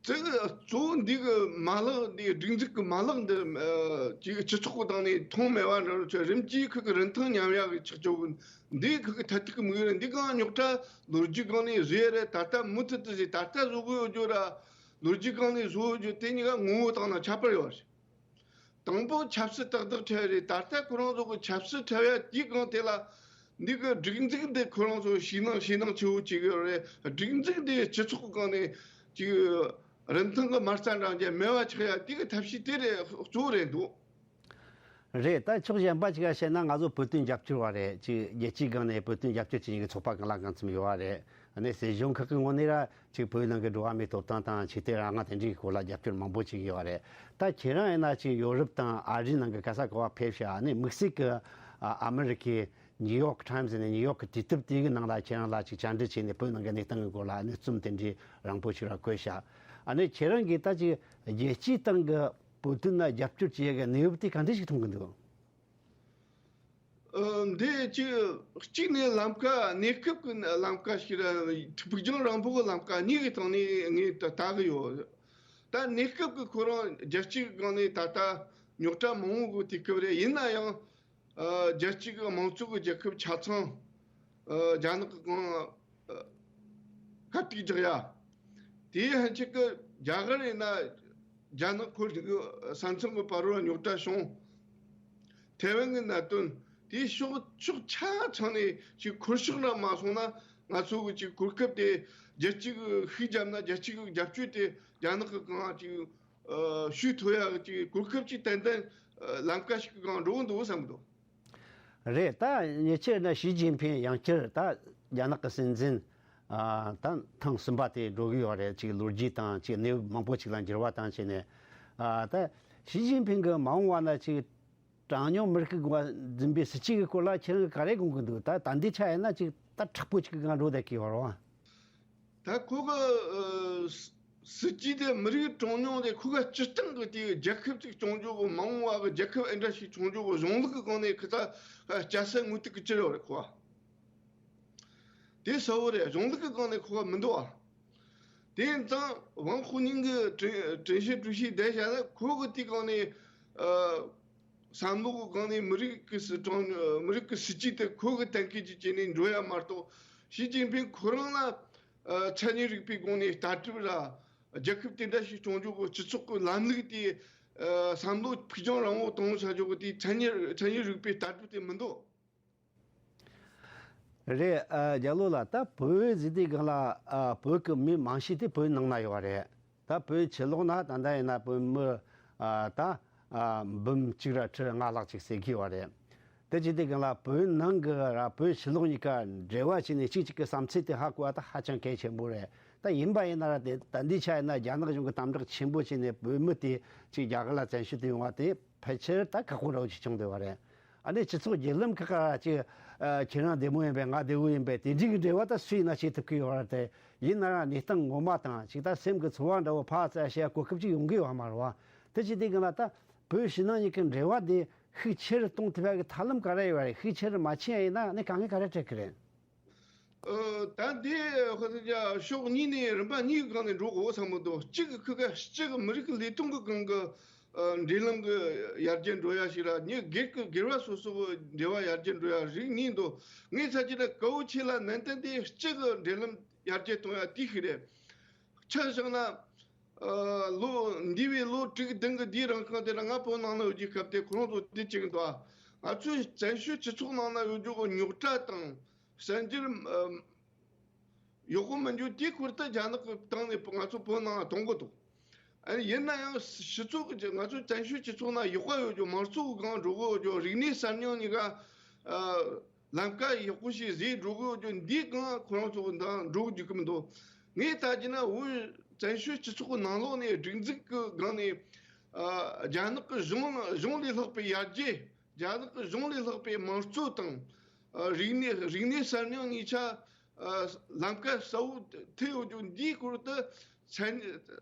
དེ་གི་གཙོ་བོ་འདི་གི་མ་ལག་འདི་སྒྲིག་འཛུགས་ཀྱི་མ་ལག་འདི་ཅིག་སྤྱི་ཚོགས་ཀྱི་སྟེང་ནས་མཐོང་མེད་པ་འདྲ་རུ་ཆོས་རིམ་གྱིས་ཁུ་གི་རིན་ཐང་ཉམས་ཡག་གི་ཆགས་ཆོག་གི། འདི་ཁུ་གི་མཐར་ཐུག་གི་དམིགས་ཡུལ་འདི་གང་རྙོག་དྲ་ལོ་རྒྱུས་སྒང་ནས་བཟོས་རེད། ད་ལྟ་མུ་མཐུད་དུ་བཟོས། ད་ལྟ་བཟོ་གི་ཡོད་རྒྱུ་ར་ལོ་རྒྱུས་སྒང་ནས་བཟོ་ཡོད་རྒྱུ་དེ་གཉིས་ཀ་ངོ་བོ་དང་ན་ཁྱད་པར་ཡོད་རེད། དང་པོ་ཆབ་སྲིད་ཏག་ཏག་འཕྲད་རེད། ད་ལྟ་ཁོ་རང་ཚོ་གི་ཆབ་སྲིད་འཕྲད་ཡ་དེའི་སྒང་དེ་ལ་འདི་གི་སྒྲིག་འཛུགས་འདི་ཁོ་རང་ཚོ་ཞེད་སྣང་ཞེད་སྣང་ཆེ་བོ་བྱེད་གི་རེད། སྒྲིག་འཛུགས་འདི་སྤྱི་ཚོགས་གི་སྒང་ནས་ཅིག་རིན་ཐང་གི་མ་རྩ་འདྲ་མཇལ་མེད་པ་ཆགས་ཡ་དེ་གི་ཐབས་ཤེས་དེ་རེད། གཙོ་བོ་རེད་འདུག་རེད། ད་ཕྱོགས་གཞན་པ་ཅིག་ལ་བཤད་ན་ང་ཚོ་བོད་དོན་རྒྱབ་སྐྱོར་བ་རེད། ཅིག་རྒྱལ་སྤྱིའི་སྒང་ནས་བོད་དོན་རྒྱབ་སྐྱོར་བྱེད་མཁན་གྱི་ཚོགས་པ་གང་ལ་གང་འཚམ་ཡོད་བ་རེད། ཨ་ནི་སྲིད་གཞུང་ཁག་གི་ངོས་ནས་ར་ཅིག་བོད་ནང་གི་འགྲོ་བ་མིའི་ཐོབ་ཐང་དང་ཆོས་དད་རང་དབང་དེ་འདྲའི་སྐོར་ལ་རྒྱབ་སྐྱོར་མང་པོ་བྱེད་ཀྱི་ཡོད་རེད། ད་ཁྱེད་རང་ཡིན་ན་ཅིག་ཡོ་རོབ་དང་ཨ་རིའི་ནང་གི་ག་ས་ག་བ་ཕེབས་ཤག་ཨ་ནི་དམིགས་བསལ་གྱི་ཨ་ཨ་མི་རི་ཀའི་ནིའུ་ཡོག་ཊའིམ་ཟེར་ནས་ནིའུ་ཡོག་གི་དུས་དེབ་དེ་གི་ནང་ལ་ཁྱེད་རང་ལ་ཅིག་བཅར་འདྲི་བྱས་ནས་བོད་ནང་གི་གནས་སྟངས་ཀྱི་སྐོར་ལ་གནས་ཚུལ་དེ་འདྲའི་རིང་པོ་ཞིག་ར་བཀོད་ཤག་ཨ་ནི་ཁྱེད་རང་གིས་ད་ཅིག་རྒྱལ་སྤྱིའི་སྟེང་གི་བོད་དོན་ལ་རྒྱབ་སྐྱོར་བྱེད་ཡ་གི་གནས་བབ་དེ་ག་འདྲ་ཞིག་མཐོང་གི་འདུག་ཨ། འདི་ཅི་གཅིག་ནས་ལམ་ཀ་གནས་སྐབས་ཀྱི་ལམ་ཀ་ཞིག་ར་ཕུགས་རྒྱང་རིང་པོ་གི་ལམ་ཀ་གཉིས་ཀྱི་སྟེང་ནས་ངས་ད་ལྟ་གི་ཡོད། ད་གནས་སྐབས་ཀྱི་ཁོ་རང་རྒྱལ་སྤྱིའི་སྒང་ནས་ད་ལྟ་རྙོག་དྲ་མང་བོ་གི་དུས་སྐབས་རེད། ཡིན་ན་ཡང་ཨ་རྒྱལ་སྤྱི་གི་དམངས་གཙོ་གི་རྒྱལ་ཁབ་ཆ་ཚང་ཨ་རྒྱ་ནག་གི་གང་ཨ་ཁ་གཏུག་རྒྱག་ཡ། དེའི་ཕན་ཆད་ཀྱི་རྒྱ་གར་ཡིན་ན་རྒྱ་ནག་ཁོར་ཡུག་ས་མཚམས་ཀྱི་བར་བར་རྙོག་དྲ་བྱུང་། ཐའེ་ཝན་གྱི་གནད་དོན་དེའི་ཕྱོགས་ཕྱོགས་ཆ་ཚང་ནས་ཅིག་འཁོར་ཕྱོགས་ལ་མ་སོང་ན་ང་ཚོ་གི་ཅིག་གོ་སྐབས་དེ་རྒྱལ་སྤྱི་གི་ཤུགས་བརྒྱབ་ན་རྒྱལ་སྤྱི་གི་རྒྱབ་སྐྱོར་དེ་རྒྱ་ནག་གི་གང་ཅིག་ཨ་ཞུས་ཐུབ་ཡ་གི་ཅིག་གོ་སྐབས་ཅིག་ཏན་ཏན་ཨ་ལམ་ཀ་ཞིག་གི་སྒང་འགྲོ་གི་འདུག་བསམ་གི་འདུག་རེད། ད་ཉེ་ཆར་ན་ཞི་ཅིན་ཕིང་ཡང་བསྐྱར་ད་རྒྱ་ནག་གི་སྲིད་འཛིན་ ཨ་ད་ཐེངས་གསུམ་པ་དེ་འགྲོ་གི་ཡོད་རེད། ཅིག་ལོ་རྒྱུས་དང་ཅིག་གནས་བབ་མང་པོ་ཅིག་ལ་འགྱུར་བ་བཏང་བྱས་ནས། ཨ་ད་ཞི་ཅིན་ཕིང་གི་མ་འོངས་པ་ན་ཅིག་གྲངས་ཉུང་མི་རིགས་ཀྱི་འགོ་འཛིན་པའི་སྲིད་ཇུས་ཀྱི་སྐོར་ལ་ཁྱེད་རང་གིས་ག་རེ་དགོངས་ཀྱི་འདུག་ད་ད་འདི་ཆ་ཡིན་ན་ཅིག་ད་མཁྲེགས་པོ་ཅིག་གི་སྒང་འགྲོ་བསྡད་ཀྱི་ཡོད་རེད་བ། ད་ཁོ་གི་ཨ་སྲིད་ཇུས་དེ་མི་རིགས་གྲངས་ཉུང་དེ་ཁོ་གི་སྤྱིར་བཏང་གི་དེ་རྒྱལ་ཁབ་ཅིག་སྐྱོང་རྒྱུ་གི་མ་འོངས་པ་གི་རྒྱལ་ཁབ་ཨེ་འདྲ་ཞིག་སྐྱོང་རྒྱུ་གི་གཞུང་ལུགས་ཀྱི་སྒང་ནས་ཁི་ཚ་སྐྱ་སེར་དངོས་དུ་གི་ཅི་རེད་བ་རེད་ཁོ་བ། དེ་གསལ་བོ་རེད། གཞུང་ལུགས་ཀྱི་སྒང་ནས་ཁོ་བ་མི་འདུག་བ། དེ་ཡིན་ཙང་ཝང་ཧུ་ཉིང་གི་ཀྲེན་ཀྲེན་ཞི་ཀྲུའུ་ཞི་བསྡད་བཞག་ན་ཁོ་གི་དེའི་སྒང་ནས་ཨ་བསམ་བློ་གི་སྒང་ནས་མི་རིགས་ཀྱི་སྲིད་གྲངས་མི་རིགས་ཀྱི་སྲིད་ཇུས་དེ་ཁོ་གི་གཏན་འཁེལ་གྱི་བྱས་ནས་འགྲོ་ཡ་མ་གཏོགས། ཞི་ཅིན་ཕིང་ཁོ་རང་ལ་ཨ་མཚན་ཉིད་རིག་པའི་སྒང་ནས་ལྟ་གྲུབ་ར་རྒྱལ་ཁབ་དེ་འདྲ་ཞིག་སྐྱོང་རྒྱུ་གི་སྤྱི་ཚོགས་ཀྱི་ལམ་ལུགས་དེ་ཨ་བསམ་བློ་ཕུགས་རྒྱང་རིང་བོ་གཏོང་བྱ་རྒྱུ་གི་དེ་མཚན་ཉིད་མཚན་ཉིད་རིག་པའི་ལྟ་གྲུབ་དེ་མི་འདུག་རེད། ཨ་རྒྱ་ལོ་ལགས། ད་བོད་ཟེར་དུས་སྒང་ལ་ཨ་བོད་ཀྱི་མི་མང་ཤོས་དེ་བོད་ནང་ན་ཡོད་རེད། ད་བོད་ཕྱི་ལོགས་ན་ད་ལྟ་ཡིན་ན་བོད་མི་ཨ་ད་ཨ་འབུམ་གཅིག་ར་ཁྲི་ལྔ་ལྷག་ཅིག་ཟེར་གྱི་ཡོད་རེད། དེ་བྱེད་དུས་སྒང་ལ་བོད་ནང་གི་ར་བོད་ཕྱི་ལོགས་གཉིས་ཀ་འབྲེལ་བ་བྱས་ནས་གཅིག་གཅིག་གི་བསམ་ཚུལ་དེ་ཧ་གོ་བ་ད་ཧ་ཅང་གལ་ཆེན་པོ་རེད། ད་ཡིན་པ་ཡིན་ན་ར་དེ་ད་འདི་ཆ་ཡིན་ན་རྒྱ་ནག་གཞུང་གིས་དམ་དྲག་ཆེན་པོ་བྱས་ནས་བོད་མི་དེ་གཅིག་རྒྱ་གར་ལ་བཙན་བྱོལ་དུ་ཡོང་བ་དེ་ཕལ་ཆེར་ད་ཁག་པོ་འདྲ་བོ་ཅིག་བྱུང་བསྡད་པ་རེད། ཨ་ནི་སྤྱི་ཚོགས་བརྒྱུད་ལམ་ཁག་ཁག་ཅིག་ཨ་ཁྱེད་རང་བདེ་མོ་ཡིན་པས་ང་བདེ་བོ་ཡིན་པས་དེ་འདྲའི་གི་འབྲེལ་བ་ད་སུ་ཡིན་ན་བྱེད་ཐུབ་ཀྱི་ཡོད་རེད་དེ། ཡིན་ན་ར་གནས་སྟངས་ངོ་མ་དང་ཅིག་ད་སེམས་ཀྱི་ཚོར་བ་འདྲ་བོ་ཕར་ཙམ་བཤད་གོ་སྐབས་ཅིག་ཡོང་གི་ཡོད་མ་རེད་བ། དེ་བྱེད་དུས་སྒང་ལ་ད་བོད་ཕྱི་ནང་གཉིས་ཀྱི་འབྲེལ་བ་དེ་ཤུགས་ཆེ་རུ་གཏོང་ཐུབ་ཡ་གི་ཐབས་ལམ་ག་རེ་ཡོད་རེད། ཤུགས་ཆེ་རུ་མ་ཕྱིན་ཡ་ཡིན་ན་ནི་དཀའ་ངལ་ག་རེ་འཕྲད་ཀྱི་རེད། ཨ་ད་འདི་ཧོ་ཐི་ཇ་ཕྱོགས་གཉིས་ནས་རིམ་པ་གཉིས་ཀྱི་སྒང་ནས་འགྲོ་དགོས་བསམ་གྱི་འདུག་གཅིག་གི་ཁུ་ཁ་གཅིག་གི་མི་རིགས་ཀྱི་ལས་དོན་གྱི་སྒང་གི་ཨ་འབྲེལ་ལམ་གྱི་ཡར་རྒྱས་འགྲོ་ཡ་ཞིག་ར་ནི་སྒེར་གྱི་སྒེར་བ་སོ་སོ་གི་འབྲེལ་བ་ཡར་རྒྱས་འགྲོ་ཡ་རིགས་གཉིས་འདུག་ངས་ཚ་ཅི་ན་གལ་ཆེ་ལ་ནན་ཏན་དེ་གཅིག་གི་འབྲེལ་ལམ་ཡར་རྒྱས་གཏོང་ཡ་དེ་ཞིག་རེད། ཆ་བཞག་ན་ཨ་ལོ་འདས་པའི་ལོ་དྲུག་བདུན་གྱི་དེའི་རིང་གང་དེ་ལ་ང་བོད་ནང་ན་ཡོད་ཀྱི་སྐབས་དེ་ཁོ་རང་ཚོ་དེ་བྱེད་ཀྱི་འདུག་ང་ཚོའི་བཙན་བྱོལ་སྤྱི་ཚོགས་ནང་ན་ཡོད་རྒྱུ་གི་རྙོག་དྲ་དང་། གསར་འགྱུར་ཨ་ཡག་པོ་མི་འཇུག་དེའི་སྐོར་དུ་རྒྱ་ནག་གི་སྟེང་ནས་ང་ཚོ་བོད་ནང་གཏོང་གི་འདུག་ཨ་ནི་ཡིན་ན་ཡང་སྤྱི་ཚོགས་ཀྱི་ང་ཚོ་བཙན་བྱོལ་སྤྱི་ཚོགས་ནང་ཡག་པ་ཡོད་རྒྱུ་མང་གཙོ་གི་སྒང་འགྲོ་གི་ཡོད་རྒྱུ་རིག་གནས་གསར་རྙིང་གཉིས་ཀ་ཨ་ལམ་ཀ་ཡག་པོ་ཞིག་བཟོས་འགྲོ་གི་ཡོད་རྒྱུ་འདིའི་སྒང་ཁོ་རང་ཚོ་གི་འདང་འགྲོ་གི་འཇུག་གི་མི་འདུག་ངས་ལྟ་རྒྱུ་ན་བོད་བཙན་བྱོལ་སྤྱི་ཚོགས་ཀྱི་ནང་ལོགས་ནས་སྒྲིག་འཛུགས་ཀྱི་སྒང་ནས་ཨ་རྒྱ་ནག་གི་གཞུང་གཞུང་ལས་ལྷག་པའི་ཡར་རྒྱས། རྒྱ་ནག་གི་གཞུང་ལས་ལྷག་པའི་དམངས་གཙོ་དང་། ཨ་རིག་གནས་རིག་གནས་གསར་རྙིང་གཉིས་ཆ་ཨ་ལམ་ཀ་གསལ་བོ་ཐེབས་ཡོད་རྒྱུ་འདིའི་སྐོར་དུ་ཚན་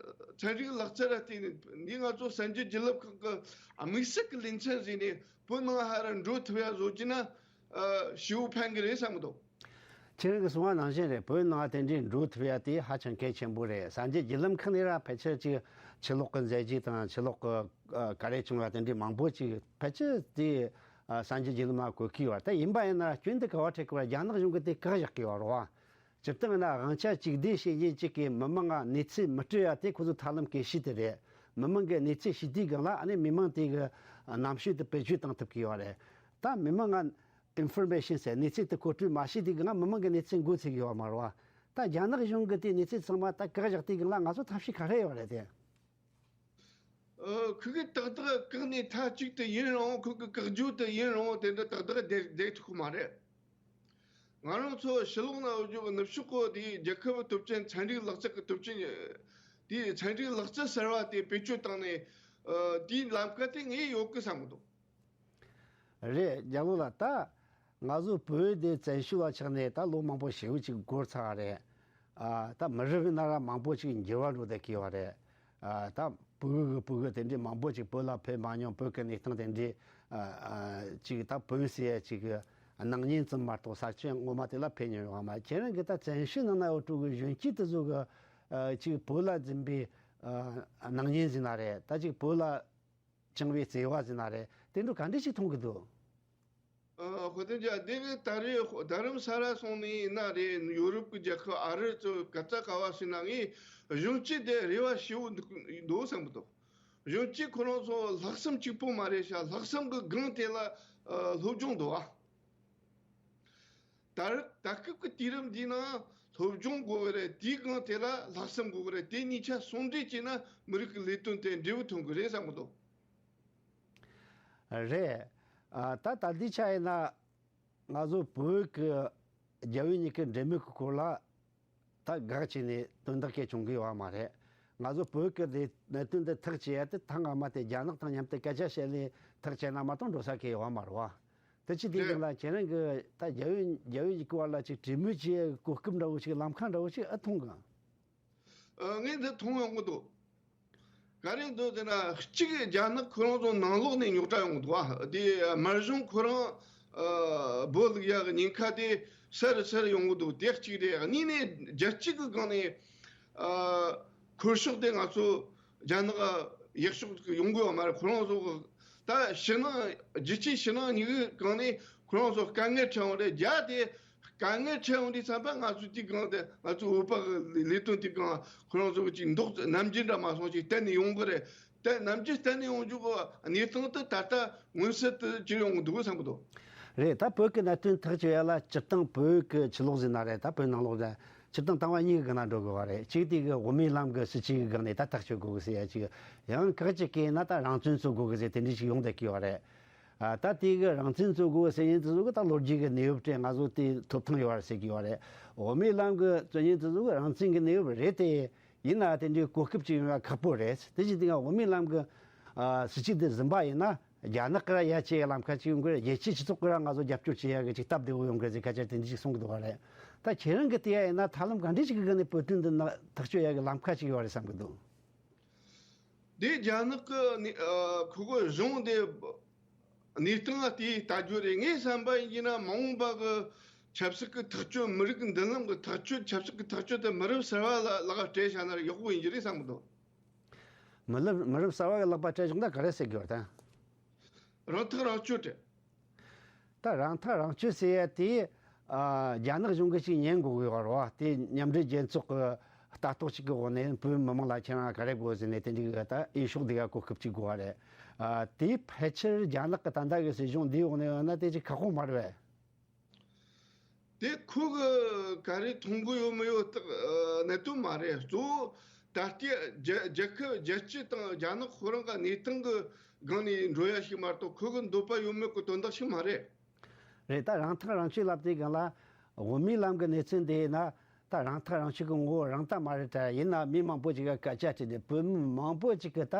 ཚན་རིག་ལག་རྩལ་ར་བརྟེན་ནས་འདི་ང་ཚོ་གསར་འགྱུར་བརྒྱུད་ལམ་ཁག་གི་དམིགས་བསལ་གྱི་ལེ་ཚན་བཟོས་ནས་བོད་ནང་ཧ་ར་འགྲོ་ཐུབ་ཡ་བཟོ་རྒྱུ་ན་ཨ་ཞེ་པོ་ཕན་གི་རེད་བསམ་གི་འདུག་ཁྱེད་རང་གིས་གསུངས་པ་ནང་བཞིན་རེད། བོད་ནང་དེ་འདྲའི་འགྲོ་ཐུབ་ཡ་དེ་ཧ་ཅང་གལ་ཆེན་པོ་རེད། གསར་འགྱུར་བརྒྱུད་ལམ་ཁག་ནས་ར་ཕལ་ཆེར་ཅིག་ཕྱི་ལོགས་ཀྱི་མཛད་རྗེས་དང་ཕྱི་ལོགས་ཀྱི་ཨ་ག་རེ་བྱུང་བ་དེ་འདྲའི་མང་པོ་ཅིག་ཕལ་ཆེར་དེ་ཨ་གསར་འགྱུར་བརྒྱུད་ལམ་ལ་བཀོད་ཀྱི་ཡོད་རེད། ད་ཡིན་པ་ཡིན་ན་ར་སྐྱོན་དེ་ག་བ་འཕྲད་ཀྱི་ཡོད་རེད། རྒྱ་ནག་གཞུང་གིས་དེ་བཀག་བཞག་གི་ཡོད་རེད་བ། སྤྱིར་བཏང་ཡིན་ན་དབང་ཆ་གཅིག་སྡུད་བྱེད་མཁན་གཅིག་གིས་མི་མང་ང་གནས་ཚུལ་མི་སྤྲོད་ཡ་དེ་ཁོ་ཚོའི་ཐབས་ལམ་གལ་ཆེ་དེ་རེད། མི་མང་གི་གནས་ཚུལ་ཤེས་དུས་སྒང་ལ་ཨ་ནི་མི་མང་དེ་གི་རྣམ་དཔྱོད་དེ་བེད་སྤྱོད་བཏང་ཐུབ་ཀྱི་ཡོད་རེད། ད་མི་མང་ང་ཨིན་ཕོར་མེ་ཤན་ཟེར་གནས་ཚུལ་དེ་མཁོ་སྤྲོད་མ་བྱས་དུས་སྒང་ལ་མི་མང་གི་གནས་ཚུལ་མགོ་ཚོས་ཀྱི་ཡོད་མ་རེད་བ། ད་རྒྱ་ནག་གཞུང་གིས་དེ་གནས་ཚུལ་ཚང་མ་ད་བཀག་བཞག་དུས་སྒང་ལ་ང་ཚོ་ཐབས་ཤེས་ག་རེ་ཡོད་རེད་དེ། ཨ་ཁོ་གིས་ཏག་ཏག་བཀག་ནས་མཐའ་གཅིག་ཏུ་ཡིན་རུང་ཁོ་གི་བཀག་རྒྱུ་དེ་ཡིན་རུང་དེ་འདྲ་ཏག་ཏག་བསྡད་བསྡད་ཐུབ་ཀྱི་མ་རེད། ང་རང་ཚོ་ཕྱི་ལོགས་ན་ཡོད་རྒྱུ་གི་ནུབ་ཕྱོགས་གི་དེའི་རྒྱལ་ཁབ་སྟོབས་ཆེན་ཚན་རིག་ལག་རྩལ་གྱི་སྟོབས་ཆེན་དེའི་ཚན་རིག་ལག་རྩལ་གསར་བ་དེ་བེད་སྤྱོད་བཏང་ནས་ཨ་དེའི་ལམ་ཁ་དེ་ངས་ཡོད་གི་བསམ་གི་འདུག་རེད། རྒྱལ་པོ་ལགས། ད་ང་ཚོ་བོད་དེ་བཙན་བྱོལ་ལ་ཆགས་ནས་ད་ལོ་མང་པོ་ཞེ་པོ་ཅིག་འགོར་ཚར་བ་རེད། ཨ་ད་མི་རབས་ནང་ར་མང་པོ་ཅིག་འགྱུར་བ་འགྲོ་བསྡད་ཀྱི་ཡོད་རེད། ཨ་ད་ཕྲུ་གུ་གི་ཕྲུ་གུ་དེ་འདྲས་མང་པོ་ཅིག་བོད་ལ་ཕེབས་མ་མྱོང་། བོད་ཀྱི་གནས་སྟངས་དེ་འདྲས་ཨ་ཨ་ཅིག་ད་བོད་ཟེར་ཡ་ཅིག་གི་སྣང་བརྙན་ཙམ་མ་གཏོགས་ས་ཆ་ངོ་མ་དེ་ལ་ཕེབས་མྱོང་ཡོད་མ་རེད། ཁྱེད་རང་གིས་ད་བཙན་བྱོལ་ནང་ན་ཡོད་ཕྲུ་གུ་གཞོན་སྐྱེས་དེ་ཚོ་གི་ཨ་ཅིག་བོད་ལ་འཛིན་པའི་ཨ་སྣང་བརྙན་ཟེར་ན་རེད། ད་ཅིག་བོད་ལ་བཅངས་པའི་བརྩེ་བ་ཟེར་ན་རེད། དེ་འདྲ་ག་འདྲ་ཞིག་མཐོང་གི་འདུག་ཨ་ཧོ་ཏན་ཅ་དེ་ནི་ད་རེས་ཧོ་རྡ་རམ་ས་ལ་སོང་ནས་ཡིན་ན་རེད། ཡོ་རོབ་ཀྱི་རྒྱལ་ཁབ་ཨ་རི་ཚོ་ག་ཙ་ག་བ་ཟེར་ན་ངས་གཞོན་སྐྱེས་དེ་རེ་བ་ཞེ་པོ་འདུག་འདུག་བསམ་གི་འདུག་གཞོན་སྐྱེས་ཁོ་རང་ཚོ་ལྷག་བསམ་གཅིག་པོ་མ་རེད་ཤག་ལྷག་བསམ་གི་སྒང་དེ་ལ་ཨ་སློབ་སྦྱོང་འདུག་ཨ། ད་རེས་ད་སྐབས་ཀྱི་དུས་རིམ་འདིའི་ནང་སློབ་སྦྱོང་དགོས་ཀྱི་རེད། དེའི་སྒང་དེ་ལ་ལྷག་བསམ་དགོས་ཀྱི་རེད། དེ་གཉིས་ཆ་ཟུང་འབྲེལ་བྱས་ན་མི་རིགས་ཀྱི་ལས་དོན་དེ་འབྲས་བུ་ཐོན་གྱི་རེད་བསམ་གི་འདུག་རེད། ཨ་ད་ད་ལྟའི་ཆ་ཡིན་ན་ང་ཚོ་བོད་ཀྱི་རྒྱ་བོད་གཉིས་ཀྱི་འབྲེལ་མོལ་གྱི་སྐོར་ལ་ ད་དགག་བྱས་ནས་དོན་དག་གལ་བྱུང་གི་ཡོད་མ་རེད། ང་ཚོ་བོད་ཀྱི་དེ་གནད་དོན་འདི་ཐག་བཅད་ཡ་དེ་ཐེངས་སྔ་མ་དེ་རྒྱ་ནག་དང་མཉམ་དུ་སྐད་ཆ་བཤད་ནས་ཐག་བཅད་ན་མ་གཏོགས་འགྲོ་ས་གལ་ཡོད་མ་རེད་བ། དེ་ཅི་དེ་རེད། རིང་ལ་ཁྱེད་རང་གི་ད་རྒྱ་བོད་རྒྱ་བོད་གཉིས་ཀྱི་བར་ལ་ཅིག་གྲོས་མོལ་བྱེད་ཡ་གི་གོ་སྐབས་འདྲ་བོ་ཞིག་ལམ་ཁ་འདྲ་བོ་ཞིག་ཨེ་མཐོང་གི། ཨ། ངས་འདི་མཐོང་ཡོང་གི་འདུག་ག་རེ་འདུག་ཟེར་ན། གཅིག་རྒྱ་ནག་ཁོ་རང་ཚོ་ནང་ལོགས་ནས་རྙོག་དྲ་ཡོང་གི་འདུག་ཨ། དེ་དམར་གཞུང་ཁོ་རང་ཨ་སྦོ་ལུག་ཡ་གི་ཉེན་ཁ་དེ་སེལ་སེལ་ཡོང་གི་འདུག་དེ་གཅིག་རེད། གཉིས་ནས་རྒྱལ་སྤྱི་གི་སྒང་ནས་ཨ་འཁོར་ཕྱོགས་དེ་ང་ཚོ་རྒྱ་ནག་ཡག་ཕྱོགས་ཡོང་གི་ཡོད་མ་རེད། ཁོ་རང་ཚོ་ད་ཕྱི་ནང་རྒྱལ་སྤྱིའི་ཕྱི་ནང་གཉིས་ཀའི་སྒང་ནས་ཁོ་རང་ཚོ་དཀའ་ངལ་འཕྲད་ཡོང་རེད། རྒྱ་དེ་དཀའ་ངལ་འཕྲད་ཡོང་དུས་ཙམ་པ་ང་ཚོ་དེའི་སྒང་དེ་ང་ཚོ་བོད་པ་གི་ལས་དོན་དེའི་སྒང་ཁོ་རང་ཚོ་གི་ཅིག་མདོག་ནམ་རྒྱུན་འདྲ་མ་སོང་ཅིག་གཏན་ནས་ཡོང་གི་རེད། གཏན་ནམ་རྒྱུན་གཏན་ནས་ཡོང་རྒྱུ་གི་གནས་སྟངས་དེ་ད་ལྟ་མངོན་གསལ་དུ་གྱུར་ཡོང་གི་འདུག་བསམ་གི་འདུག་རེད། ད་བོད་ཀྱི་གནད་དོན་ཐག་གཅོད་ཡ་ལ་སྤྱིར་བཏང་བོད་ཀྱི་ཕྱི་ལོགས་ཟེར་ན་རེད། ད་བོད་ནང་ལོགས་ཟེར་སྤྱིར་བཏང་དང་བ་གཉིས་ཀྱི་སྒང་ན་འགྲོ་དགོས་པ་རེད། གཅིག་དེ་གི་དབུ་མའི་ལམ་གྱི་སྲིད་བྱུས་ཀྱི་སྒང་ནས་ད་ཐག་གཅོད་དགོས་གི་ཟེར་ཡ་གཅིག་ཡང་ཁག་ཅིག་གིས་ན་ད་རང་བཙན་རྩོད་དགོས་གི་ཟེར་དེ་འདྲ་ཞིག་ཡོང་བསྡད་ཀྱི་ཡོད་རེད། ཨ། ད་དེ་གི་རང་བཙན་རྩོད་དགོས་ཟེར་མཁན་དེ་ཚོ་གི་ད་ལོ་རྒྱུས་ཀྱི་གནས་བབ་སྤྲད་ང་ཚོ་དེ་ཐོབ་ཐང་ཡོད་རེད་ཟེར་གྱི་ཡོད་རེད། དབུ་མའི་ལམ་གྱི་རྩོད་མཁན་དེ་ཚོ་གི་རང་བཙན་གྱི་གནས་བབ་རེད་དེ། ཡིན་ན་དེ་འདྲའི་གོ་སྐབས་ཅིག་ཡོང་ཡ་ཁག་པོ་རེད། དེ་བཞིན་དེ་ཡང་དབུ་མའི་ལམ་གྱི་ཨ་སྲིད་བྱུས་འདི་ཟིན་པ་ཡིན་ན་རྒྱ་ནག་གི་ར་ཡ་བྱེད་ཡ་ལམ་ཁ་ཅིག་ཡོང་གི་རེད། རྒྱལ་སྤྱིའི་སྤྱི་ཚོགས་ཀྱི་ར་ང་ཚོ་རྒྱབ་སྐྱོར་བྱེད་ཡ་གི་ཅིག་སྟབས་བདེ་བོ་ཡོང་གི་རེད་ཟེར་སྐད་ཆ་དེ་འདྲ་ཞིག་གསུང་གི་འདུག་བ་རེད། ད་ཁྱེད་རང་གི་དེ་ཡ་ཡིན་ན་ཐབས་ལམ་ག་འདྲ་ཞིག་གི་སྒང་ནས་བོད་དོན་འདི་ནང་ཐག་གཅོད་ཡ་གི་ལམ་ཁ་ཅིག་ཡོད་རེད་བསམ་གི་འདུག་དེ་རྒྱ་ནག་གི་ནི་ཨ་ཁོ་གི་གཞུང་དེ་གནས་སྟངས་དེ་ལྟ་རྒྱུ་རེད། ངའི་བསམ་པ་ཡིན་ན་མ་འོངས་པ་གི་ཆབ་སྲིད་ཀྱི་ཐག་གཅོད། མི་རིགས་ཀྱི་མདུན་ལམ་གྱི་ཐག་གཅོད། ཆབ་སྲིད་ཀྱི་ཐག་གཅོད་དེ་མི་རབས་གསར་བ་ལ་ལག་སྤྲད་བྱ་ན་ཡག་པོ་ཡིན་གྱི་རེད་བསམ་གི་འདུག་མི་རབས་མི་རབས་གསར་བ་གི་ལག་པ་སྤྲད་བྱུང་ན་ག་རེ་ཟེར་དགོས་ད། རང་ཐག་རང་གཅོད་རེད། ད་རང་ཐག་རང་གཅོད་ཟེར་ཡ་དེ། ཨ། རྒྱ་ནག་གཞུང་གིས་ཅིག་ཉན་དགོས་ཀྱི་ཡོད་རེད་བ། དེ་མཉམ་འབྲེལ་རྒྱལ་ཚོགས་ཀྱི་ལྟ་རྟོག་ཅིག་གི་འོག་ནས་བོད་མི་མང་ལ་ཁྱེད་རང་ག་རེ་དགོས་ཟེར་ནས་དེ་འདྲའི་གི་ད་འོས་ཤོག་འདི་ག་གོ་སྐབས་ཅིག་དགོས་བ་རེད། ཨ། དེ་ཕལ་ཆེར་རྒྱ་ནག་གི་ད་ལྟ་གི་སྲིད་གཞུང་འདིའི་འོག་ནས་ཡོད་ན་དེ་ཅིག་ཁག་པོ་མ་རེད་བས། དེ་ཁོ་གི་ག་རེ་མཐོང་གི་ཡོད་མི་ཡོད་དག་ཨ་གནད་དོན་མ་རེད། གཙོ་བོ་ད་ལྟའི་རྒྱ་རྒྱལ་ཁབ་རྒྱལ་སྤྱི་དང་རྒྱ་ནག་ཁོ་རང་གི་གནས་སྟངས་གི་སྒང་ནས་འགྲོ་ཡ་ཞིག་མ་གཏོགས་ཁོ་གི་འདོད་པ་ཡོད་མེད་གི་དོན་དག་ཞིག་མ་རེད། རེད། ད་རང་ཐག་རང་གཅོད་ལབ་དུས་སྒང་ལ་དབུ་མའི་ལམ་གྱི་གནས་ཚུལ་འདི་ཡིན་ན་ད་རང་ཐག་རང་གཅོད་ཀྱི་ངོ་བོ་རང་ལྟ་མ་རེད་དྲ། ཡིན་ན་མི་མང་པོ་ཅིག་ག་སྐད་ཆ་དྲིས་ནས་བོད་མི་མང་པོ་ཅིག་གིས་ད་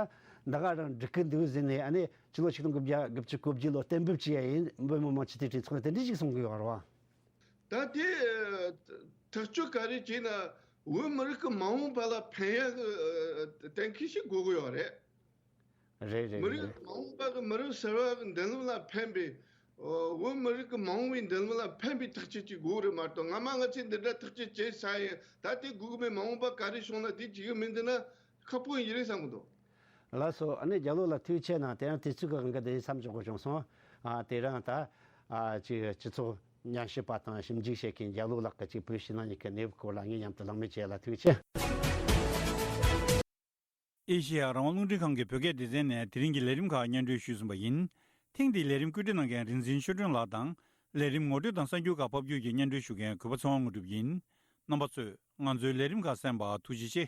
འདི་ག་རང་འགྲིག་གི་འདུག་ཟེར་ནས། ཨ་ནི་ཕྱི་ལོ་ཆིག་སྟོང་དགུ་བརྒྱ་དགུ་བཅུ་གོ་བརྒྱད་ལོ་གཏན་འབེབས་བྱས་ཡ་ཡིན། བོད་མི་མང་སྤྱི་འཐུས་གྲོས་ཚོགས་ནས་དེ་འདྲ་ཞིག་གསུང་གི་ཡོད་རེད་བ། ད་དེ་ཐག་གཅོད་ག་རེ་བྱས་ན་བོད་མི་རིགས་ཀྱི་མ་འོངས་པ་ལ་ཕན་ཡ་གི་གཏན་འཁེལ་ཞིག་དགོས་ཀྱི་ཡོད་རེད། རེད་རེད། མི་རིགས་རེད། མ་འོངས་པ་གི་མི་རབས་གསར་བ་གི་མདུན་ལམ་ལ་ཕན་པའི། ཨོ། བོད་མི་རིགས་ཀྱི་མ་འོངས་པའི་མདུན་ལམ་ལ་ཕན་པའི་ཐག་གཅོད་ཅིག་དགོས་རེད་མ་གཏོགས། སྔ་མ་ང་ཚོས་འདི་འདྲ་ཐག་གཅོད་བྱས་ཚར་ཡིན། ད་དེ་དགོས་ཀྱི་མེད། མ་འོངས་པ་ག་རེ་བྱུང་ན་དེ་བྱེད་ཀྱི་མེད་འདི་ན་ཁག་པོ་ཡིན་རེད་བསམ་གི་འདུག་ལགས་སོ། ཨ་ནི་རྒྱ་ལོ་ལགས་ཐུགས་རྗེ་ཆེ་གནང་། དེ་རིང་དུས་ཚོད་ཀྱི་དབང་གིས་འདི་མཚམས་འཇོག་དགོས་བྱུང་སོང་། ཨ། དེ་རིང་ད་ཨ་ཅིག་སྤྱི་ཚོགས་ཉམས་ཞིབ་པ་དང་ཞིབ་འཇུག་བྱེད་མཁན་རྒྱ་ལོ་ལགས་ཀྱིས་ཅིག་བོད་ཕྱི་ནང་གཉིས་ཀྱི་གནས་བབ་སྐོར་ལ་ངས་མཉམ་དུ་གླེང་མོལ་བྱས་ལ་ཐུགས་རྗེ་ཆེ། ཨེ་ཤེ་ཡ་རང་དབང་རླུང་འཕྲིན་ཁང་གི་བོད་སྐད་སྡེ་ཚན་ནས་དེ་རིང་གི་ལས་རིམ་ཁག་སྙན་སྒྲོན་ཞུས་ཟིན་པ་ཡིན། ཐེངས་འདིའི་ལས་རིམ་བཀོད་སྒྲིག་གནང་མཁན་རིག་འཛིན་ཆོས་སྒྲོན་ལགས་དང་། ལས་རིམ་ངོ་སྤྲོད་དང་གསར་འགྱུར་ཁག་ཕབ་སྒྱུར་གྱིས་སྙན་སྒྲོན་ཞུ་མཁན་གུས་པ་ཚེ་དབང་དངོས་གྲུབ་ཡིན། རྣམ་པ་ཚོས་ང་ཚོའི་ལས་རིམ་ཁག་གསན་པར་ཐུགས་རྗེ་ཆེ།